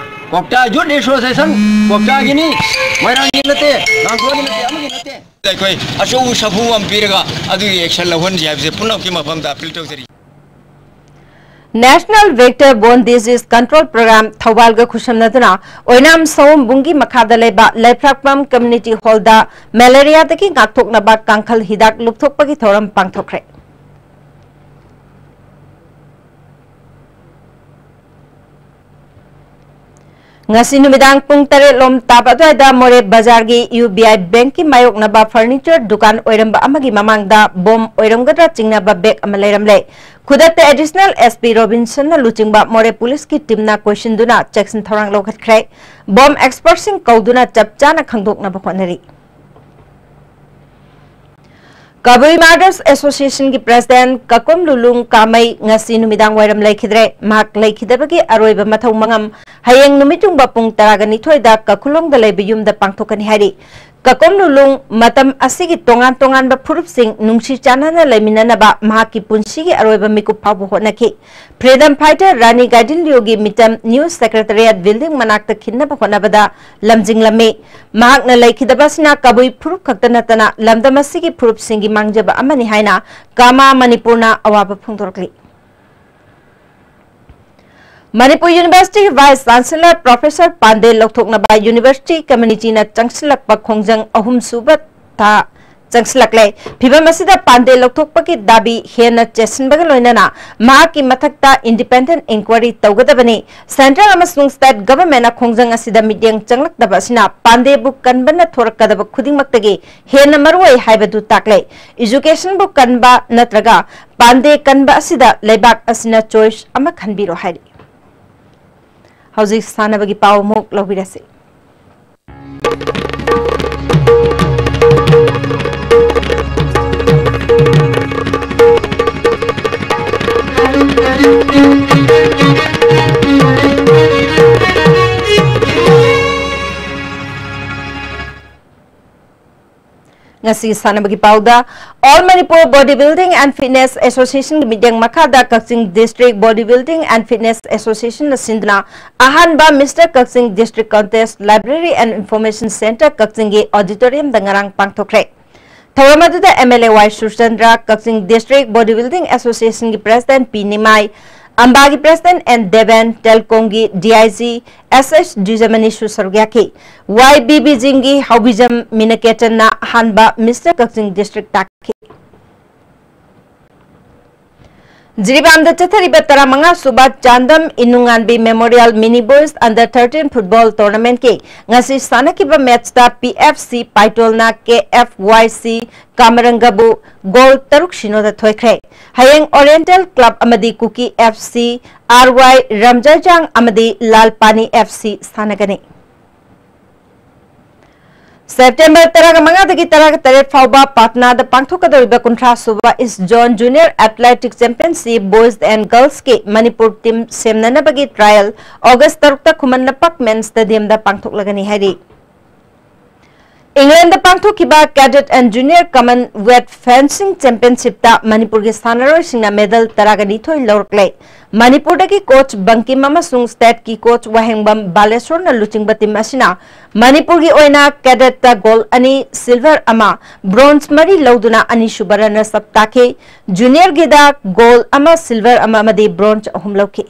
ꯀ꯭ꯋꯥꯛꯇꯥ Youth Association ꯀ꯭ꯋꯥꯛꯇꯥꯒꯤꯅꯤ, ꯃꯣꯏꯔꯥꯡꯒꯤ ꯅꯠꯇꯦ, ꯂꯥꯡꯒꯣꯜꯒꯤ ꯅꯠꯇꯦ, ꯑꯃꯒꯤ ꯅꯠꯇꯦ꯫ ꯑꯩꯈꯣꯏ ꯑꯆꯧꯕ ꯁꯥꯐꯨ ꯑꯃ ꯄꯤꯔꯒ ꯑꯗꯨꯒꯤ action ꯂꯧꯍꯟꯁꯤ ꯍꯥꯏꯕꯁꯦ ꯄꯨꯝꯅꯃꯛꯀꯤ ꯃꯐꯝꯗ appeal ꯇꯧꯖꯔꯤ꯫ National Vector Borne Disease Control Program ꯊꯧꯕꯥꯜꯒ ꯈꯨꯠꯁꯝꯅꯗꯨꯅ ꯑꯣꯏꯅꯥꯝ ꯁꯑꯣꯝꯕꯨꯡꯒꯤ ꯃꯈꯥꯗ ꯂꯩꯕ ꯂꯩꯐ꯭ꯔꯥꯛꯄꯝ Community Hallꯗ ꯃꯦꯂꯦꯔꯤꯌꯥꯗꯒꯤ ꯉꯥꯛꯊꯣꯛꯅꯕ ꯀꯥꯡꯈꯜ ꯍꯤꯗꯥꯛ ꯂꯨꯞꯊꯣꯛꯄꯒꯤ ꯊꯧꯔꯝ ꯄꯥꯡꯊꯣꯛꯈ꯭ꯔꯦ꯫ ꯉꯁꯤ ꯅꯨꯃꯤꯗꯥꯡ ꯄꯨꯡ ꯇꯔꯦꯠ ꯂꯣꯝ ꯇꯥꯕ ꯑꯗꯨꯋꯥꯏꯗ ꯃꯣꯔꯦ ꯕꯖꯥꯔꯒꯤ U B I Bankꯀꯤ ꯃꯥꯌꯣꯛꯅꯕ furniture ꯗꯨꯀꯥꯟ ꯑꯣꯏꯔꯝꯕ ꯑꯃꯒꯤ ꯃꯃꯥꯡꯗ bomb ꯑꯣꯏꯔꯝꯒꯗ꯭ꯔꯥ ꯆꯤꯡꯅꯕ bag ꯑꯃ ꯂꯩꯔꯝꯂꯦ꯫ ꯈꯨꯗꯛꯇ Additional S P ꯔꯣꯕꯤꯟꯁꯟꯅ ꯂꯨꯆꯤꯡꯕ ꯃꯣꯔꯦ ꯄꯨꯂꯤꯁꯀꯤ teamꯅ ꯀꯣꯏꯁꯤꯟꯗꯨꯅ checking ꯊꯧꯔꯥꯡ ꯂꯧꯈꯠꯈ꯭ꯔꯦ꯫ Bomb expertꯁꯤꯡ ꯀꯧꯗꯨꯅ ꯆꯞ ꯆꯥꯅ ꯈꯪꯗꯣꯛꯅꯕ ꯍꯣꯠꯅꯔꯤ꯫ ꯀꯕꯨꯏ Martyrs Associationꯒꯤ president ꯀꯀꯨꯝ ꯂꯨꯂꯨꯡ ꯀꯥꯃꯩ ꯉꯁꯤ ꯅꯨꯃꯤꯗꯥꯡ ꯋꯥꯏꯔꯝ ꯂꯩꯈꯤꯗ꯭ꯔꯦ꯫ ꯃꯍꯥꯛ ꯂꯩꯈꯤꯗꯕꯒꯤ ꯑꯔꯣꯏꯕ ꯃꯊꯧ ꯃꯉꯝ ꯍꯌꯦꯡ ꯅꯨꯃꯤꯠ ꯌꯨꯡꯕ ꯄꯨꯡ ꯇꯔꯥꯒ ꯅꯤꯊꯣꯏꯗ ꯀꯈꯨꯂꯣꯡꯗ ꯂꯩꯕ ꯌꯨꯝꯗ ꯄꯥꯡꯊꯣꯛꯀꯅꯤ ꯍꯥꯏꯔꯤ꯫ ꯀꯀꯨꯝ ꯂꯨꯂꯨꯡ ꯃꯇꯝ ꯑꯁꯤꯒꯤ ꯇꯣꯉꯥꯟ ꯇꯣꯉꯥꯟꯕ ꯐꯨꯔꯨꯞꯁꯤꯡ ꯅꯨꯡꯁꯤ ꯆꯥꯟꯅꯅ ꯂꯩꯃꯤꯟꯅꯅꯕ ꯃꯍꯥꯛꯀꯤ ꯄꯨꯟꯁꯤꯒꯤ ꯑꯔꯣꯏꯕ ꯃꯤꯀꯨꯞ ꯐꯥꯎꯕ ꯍꯣꯠꯅꯈꯤ꯫ Freedom fighter ꯔꯥꯅꯤ ꯒꯥꯏꯗꯤꯟꯂꯤꯌꯨꯒꯤ ꯃꯤꯇꯝ New Secretariat Building ꯃꯅꯥꯛꯇ ꯈꯤꯟꯅꯕ ꯍꯣꯠꯅꯕꯗ ꯂꯝꯖꯤꯡꯂꯝꯃꯤ꯫ ꯃꯍꯥꯛꯅ ꯂꯩꯈꯤꯗꯕ ꯑꯁꯤꯅ ꯀꯕꯨꯏ ꯐꯨꯔꯨꯞ ꯈꯛꯇ ꯅꯠꯇꯅ ꯂꯝꯗꯝ ꯑꯁꯤꯒꯤ ꯐꯨꯔꯨꯞꯁꯤꯡꯒꯤ ꯃꯥꯡꯖꯕ ꯑꯃꯅꯤ ꯍꯥꯏꯅ ꯀꯥꯃꯥ ꯃꯅꯤꯄꯨꯔꯅ ꯑꯋꯥꯕ ꯐꯣꯡꯗꯣꯔꯛꯂꯤ꯫ ꯃꯅꯤꯄꯨꯔ Universityꯒꯤ Vice Chancellor Professor ꯄꯥꯟꯗꯦ ꯂꯧꯊꯣꯛꯅꯕ University Committeeꯅ ꯆꯪꯁꯤꯜꯂꯛꯄ ꯈꯣꯡꯖꯪ ꯑꯍꯨꯝꯁꯨꯕ ꯊꯥ ꯆꯪꯁꯤꯜꯂꯛꯂꯦ꯫ ꯐꯤꯚꯝ ꯑꯁꯤꯗ ꯄꯥꯟꯗꯦ ꯂꯧꯊꯣꯛꯄꯒꯤ ꯗꯥꯕꯤ ꯍꯦꯟꯅ ꯆꯦꯠꯁꯤꯟꯕꯒ ꯂꯣꯏꯅꯅ ꯃꯍꯥꯛꯀꯤ ꯃꯊꯛꯇ independent inquiry ꯇꯧꯒꯗꯕꯅꯤ꯫ Central ꯑꯃꯁꯨꯡ state governmentꯅ ꯈꯣꯡꯖꯪ ꯑꯁꯤꯗ ꯃꯤꯠꯌꯦꯡ ꯆꯪꯂꯛꯇꯕ ꯑꯁꯤꯅ ꯄꯥꯟꯗꯦꯕꯨ ꯀꯟꯕꯅ ꯊꯣꯔꯛꯀꯗꯕ ꯈꯨꯗꯤꯡꯃꯛꯇꯒꯤ ꯍꯦꯟꯅ ꯃꯔꯨꯑꯣꯏ ꯍꯥꯏꯕꯗꯨ ꯇꯥꯛꯂꯦ꯫ Educationꯕꯨ ꯀꯟꯕ ꯅꯠꯇ꯭ꯔꯒ ꯄꯥꯟꯗꯦ ꯀꯟꯕ ꯑꯁꯤꯗ ꯂꯩꯕꯥꯛ ꯑꯁꯤꯅ choice ꯑꯃ ꯈꯟꯕꯤꯔꯣ ꯍꯥꯏꯔꯤ꯫ ꯍꯧꯖꯤꯛ ꯁꯥꯟꯅꯕꯒꯤ ꯄꯥꯎ ꯑꯃꯨꯛ ꯂꯧꯕꯤꯔꯁꯤ꯫ ꯉꯁꯤ ꯁꯥꯟꯅꯕꯒꯤ ꯄꯥꯎꯗ, All Manipur Bodybuilding and Fitness Association ꯒꯤ ꯃꯤꯠꯌꯦꯡ ꯃꯈꯥꯗ ꯀꯛꯆꯤꯡ District Bodybuilding and Fitness Association ꯅ ꯁꯤꯟꯗꯨꯅ ꯑꯍꯥꯟꯕ Mister Kakching District Contest Library and Information Centre ꯀꯛꯆꯤꯡꯒꯤ auditorium ꯗ ꯉꯔꯥꯡ ꯄꯥꯡꯊꯣꯛꯈ꯭ꯔꯦ꯫ ꯊꯧꯔꯝ ꯑꯗꯨꯗ M L A Y Surchandra, Kakching District Bodybuilding Association ꯒꯤ President P Nimai, ꯑꯝꯕꯥꯒꯤ President N Deben, ꯇꯦꯜꯀꯣꯝꯒꯤ D I G S H ꯗ꯭ꯋꯤꯖꯃꯅꯤꯁꯨ ꯁꯔꯨꯛ ꯌꯥꯈꯤ꯫ Y B B ꯖꯤꯝꯒꯤ ꯍꯥꯎꯕꯤꯖꯝ ꯃꯤꯅꯀꯦꯇꯟꯅ ꯑꯍꯥꯟꯕ Mister ꯀꯛꯆꯤꯡ District ꯇꯥꯈꯤ꯫ ꯖꯤꯔꯤꯕꯥꯝꯗ ꯆꯠꯊꯔꯤꯕ ꯇꯔꯥꯃꯉꯥ ꯁꯨꯕ Chandam ꯏꯅꯨꯡꯉꯥꯟꯕꯤ Memorial Mini Boys Under thirteen Football Tournament ꯀꯤ ꯉꯁꯤ ꯁꯥꯟꯅꯈꯤꯕ match ꯇ P F C ꯄꯥꯏꯇꯣꯜꯅ K F Y C ꯀꯥꯃꯔꯪꯒꯕꯨ goal ꯇꯔꯨꯛ ꯁꯤꯅꯣꯗ ꯊꯣꯏꯈ꯭ꯔꯦ꯫ ꯍꯌꯦꯡ Oriental Club ꯑꯃꯗꯤ ꯀꯨꯀꯤ F C, R Y ꯔꯝꯖꯥꯏꯖꯥꯡ ꯑꯃꯗꯤ ꯂꯥꯜꯄꯥꯅꯤ F C ꯁꯥꯟꯅꯒꯅꯤ꯫ September ꯇꯔꯥꯃꯉꯥꯗꯒꯤ ꯇꯔꯥꯇꯔꯦꯠ ꯐꯥꯎꯕ ꯄꯥꯠꯅꯥꯗ ꯄꯥꯡꯊꯣꯛꯀꯗꯧꯔꯤꯕ ꯀꯨꯟꯊ꯭ꯔꯥ ꯁꯨꯕ East Zone Junior Athletic Championship Boys and Girls ꯀꯤ ꯃꯅꯤꯄꯨꯔ team ꯁꯦꯝꯅꯅꯕꯒꯤ trial August ꯇꯔꯨꯛꯇ ꯈꯨꯃꯟ ꯂꯝꯄꯥꯛ Men Stadium ꯗ ꯄꯥꯡꯊꯣꯛꯂꯒꯅꯤ ꯍꯥꯏꯔꯤ꯫ England ꯗ ꯄꯥꯡꯊꯣꯛꯈꯤꯕ Cadet and Junior Commonwealth Fencing Championship ꯇ ꯃꯅꯤꯄꯨꯔꯒꯤ ꯁꯥꯟꯅꯔꯣꯏꯁꯤꯡꯅ medal ꯇꯔꯥꯒ ꯅꯤꯊꯣꯏ ꯂꯧꯔꯛꯂꯦ꯫ ꯃꯅꯤꯄꯨꯔꯗꯒꯤ coach ꯕꯪꯀꯤꯝ ꯑꯃꯁꯨꯡ state ꯀꯤ coach ꯋꯥꯍꯦꯡꯕꯝ ꯕꯥꯂꯦꯁꯣꯔꯅ ꯂꯨꯆꯤꯡꯕ team ꯑꯁꯤꯅ ꯃꯅꯤꯄꯨꯔꯒꯤ ꯑꯣꯏꯅ cadet ꯇ gold ꯑꯅꯤ, silver ꯑꯃ, bronze ꯃꯔꯤ ꯂꯧꯗꯨꯅ ꯑꯅꯤꯁꯨꯕ runners up ꯇꯥꯈꯤ꯫ Junior ꯒꯤꯗ gold ꯑꯃ, silver ꯑꯃ ꯑꯃꯗꯤ bronze ꯑꯍꯨꯝ ꯂꯧꯈꯤ꯫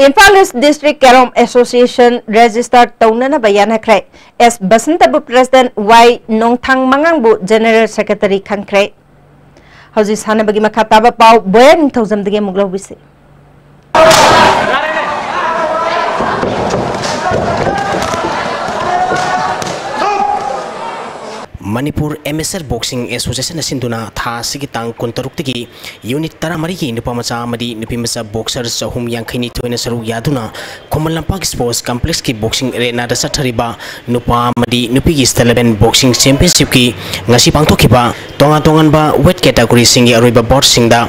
Imphal East District Carrom Association register ꯇꯧꯅꯅꯕ ꯌꯥꯅꯈ꯭ꯔꯦ꯫ S ꯕꯁꯟꯇꯕꯨ President, Y ꯅꯣꯡꯊꯥꯡ ꯃꯉꯥꯡꯕꯨ General Secretary ꯈꯟꯈ꯭ꯔꯦ꯫ ꯍꯧꯖꯤꯛ ꯁꯥꯟꯅꯕꯒꯤ ꯃꯈꯥ ꯇꯥꯕ ꯄꯥꯎ ꯕꯣꯌꯥ ꯅꯤꯡꯊꯧꯖꯝꯗꯒꯤ ꯑꯃꯨꯛ ꯂꯧꯕꯤꯁꯤ꯫ ꯃꯅꯤꯄꯨꯔ ꯑꯦꯃꯦꯆꯔ ꯕꯣꯛꯁꯤꯡ ꯑꯦꯁꯣꯁꯤꯌꯦꯁꯟꯅ ꯁꯤꯟꯗꯨꯅ ꯊꯥ ꯑꯁꯤꯒꯤ ꯇꯥꯡ ꯀꯨꯟꯇꯔꯨꯛꯇꯒꯤ ꯌꯨꯅꯤꯠ ꯇꯔꯥꯃꯔꯤꯒꯤ ꯅꯨꯄꯥ ꯃꯆꯥ ꯑꯃꯗꯤ ꯅꯨꯄꯤ ꯃꯆꯥ ꯕꯣꯛꯁꯔ ꯆꯍꯨꯝ ꯌꯥꯡꯈꯩ ꯅꯤꯊꯣꯏꯅ ꯁꯔꯨꯛ ꯌꯥꯗꯨꯅ ꯈꯨꯃꯟ ꯂꯝꯄꯥꯛ ꯁ꯭ꯄꯣꯔꯠꯁ ꯀꯝꯄ꯭ꯂꯦꯛꯁꯀꯤ ꯕꯣꯛꯁꯤꯡ ꯑꯦꯔꯦꯅꯥꯗ ꯆꯠꯊꯔꯤꯕ ꯅꯨꯄꯥ ꯑꯃꯗꯤ ꯅꯨꯄꯤꯒꯤ ꯁ꯭ꯇꯦꯠ ꯂꯦꯚꯦꯜ ꯕꯣꯛꯁꯤꯡ ꯆꯦꯝꯄꯤꯌꯟꯁꯤꯞꯀꯤ ꯉꯁꯤ ꯄꯥꯡꯊꯣꯛꯈꯤꯕ ꯇꯣꯉꯥꯟ ꯇꯣꯉꯥꯟꯕ ꯋꯦꯠ ꯀꯦꯇꯥꯒꯣꯔꯤꯁꯤꯡꯒꯤ ꯑꯔꯣꯏꯕ ꯕꯥꯎꯠꯁꯤꯡꯗ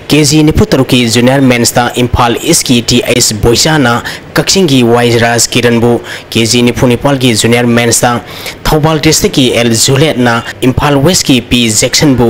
ꯀꯦ ꯖꯤ ꯅꯤꯐꯨ ꯇꯔꯨꯛꯀꯤ ꯖꯨꯅꯤꯌꯔ ꯃꯦꯟꯁꯇ ꯏꯝꯐꯥꯜ ꯏꯁꯀꯤ ꯇꯤ ꯑꯩꯁ ꯕꯣꯏꯆꯥꯅ ꯀꯛꯆꯤꯡꯒꯤ ꯋꯥꯏ ꯔꯥꯖ ꯀꯤꯔꯟꯕꯨ, ꯀꯦ ꯖꯤ ꯅꯤꯐꯨ ꯅꯤꯄꯥꯜꯒꯤ ꯖꯨꯅꯤꯌꯔ ꯃꯦꯟꯁꯇ ꯊꯧꯕꯥꯜ ꯗꯤꯁꯇ꯭ꯔꯤꯛꯀꯤ ꯑꯦꯜ ꯖꯨꯂꯦꯠꯅ ꯏꯝꯐꯥꯜ ꯋꯦꯁꯀꯤ ꯄꯤ ꯖꯦꯛꯁꯟꯕꯨ,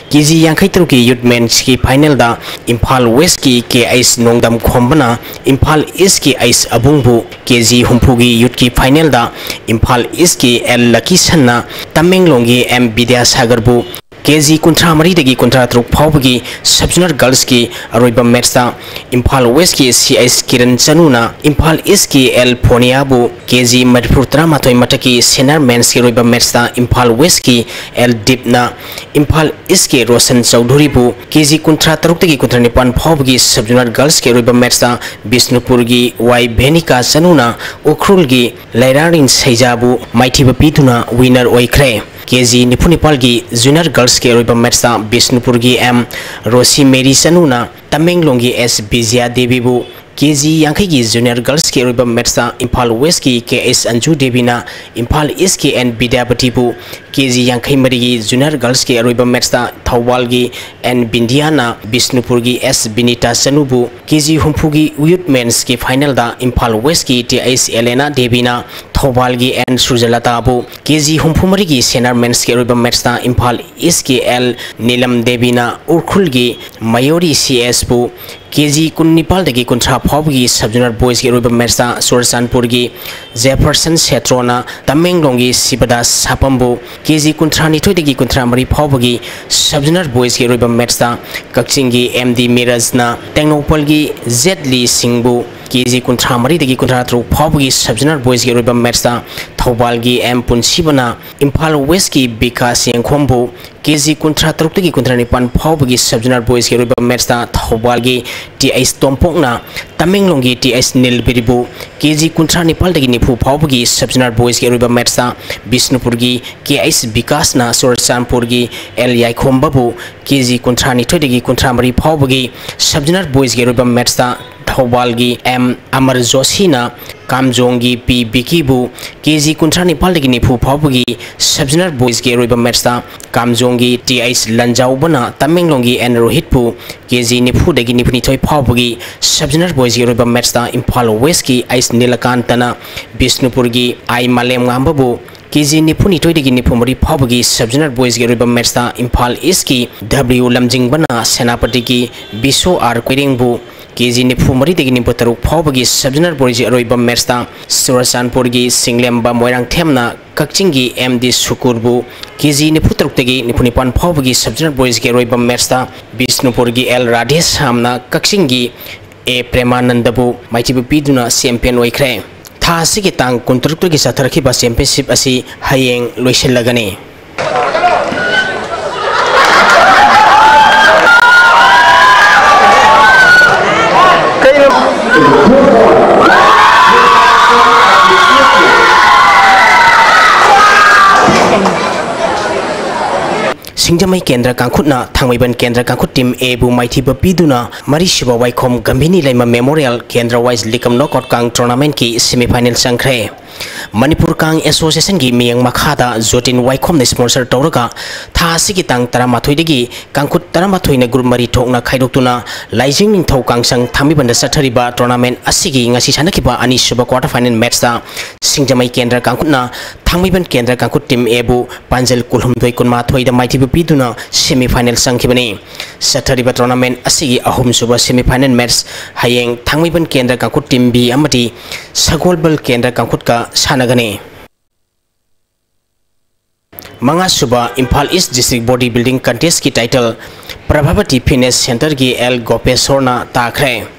ꯀꯦ ꯖꯤ ꯌꯥꯡꯈꯩ ꯇꯔꯨꯛꯀꯤ ꯌꯨꯠ ꯃꯦꯟꯁꯀꯤ ꯐꯥꯏꯅꯦꯜꯗ ꯏꯝꯐꯥꯜ ꯋꯦꯁꯀꯤ ꯀꯦ ꯑꯩꯁ ꯅꯣꯡꯗꯝ ꯈꯣꯝꯕꯅ ꯏꯝꯐꯥꯜ ꯏꯁꯀꯤ ꯑꯩꯁ ꯑꯕꯨꯡꯕꯨ, ꯀꯦ ꯖꯤ ꯍꯨꯝꯐꯨꯒꯤ ꯌꯨꯠꯀꯤ ꯐꯥꯏꯅꯦꯜꯗ ꯏꯝꯐꯥꯜ ꯏꯁꯀꯤ ꯑꯦꯜ ꯂꯀꯤꯁꯟꯅ ꯇꯃꯦꯡꯂꯣꯡꯒꯤ ꯑꯦꯝ ꯕꯤꯗ꯭ꯌꯥꯁꯥꯒꯔꯕꯨ, ꯀꯦ ꯖꯤ ꯀꯨꯟꯊ꯭ꯔꯥ ꯃꯔꯤꯗꯒꯤ ꯀꯨꯟꯊ꯭ꯔꯥ ꯇꯔꯨꯛ ꯐꯥꯎꯕꯒꯤ ꯁꯕ ꯖꯨꯅꯤꯌꯔ ꯒꯔꯜꯁꯀꯤ ꯑꯔꯣꯏꯕ ꯃꯦꯠꯁꯇ ꯏꯝꯐꯥꯜ ꯋꯦꯁꯀꯤ ꯁꯤ ꯑꯩꯁ ꯀꯤꯔꯟ ꯆꯅꯨꯅ ꯏꯝꯐꯥꯜ ꯏꯁꯀꯤ ꯑꯦꯜ ꯐꯣꯅꯤꯌꯥꯕꯨ, ꯀꯦ ꯖꯤ ꯃꯔꯤꯐꯨ ꯇꯔꯥꯃꯥꯊꯣꯏ ꯃꯊꯛꯀꯤ ꯁꯦꯅꯤꯌꯔ ꯃꯦꯟꯁꯀꯤ ꯑꯔꯣꯏꯕ ꯃꯦꯠꯁꯇ ꯏꯝꯐꯥꯜ ꯋꯦꯁꯀꯤ ꯑꯦꯜ ꯗꯤꯞꯅ ꯏꯝꯐꯥꯜ ꯏꯁꯀꯤ ꯔꯣꯁꯟ ꯆꯧꯙꯨꯔꯤꯕꯨ, ꯀꯦ ꯖꯤ ꯀꯨꯟꯊ꯭ꯔꯥ ꯇꯔꯨꯛꯇꯒꯤ ꯀꯨꯟꯊ꯭ꯔꯥ ꯅꯤꯄꯥꯟ ꯐꯥꯎꯕꯒꯤ ꯁꯕ ꯖꯨꯅꯤꯌꯔ ꯒꯔꯜꯁꯀꯤ ꯑꯔꯣꯏꯕ ꯃꯦꯠꯁꯇ ꯕꯤꯁꯅꯨꯄꯨꯔꯒꯤ ꯋꯥꯏ ꯚꯦꯅꯤꯀꯥ ꯆꯅꯨꯅ ꯎꯈ꯭ꯔꯨꯜꯒꯤ ꯂꯩꯔꯥꯔꯤꯟ ꯁꯩꯖꯥꯕꯨ ꯃꯥꯏꯊꯤꯕ ꯄꯤꯗꯨꯅ ꯋꯤꯅꯔ ꯑꯣꯏꯈ꯭ꯔꯦ꯫ ꯀꯦ ꯖꯤ ꯅꯤꯐꯨ ꯅꯤꯄꯥꯜꯒꯤ ꯖꯨꯅꯤꯌꯔ ꯒꯔꯜꯁꯀꯤ ꯑꯔꯣꯏꯕ ꯃꯦꯠꯁꯇ ꯕꯤꯁꯅꯨꯄꯨꯔꯒꯤ ꯑꯦꯝ ꯔꯣꯁꯤ ꯃꯦꯔꯤ ꯆꯅꯨꯅ ꯇꯃꯦꯡꯂꯣꯡꯒꯤ ꯑꯦꯁ ꯕꯤꯖꯌꯥ ꯗꯦꯕꯤꯕꯨ, ꯀꯦ ꯖꯤ ꯌꯥꯡꯈꯩꯒꯤ ꯖꯨꯅꯤꯌꯔ ꯒꯔꯜꯁꯀꯤ ꯑꯔꯣꯏꯕ ꯃꯦꯠꯁꯇ ꯏꯝꯐꯥꯜ ꯋꯦꯁꯀꯤ ꯀꯦ ꯑꯩꯁ ꯑꯟꯖꯨ ꯗꯦꯕꯤꯅ ꯏꯝꯐꯥꯜ ꯏꯁꯀꯤ ꯑꯦꯟ ꯕꯤꯗ꯭ꯌꯥꯄꯇꯤꯕꯨ, ꯀꯦ ꯖꯤ ꯌꯥꯡꯈꯩ ꯃꯔꯤꯒꯤ ꯖꯨꯅꯤꯌꯔ ꯒꯔꯜꯁꯀꯤ ꯑꯔꯣꯏꯕ ꯃꯦꯠꯁꯇ ꯊꯧꯕꯥꯜꯒꯤ ꯑꯦꯟ ꯕꯤꯟꯗꯤꯌꯥꯅ ꯕꯤꯁꯅꯨꯄꯨꯔꯒꯤ ꯑꯦꯁ ꯕꯤꯅꯤꯇꯥ ꯆꯅꯨꯕꯨ, ꯀꯦ ꯖꯤ ꯍꯨꯝꯐꯨꯒꯤ ꯌꯨꯠ ꯃꯦꯟꯁꯀꯤ ꯐꯥꯏꯅꯦꯜꯗ ꯏꯝꯐꯥꯜ ꯋꯦꯁꯀꯤ ꯇꯤ ꯑꯩꯁ ꯑꯦꯂꯦꯅꯥ ꯗꯦꯕꯤꯅ ꯊꯧꯕꯥꯜꯒꯤ ꯑꯦꯟ ꯁꯨꯔꯖꯂꯇꯥꯕꯨ, ꯀꯦ ꯖꯤ ꯍꯨꯝꯐꯨ ꯃꯔꯤꯒꯤ ꯁꯦꯅꯤꯌꯔ ꯃꯦꯟꯁꯀꯤ ꯑꯔꯣꯏꯕ ꯃꯦꯠꯁꯇ ꯏꯝꯐꯥꯜ ꯏꯁꯀꯤ ꯑꯦꯜ ꯅꯤꯂꯝ ꯗꯦꯕꯤꯅ ꯎꯈ꯭ꯔꯨꯜꯒꯤ ꯃꯌꯣꯔꯤ ꯁꯤ ꯑꯦꯁꯄꯨ, ꯀꯦ ꯖꯤ ꯀꯨꯟꯅꯤꯄꯥꯜꯗꯒꯤ ꯀꯨꯟꯊ꯭ꯔꯥ ꯐꯥꯎꯕꯒꯤ ꯁꯕ ꯖꯨꯅꯤꯌꯔ ꯕꯣꯏꯁꯀꯤ ꯑꯔꯣꯏꯕ ꯃꯦꯠꯁꯇ ꯆꯨꯔꯆꯥꯟꯄꯨꯔꯒꯤ ꯖꯦꯐꯔꯁꯟ ꯁꯦꯇ꯭ꯔꯣꯅ ꯇꯃꯦꯡꯂꯣꯡꯒꯤ ꯁꯤꯕꯗꯥꯁ ꯁꯥꯄꯝꯕꯨ, ꯀꯦ ꯖꯤ ꯀꯨꯟꯊ꯭ꯔꯥ ꯅꯤꯊꯣꯏꯗꯒꯤ ꯀꯨꯟꯊ꯭ꯔꯥ ꯃꯔꯤ ꯐꯥꯎꯕꯒꯤ ꯁꯕ ꯖꯨꯅꯤꯌꯔ ꯕꯣꯏꯁꯀꯤ ꯑꯔꯣꯏꯕ ꯃꯦꯠꯁꯇ ꯀꯛꯆꯤꯡꯒꯤ ꯑꯦꯝ ꯗꯤ ꯃꯤꯔꯖꯅ ꯇꯦꯡꯅꯧꯄꯜꯒꯤ ꯖꯦꯠ ꯂꯤ ꯁꯤꯡꯕꯨ, ꯀꯦ ꯖꯤ ꯀꯨꯟꯊ꯭ꯔꯥ ꯃꯔꯤꯗꯒꯤ ꯀꯨꯟꯊ꯭ꯔꯥ ꯇꯔꯨꯛ ꯐꯥꯎꯕꯒꯤ ꯁꯕ ꯖꯨꯅꯤꯌꯔ ꯕꯣꯏꯁꯀꯤ ꯑꯔꯣꯏꯕ ꯃꯦꯠꯁꯇ ꯊꯧꯕꯥꯜꯒꯤ ꯑꯦꯝ ꯄꯨꯟꯁꯤꯕꯅ ꯏꯝꯐꯥꯜ ꯋꯦꯁꯀꯤ ꯕꯤꯀꯥꯁ ꯌꯦꯡꯈꯣꯝꯕꯨ ꯀꯦ ꯖꯤ ꯀꯨꯟꯊ꯭ꯔꯥ ꯇꯔꯨꯛꯇꯒꯤ ꯀꯨꯟꯊ꯭ꯔꯥ ꯅꯤꯄꯥꯟ ꯐꯥꯎꯕꯒꯤ ꯁꯕ ꯖꯣꯅꯔ ꯕꯣꯏꯁꯀꯤ ꯑꯔꯣꯏꯕ ꯃꯦꯠꯁꯇ ꯊꯧꯕꯥꯜꯒꯤ ꯇꯤ ꯑꯩꯆ ꯇꯣꯝꯄꯣꯛꯅ ꯇꯃꯦꯡꯂꯣꯡꯒꯤ ꯇꯤ ꯑꯩꯆ ꯅꯤꯜꯕꯤꯔꯤꯕꯨ ꯀꯦ ꯖꯤ ꯀꯨꯟꯊ꯭ꯔꯥ ꯅꯤꯄꯥꯜꯗꯒꯤ ꯅꯤꯐꯨ ꯐꯥꯎꯕꯒꯤ ꯁꯕ ꯖꯣꯅꯔ ꯕꯣꯏꯁꯀꯤ ꯑꯔꯣꯏꯕ ꯃꯦꯠꯁꯇ ꯕꯤꯁꯅꯨꯄꯨꯔꯒꯤ ꯀꯦ ꯑꯩꯆ ꯕꯤꯀꯥꯁꯅ ꯆꯨꯔꯆꯥꯟꯄꯨꯔꯒꯤ ꯑꯦꯜ ꯌꯥꯏꯈꯣꯝꯕꯕꯨ ꯀꯦ ꯖꯤ ꯀꯨꯟꯊ꯭ꯔꯥ ꯅꯤꯊꯣꯏꯗꯒꯤ ꯀꯨꯟꯊ꯭ꯔꯥ ꯃꯔꯤ ꯐꯥꯎꯕꯒꯤ ꯁꯕ ꯖꯣꯅꯔ ꯕꯣꯏꯁꯀꯤ ꯑꯔꯣꯏꯕ ꯃꯦꯠꯁꯇ ꯊꯧꯕꯥꯜꯒꯤ ꯑꯦꯝ ꯑꯃꯔ ꯖꯣꯁꯤꯅ ꯀꯥꯝꯖꯣꯡꯒꯤ ꯄꯤ ꯕꯤꯀꯤꯕꯨ ꯀꯦ ꯖꯤ ꯀꯨꯟꯊ꯭ꯔꯥ ꯅꯤꯄꯥꯜꯗꯒꯤ ꯅꯤꯐꯨ ꯐꯥꯎꯕꯒꯤ ꯁꯕ ꯖꯣꯅꯔ ꯕꯣꯏꯁꯀꯤ ꯑꯔꯣꯏꯕ ꯃꯦꯠꯁꯇ ꯀꯥꯝꯖꯣꯡꯒꯤ ꯇꯤ ꯑꯩꯆ ꯂꯟꯖꯥꯎꯕꯅ ꯇꯃꯦꯡꯂꯣꯡꯒꯤ ꯑꯦꯟ ꯔꯣꯍꯤꯠꯄꯨ ꯀꯦ ꯖꯤ ꯅꯤꯐꯨꯗꯒꯤ ꯅꯤꯐꯨ ꯅꯤꯊꯣꯏ ꯐꯥꯎꯕꯒꯤ ꯁꯕ ꯖꯣꯅꯔ ꯕꯣꯏꯁꯀꯤ ꯑꯔꯣꯏꯕ ꯃꯦꯠꯁꯇ ꯏꯝꯐꯥꯜ ꯋꯦꯁꯀꯤ ꯑꯩꯆ ꯅꯤꯂꯀꯥꯟꯇꯅ ꯕꯤꯁꯅꯨꯄꯨꯔꯒꯤ ꯑꯥꯏ ꯃꯥꯂꯦꯝꯉꯥꯝꯕꯕꯨ ꯀꯦ ꯖꯤ ꯅꯤꯐꯨ ꯅꯤꯊꯣꯏꯗꯒꯤ ꯅꯤꯐꯨ ꯃꯔꯤ ꯐꯥꯎꯕꯒꯤ ꯁꯕ ꯖꯣꯅꯔ ꯕꯣꯏꯁꯀꯤ ꯑꯔꯣꯏꯕ ꯃꯦꯠꯁꯇ ꯏꯝꯐꯥꯜ ꯏꯁꯀꯤ ꯗꯕ꯭ꯂꯤꯎ ꯂꯝꯖꯤꯡꯕꯅ ꯁꯦꯅꯥꯄꯇꯤꯒꯤ ꯕꯤꯁꯣ ꯑꯥꯔ ꯀꯣꯏꯔꯦꯡꯕꯨ ꯀꯦ ꯖꯤ ꯅꯤꯐꯨ ꯃꯔꯤꯗꯒꯤ ꯅꯤꯐꯨ ꯇꯔꯨꯛ ꯐꯥꯎꯕꯒꯤ ꯁꯕ ꯖꯣꯅꯔ ꯕꯣꯏꯁꯀꯤ ꯑꯔꯣꯏꯕ ꯃꯦꯠꯁꯇ ꯆꯨꯔꯆꯥꯟꯄꯨꯔꯒꯤ ꯁꯤꯡꯂꯦꯝꯕ ꯃꯣꯏꯔꯥꯡꯊꯦꯝꯅ ꯀꯛꯆꯤꯡꯒꯤ ꯑꯦꯝ ꯗꯤ ꯁꯨꯀꯨꯔꯕꯨ ꯀꯦ ꯖꯤ ꯅꯤꯐꯨ ꯇꯔꯨꯛꯇꯒꯤ ꯅꯤꯐꯨ ꯅꯤꯄꯥꯟ ꯐꯥꯎꯕꯒꯤ ꯁꯕ ꯖꯣꯅꯔ ꯕꯣꯏꯁꯀꯤ ꯑꯔꯣꯏꯕ ꯃꯦꯠꯁꯇ ꯕꯤꯁꯅꯨꯄꯨꯔꯒꯤ ꯑꯦꯜ ꯔꯥꯙꯦꯁ꯭ꯌꯥꯝꯅ ꯀꯛꯆꯤꯡꯒꯤ ꯑꯦ ꯄ꯭ꯔꯦꯃꯥꯅꯟꯗꯕꯨ ꯃꯥꯏꯊꯤꯕ ꯄꯤꯗꯨꯅ ꯆꯦꯝꯄꯤꯌꯟ ꯑꯣꯏꯈ꯭ꯔꯦ꯫ ꯊꯥ ꯑꯁꯤꯒꯤ ꯇꯥꯡ ꯀꯨꯟꯇꯔꯨꯛꯇꯒꯤ ꯆꯠꯊꯔꯛꯈꯤꯕ ꯆꯦꯝꯄꯤꯌꯟꯁꯤꯞ ꯑꯁꯤ ꯍꯌꯦꯡ ꯂꯣꯏꯁꯤꯜꯂꯒꯅꯤ꯫ ꯁꯤꯡꯖꯃꯩ ꯀꯦꯟꯗ꯭ꯔ ꯀꯥꯡꯈꯨꯠꯅ ꯊꯥꯡꯃꯩꯕꯟ ꯀꯦꯟꯗ꯭ꯔ ꯀꯥꯡꯈꯨꯠ ꯇꯤꯝ ꯑꯦꯕꯨ ꯃꯥꯏꯊꯤꯕ ꯄꯤꯗꯨꯅ ꯃꯔꯤꯁꯨꯕ ꯋꯥꯏꯈꯣꯝ ꯒꯝꯚꯤꯅꯤ ꯂꯩꯃ ꯃꯦꯃꯣꯔꯤꯌꯦꯜ ꯀꯦꯟꯗ꯭ꯔ ꯋꯥꯏꯁ ꯂꯤꯀꯝ ꯅꯣꯛꯑꯥꯎꯠ ꯀꯥꯡ ꯇꯣꯔꯅꯥꯃꯦꯟꯠꯀꯤ ꯁꯦꯃꯤꯐꯥꯏꯅꯦꯜ ꯆꯪꯈ꯭ꯔꯦ꯫ ꯃꯅꯤꯄꯨꯔ ꯀꯥꯡ ꯑꯦꯁꯣꯁꯤꯌꯦꯁꯟꯒꯤ ꯃꯤꯠꯌꯦꯡ ꯃꯈꯥꯗ ꯖꯣꯇꯤꯟ ꯋꯥꯏꯈꯣꯝꯅ ꯁ꯭ꯄꯣꯟꯁꯔ ꯇꯧꯔꯒ ꯊꯥ ꯑꯁꯤꯒꯤ ꯇꯥꯡ ꯇꯔꯥꯃꯥꯊꯣꯏꯗꯒꯤ ꯀꯥꯡꯈꯨꯠ ꯇꯔꯥꯃꯥꯊꯣꯏꯅ ꯒ꯭ꯔꯨꯞ ꯃꯔꯤ ꯊꯣꯛꯅ ꯈꯥꯏꯗꯣꯛꯇꯨꯅ ꯂꯥꯏꯖꯤꯡ ꯅꯤꯡꯊꯧ ꯀꯥꯡꯁꯪ ꯊꯥꯡꯃꯩꯕꯟꯗ ꯆꯠꯊꯔꯤꯕ ꯇꯣꯔꯅꯥꯃꯦꯟꯠ ꯑꯁꯤꯒꯤ ꯉꯁꯤ ꯁꯥꯟꯅꯈꯤꯕ ꯑꯅꯤꯁꯨꯕ ꯀ꯭ꯋꯥꯔꯇꯔ ꯐꯥꯏꯅꯦꯜ ꯃꯦꯠꯆꯇ ꯁꯤꯡꯖꯃꯩ ꯀꯦꯟꯗ꯭ꯔ ꯀꯥꯡꯈꯨꯠꯅ ꯊꯥꯡꯃꯩꯕꯟ ꯀꯦꯟꯗ꯭ꯔ ꯀꯥꯡꯈꯨꯠ ꯇꯤꯝ ꯑꯦꯕꯨ ꯄꯥꯟꯖꯜ ꯀꯨꯟꯍꯨꯝꯗꯣꯏ ꯀꯨꯟꯃꯥꯊꯣꯏꯗ ꯃꯥꯏꯊꯤꯕ ꯄꯤꯗꯨꯅ ꯁꯦꯃꯤꯐꯥꯏꯅꯦꯜ ꯆꯪꯈꯤꯕꯅꯤ꯫ ꯆꯠꯊꯔꯤꯕ ꯇꯣꯔꯅꯥꯃꯦꯟꯠ ꯑꯁꯤꯒꯤ ꯑꯍꯨꯝꯁꯨꯕ ꯁꯦꯃꯤꯐꯥꯏꯅꯦꯜ ꯃꯦꯠꯆ ꯍꯌꯦꯡ ꯊꯥꯡꯃꯩꯕꯟ ꯀꯦꯟꯗ꯭ꯔ ꯀꯥꯡꯈꯨꯠ ꯇꯤꯝ ꯕꯤ ꯑꯃꯗꯤ ꯁꯒꯣꯜꯕꯜ ꯀꯦꯟꯗ꯭ꯔ ꯀꯥꯡꯈꯨꯠꯀ ꯁꯥꯟꯅꯒꯅꯤ꯫ ꯃꯉꯥꯁꯨꯕ Imphal east district body building ꯀꯟꯇꯦꯁꯀꯤ ꯇꯥꯏꯇꯜ ꯄ꯭ꯔꯚꯥꯕꯇꯤ ꯐꯤꯠꯅꯦꯁ ꯁꯦꯟꯇꯔꯒꯤ ꯑꯦꯜ ꯒꯣꯄꯦꯁꯣꯔꯅ ꯇꯥꯈ꯭ꯔꯦ꯫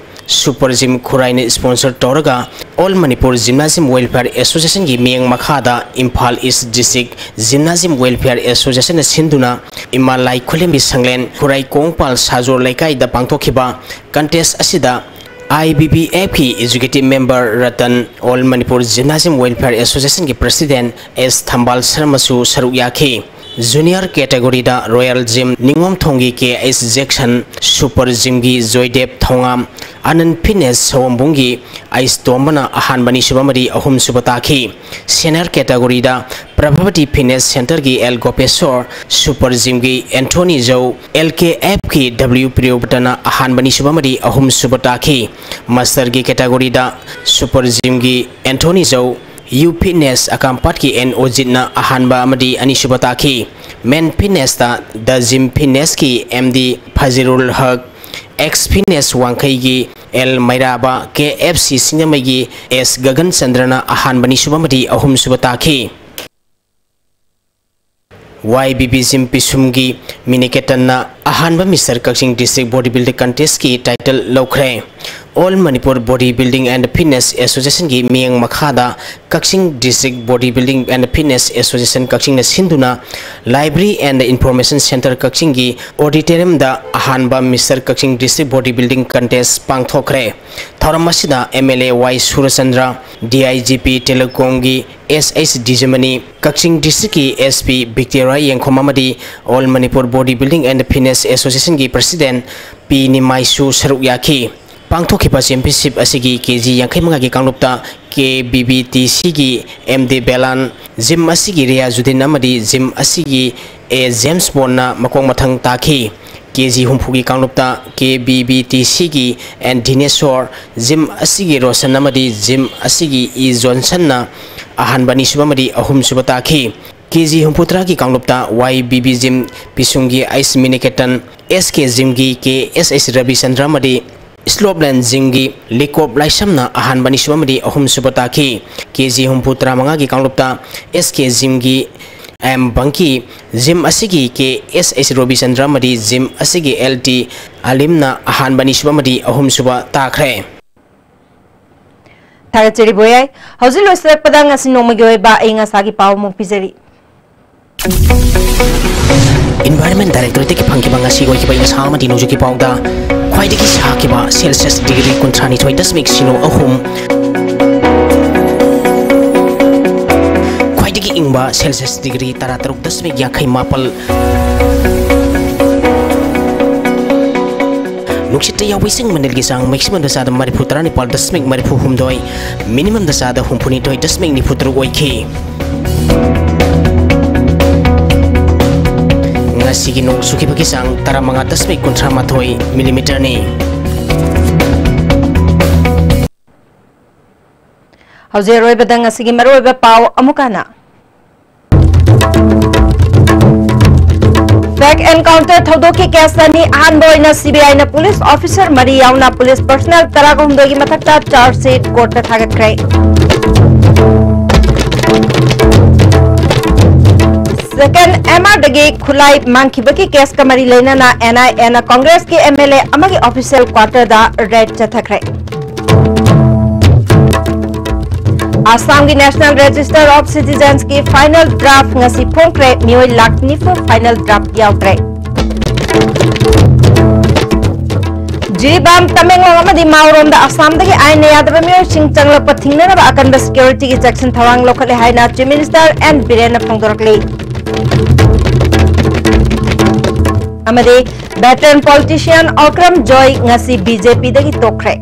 Super Gym ꯈꯨꯔꯥꯏꯅ sponsor ꯇꯧꯔꯒ All Manipur Gymnasium Welfare Association ꯒꯤ ꯃꯤꯠꯌꯦꯡ ꯃꯈꯥꯗ Imphal East District Gymnasium Welfare Association ꯅ ꯁꯤꯟꯗꯨꯅ ꯏꯃꯥ ꯂꯥꯏ ꯈꯨꯂꯦꯝꯕꯤ ꯁꯪꯂꯦꯟ ꯈꯨꯔꯥꯏ ꯀꯣꯡꯄꯥꯜ ꯁꯥꯖꯣꯔ ꯂꯩꯀꯥꯏꯗ ꯄꯥꯡꯊꯣꯛꯈꯤꯕ contest ꯑꯁꯤꯗ I B B F ꯀꯤ Executive Member Ratan, All Manipur Gymnasium Welfare Association ꯒꯤ President S ꯊꯝꯕꯥꯜ ꯁꯔꯃꯁꯨ ꯁꯔꯨꯛ ꯌꯥꯈꯤ꯫ Junior category ꯗ Royal Gym ꯅꯤꯉꯣꯝꯊꯣꯡꯒꯤ K H Jackson, Super Gym ꯒꯤ ꯖꯣꯏꯗꯦꯕ ꯊꯧꯉꯥꯝ, ꯑꯅꯟ Fitness ꯁꯑꯣꯝꯕꯨꯡꯒꯤ ꯑꯩꯁ ꯇꯣꯝꯕꯅ ꯑꯍꯥꯟꯕ, ꯑꯅꯤꯁꯨꯕ ꯑꯃꯗꯤ ꯑꯍꯨꯝꯁꯨꯕ ꯇꯥꯈꯤ꯫ Senior category ꯗ Prabhavati Fitness Center ꯒꯤ L ꯒꯣꯄꯦꯁꯣꯔ, Super Gym ꯒꯤ Anthony ꯖꯧ, L K F ꯀꯤ W ꯄ꯭ꯔꯤꯌꯣꯕ꯭ꯔꯇꯅ ꯑꯍꯥꯟꯕ, ꯑꯅꯤꯁꯨꯕ ꯑꯃꯗꯤ ꯑꯍꯨꯝꯁꯨꯕ ꯇꯥꯈꯤ꯫ Master ꯒꯤ category ꯗ Super Gym ꯒꯤ Anthony ꯖꯧ, U Fitness ꯑꯀꯥꯝꯄꯥꯠꯀꯤ N ꯑꯣꯖꯤꯠꯅ ꯑꯍꯥꯟꯕ ꯑꯃꯗꯤ ꯑꯅꯤꯁꯨꯕ ꯇꯥꯈꯤ꯫ Men Fitness ꯇ The Gym Fitness ꯀꯤ M D ꯐꯖꯤꯔꯨꯜ ꯍꯛ, X Fitness ꯋꯥꯡꯈꯩꯒꯤ L ꯃꯩꯔꯥꯕ, K F C ꯁꯤꯡꯖꯃꯩꯒꯤ S Gagan ꯆꯟꯗ꯭ꯔꯅ ꯑꯍꯥꯟꯕ, ꯑꯅꯤꯁꯨꯕ ꯑꯃꯗꯤ ꯑꯍꯨꯝꯁꯨꯕ ꯇꯥꯈꯤ꯫ Y B B Gym ꯄꯤꯁꯨꯝꯒꯤ ꯃꯤꯅꯤꯀꯦꯇꯟꯅ ꯑꯍꯥꯟꯕ Mister ꯀꯛꯆꯤꯡ District Body Building Contest ꯀꯤ title ꯂꯧꯈ꯭ꯔꯦ꯫ All Manipur Body Building and Fitness Association ꯒꯤ ꯃꯤꯠꯌꯦꯡ ꯃꯈꯥꯗ ꯀꯛꯆꯤꯡ District Body Building and Fitness Association ꯀꯛꯆꯤꯡꯅ ꯁꯤꯟꯗꯨꯅ Library and Information Center ꯀꯛꯆꯤꯡꯒꯤ auditorium ꯗ ꯑꯍꯥꯟꯕ Mister ꯀꯛꯆꯤꯡ District Body Building Contest ꯄꯥꯡꯊꯣꯛꯈ꯭ꯔꯦ꯫ ꯊꯧꯔꯝ ꯑꯁꯤꯗ M L A Y Surchandra, D I G P Telecom ꯒꯤ S H ꯗꯤꯖꯃꯅꯤ, ꯀꯛꯆꯤꯡ District ꯀꯤ S P ꯕꯤꯛꯇꯦꯔꯥ ꯌꯦꯡꯈꯣꯝ ꯑꯃꯗꯤ All Manipur Body Building and Fitness Association ꯒꯤ President P ꯅꯤꯃꯥꯏꯁꯨ ꯁꯔꯨꯛ ꯌꯥꯈꯤ꯫ ꯄꯥꯡꯊꯣꯛꯈꯤꯕ championship ꯑꯁꯤꯒꯤ K G ꯌꯥꯡꯈꯩ ꯃꯉꯥꯒꯤ ꯀꯥꯡꯂꯨꯞꯇ K B B T C ꯒꯤ M D ꯕꯦꯂꯥꯟ, gym ꯑꯁꯤꯒꯤ ꯔꯤꯌꯥꯖꯨꯗꯤꯟ ꯑꯃꯗꯤ gym ꯑꯁꯤꯒꯤ A ꯖꯦꯝꯁ ꯕꯣꯟꯅ ꯃꯀꯣꯛ ꯃꯊꯪ ꯇꯥꯈꯤ꯫ K G ꯍꯨꯝꯐꯨꯒꯤ ꯀꯥꯡꯂꯨꯞꯇ K B B T C ꯒꯤ N ꯙꯤꯅꯦꯁꯣꯔ, gym ꯑꯁꯤꯒꯤ ꯔꯣꯁꯟ ꯑꯃꯗꯤ gym ꯑꯁꯤꯒꯤ E ꯖꯣꯟꯁꯟꯅ ꯑꯍꯥꯟꯕ, ꯑꯅꯤꯁꯨꯕ ꯑꯃꯗꯤ ꯑꯍꯨꯝꯁꯨꯕ ꯇꯥꯈꯤ꯫ K G ꯍꯨꯝꯐꯨꯇꯔꯥꯒꯤ ꯀꯥꯡꯂꯨꯞꯇ Y B B Gym ꯄꯤꯁꯨꯝꯒꯤ ꯑꯩꯁ ꯃꯤꯅꯤꯀꯦꯇꯟ, S K Gym ꯒꯤ K S H ꯔꯕꯤꯆꯟꯗ꯭ꯔ ꯑꯃꯗꯤ Slopeland Gym ꯒꯤ ꯂꯤꯀꯣꯞ ꯂꯥꯏꯁꯝꯅ ꯑꯍꯥꯟꯕ, ꯑꯅꯤꯁꯨꯕ ꯑꯃꯗꯤ ꯑꯍꯨꯝꯁꯨꯕ ꯇꯥꯈꯤ꯫ K G ꯍꯨꯝꯐꯨ ꯇꯔꯥꯃꯉꯥꯒꯤ ꯀꯥꯡꯂꯨꯞꯇ S K Gym ꯒꯤ ꯑꯦꯝ ꯕꯪꯀꯤ, ꯖꯤꯝ ꯑꯁꯤꯒꯤ ꯀꯦ ꯑꯦꯁ ꯑꯦꯁ ꯔꯣꯕꯤꯆꯟꯗ꯭ꯔ ꯑꯃꯗꯤ ꯖꯤꯝ ꯑꯁꯤꯒꯤ ꯑꯦꯜ ꯇꯤ ꯑꯂꯤꯝꯅ ꯑꯍꯥꯟꯕ, ꯑꯅꯤꯁꯨꯕ ꯑꯃꯗꯤ ꯑꯍꯨꯝꯁꯨꯕ ꯇꯥꯈ꯭ꯔꯦ꯫ ꯊꯥꯒꯠꯆꯔꯤ ꯕꯣꯌꯥꯏ꯫ ꯍꯧꯖꯤꯛ ꯂꯣꯏꯁꯤꯜꯂꯛꯄꯗ ꯉꯁꯤ ꯅꯣꯡꯃꯒꯤ ꯑꯣꯏꯕ ꯑꯏꯪ ꯑꯁꯥꯒꯤ ꯄꯥꯎ ꯑꯃꯨꯛ ꯄꯤꯖꯔꯤ꯫ Environment Directorate ꯇꯒꯤ ꯐꯪꯈꯤꯕ ꯉꯁꯤ ꯑꯣꯏꯈꯤꯕ ꯑꯏꯪ ꯑꯁꯥ ꯑꯃꯗꯤ ꯅꯣꯡꯖꯨꯒꯤ ꯄꯥꯎꯗ ꯈ꯭ꯋꯥꯏꯗꯒꯤ ꯁꯥꯈꯤꯕ ꯁꯦꯜꯁꯤꯌꯁ ꯗꯤꯒ꯭ꯔꯤ ꯀꯨꯟꯊ꯭ꯔꯥ ꯅꯤꯊꯣꯏ ꯗꯁꯃꯤꯛ ꯁꯤꯅꯣ ꯑꯍꯨꯝ, ꯈ꯭ꯋꯥꯏꯗꯒꯤ ꯏꯪꯕ ꯁꯦꯜꯁꯤꯌꯁ ꯗꯤꯒ꯭ꯔꯤ ꯇꯔꯥ ꯇꯔꯨꯛ ꯗꯁꯃꯤꯛ ꯌꯥꯡꯈꯩ ꯃꯥꯄꯜ, ꯅꯨꯡꯁꯤꯠꯇ ꯌꯥꯎꯕ ꯏꯁꯤꯡ ꯃꯅꯤꯜꯒꯤ ꯆꯥꯡ maximum ꯗ ꯆꯥꯗ ꯃꯔꯤꯐꯨ ꯇꯔꯥꯅꯤꯄꯥꯜ ꯗꯁꯃꯤꯛ ꯃꯔꯤꯐꯨ ꯍꯨꯝꯗꯣꯏ, minimum ꯗ ꯆꯥꯗ ꯍꯨꯝꯐꯨ ꯅꯤꯊꯣꯏ ꯗꯁꯃꯤꯛ ꯅꯤꯐꯨ ꯇꯔꯨꯛ ꯑꯣꯏꯈꯤ꯫ ꯉꯁꯤꯒꯤ ꯅꯣꯡ ꯆꯨꯈꯤꯕꯒꯤ ꯆꯥꯡ ꯇꯔꯥꯃꯉꯥ ꯗꯁꯃꯤꯛ ꯀꯨꯟꯊ꯭ꯔꯥ ꯃꯥꯊꯣꯏ ꯃꯤꯂꯤꯃꯤꯇꯔꯅꯤ꯫ ꯍꯧꯖꯤꯛ ꯑꯔꯣꯏꯕꯗ ꯉꯁꯤꯒꯤ ꯃꯔꯨꯑꯣꯏꯕ ꯄꯥꯎ ꯑꯃꯨꯛ ꯍꯟꯅ꯫ Fake encounter ꯊꯧꯗꯣꯛꯀꯤ case ꯑꯅꯤ, ꯑꯍꯥꯟꯕ ꯑꯣꯏꯅ C B I ꯅ police officer ꯃꯔꯤ ꯌꯥꯎꯅ police personnel ꯇꯔꯥꯒ ꯍꯨꯝꯗꯣꯏꯒꯤ ꯃꯊꯛꯇ charge sheet court ꯇ ꯊꯥꯒꯠꯈ꯭ꯔꯦ꯫ Second M R ꯗꯒꯤ ꯈꯨꯠꯂꯥꯏ ꯃꯥꯡꯈꯤꯕꯒꯤ case ꯀ ꯃꯔꯤ ꯂꯩꯅꯅ N I A ꯅ Congress ꯀꯤ M L A ꯑꯃꯒꯤ official quarter ꯗ raid ꯆꯠꯊꯈ꯭ꯔꯦ꯫ ꯑꯁꯥꯝꯒꯤ National Register of Citizens ꯀꯤ final draft ꯉꯁꯤ ꯐꯣꯡꯈ꯭ꯔꯦ꯫ ꯃꯤꯑꯣꯏ ꯂꯥꯈ ꯅꯤꯐꯨ final draft ꯌꯥꯎꯗ꯭ꯔꯦ꯫ ꯖꯤꯔꯤꯕꯥꯝ, ꯇꯃꯦꯡꯂꯣꯡ ꯑꯃꯗꯤ ꯃꯥꯎꯔꯣꯝꯗ ꯑꯁꯥꯝꯗꯒꯤ ꯑꯥꯏꯟꯅ ꯌꯥꯗꯕ ꯃꯤꯑꯣꯏꯁꯤꯡ ꯆꯪꯂꯛꯄ ꯊꯤꯡꯅꯅꯕ ꯑꯀꯟꯕ security ꯒꯤ ꯆꯦꯛꯁꯤꯟ ꯊꯧꯔꯥꯡ ꯂꯧꯈꯠꯂꯦ ꯍꯥꯏꯅ Chief Minister N ꯕꯤꯔꯦꯟꯅ ꯐꯣꯡꯗꯣꯔꯛꯂꯤ꯫ ꯑꯃꯗꯤ veteran politician ꯑꯣꯀ꯭ꯔꯝ ꯖꯣꯏ ꯉꯁꯤ B J P ꯗꯒꯤ ꯇꯣꯛꯈ꯭ꯔꯦ꯫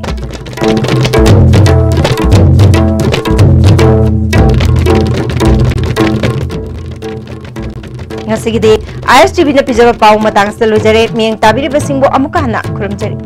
ꯉꯁꯤꯒꯤꯗꯤ I S T V ꯅ ꯄꯤꯖꯕ ꯄꯥꯎ ꯃꯇꯥꯡ ꯑꯁꯤꯗ ꯂꯣꯏꯖꯔꯦ꯫ ꯃꯤꯠꯌꯦꯡ ꯇꯥꯕꯤꯔꯤꯕꯁꯤꯡꯕꯨ ꯑꯃꯨꯛꯀ ꯍꯟꯅ ꯈꯨꯔꯨꯝꯖꯔꯤ꯫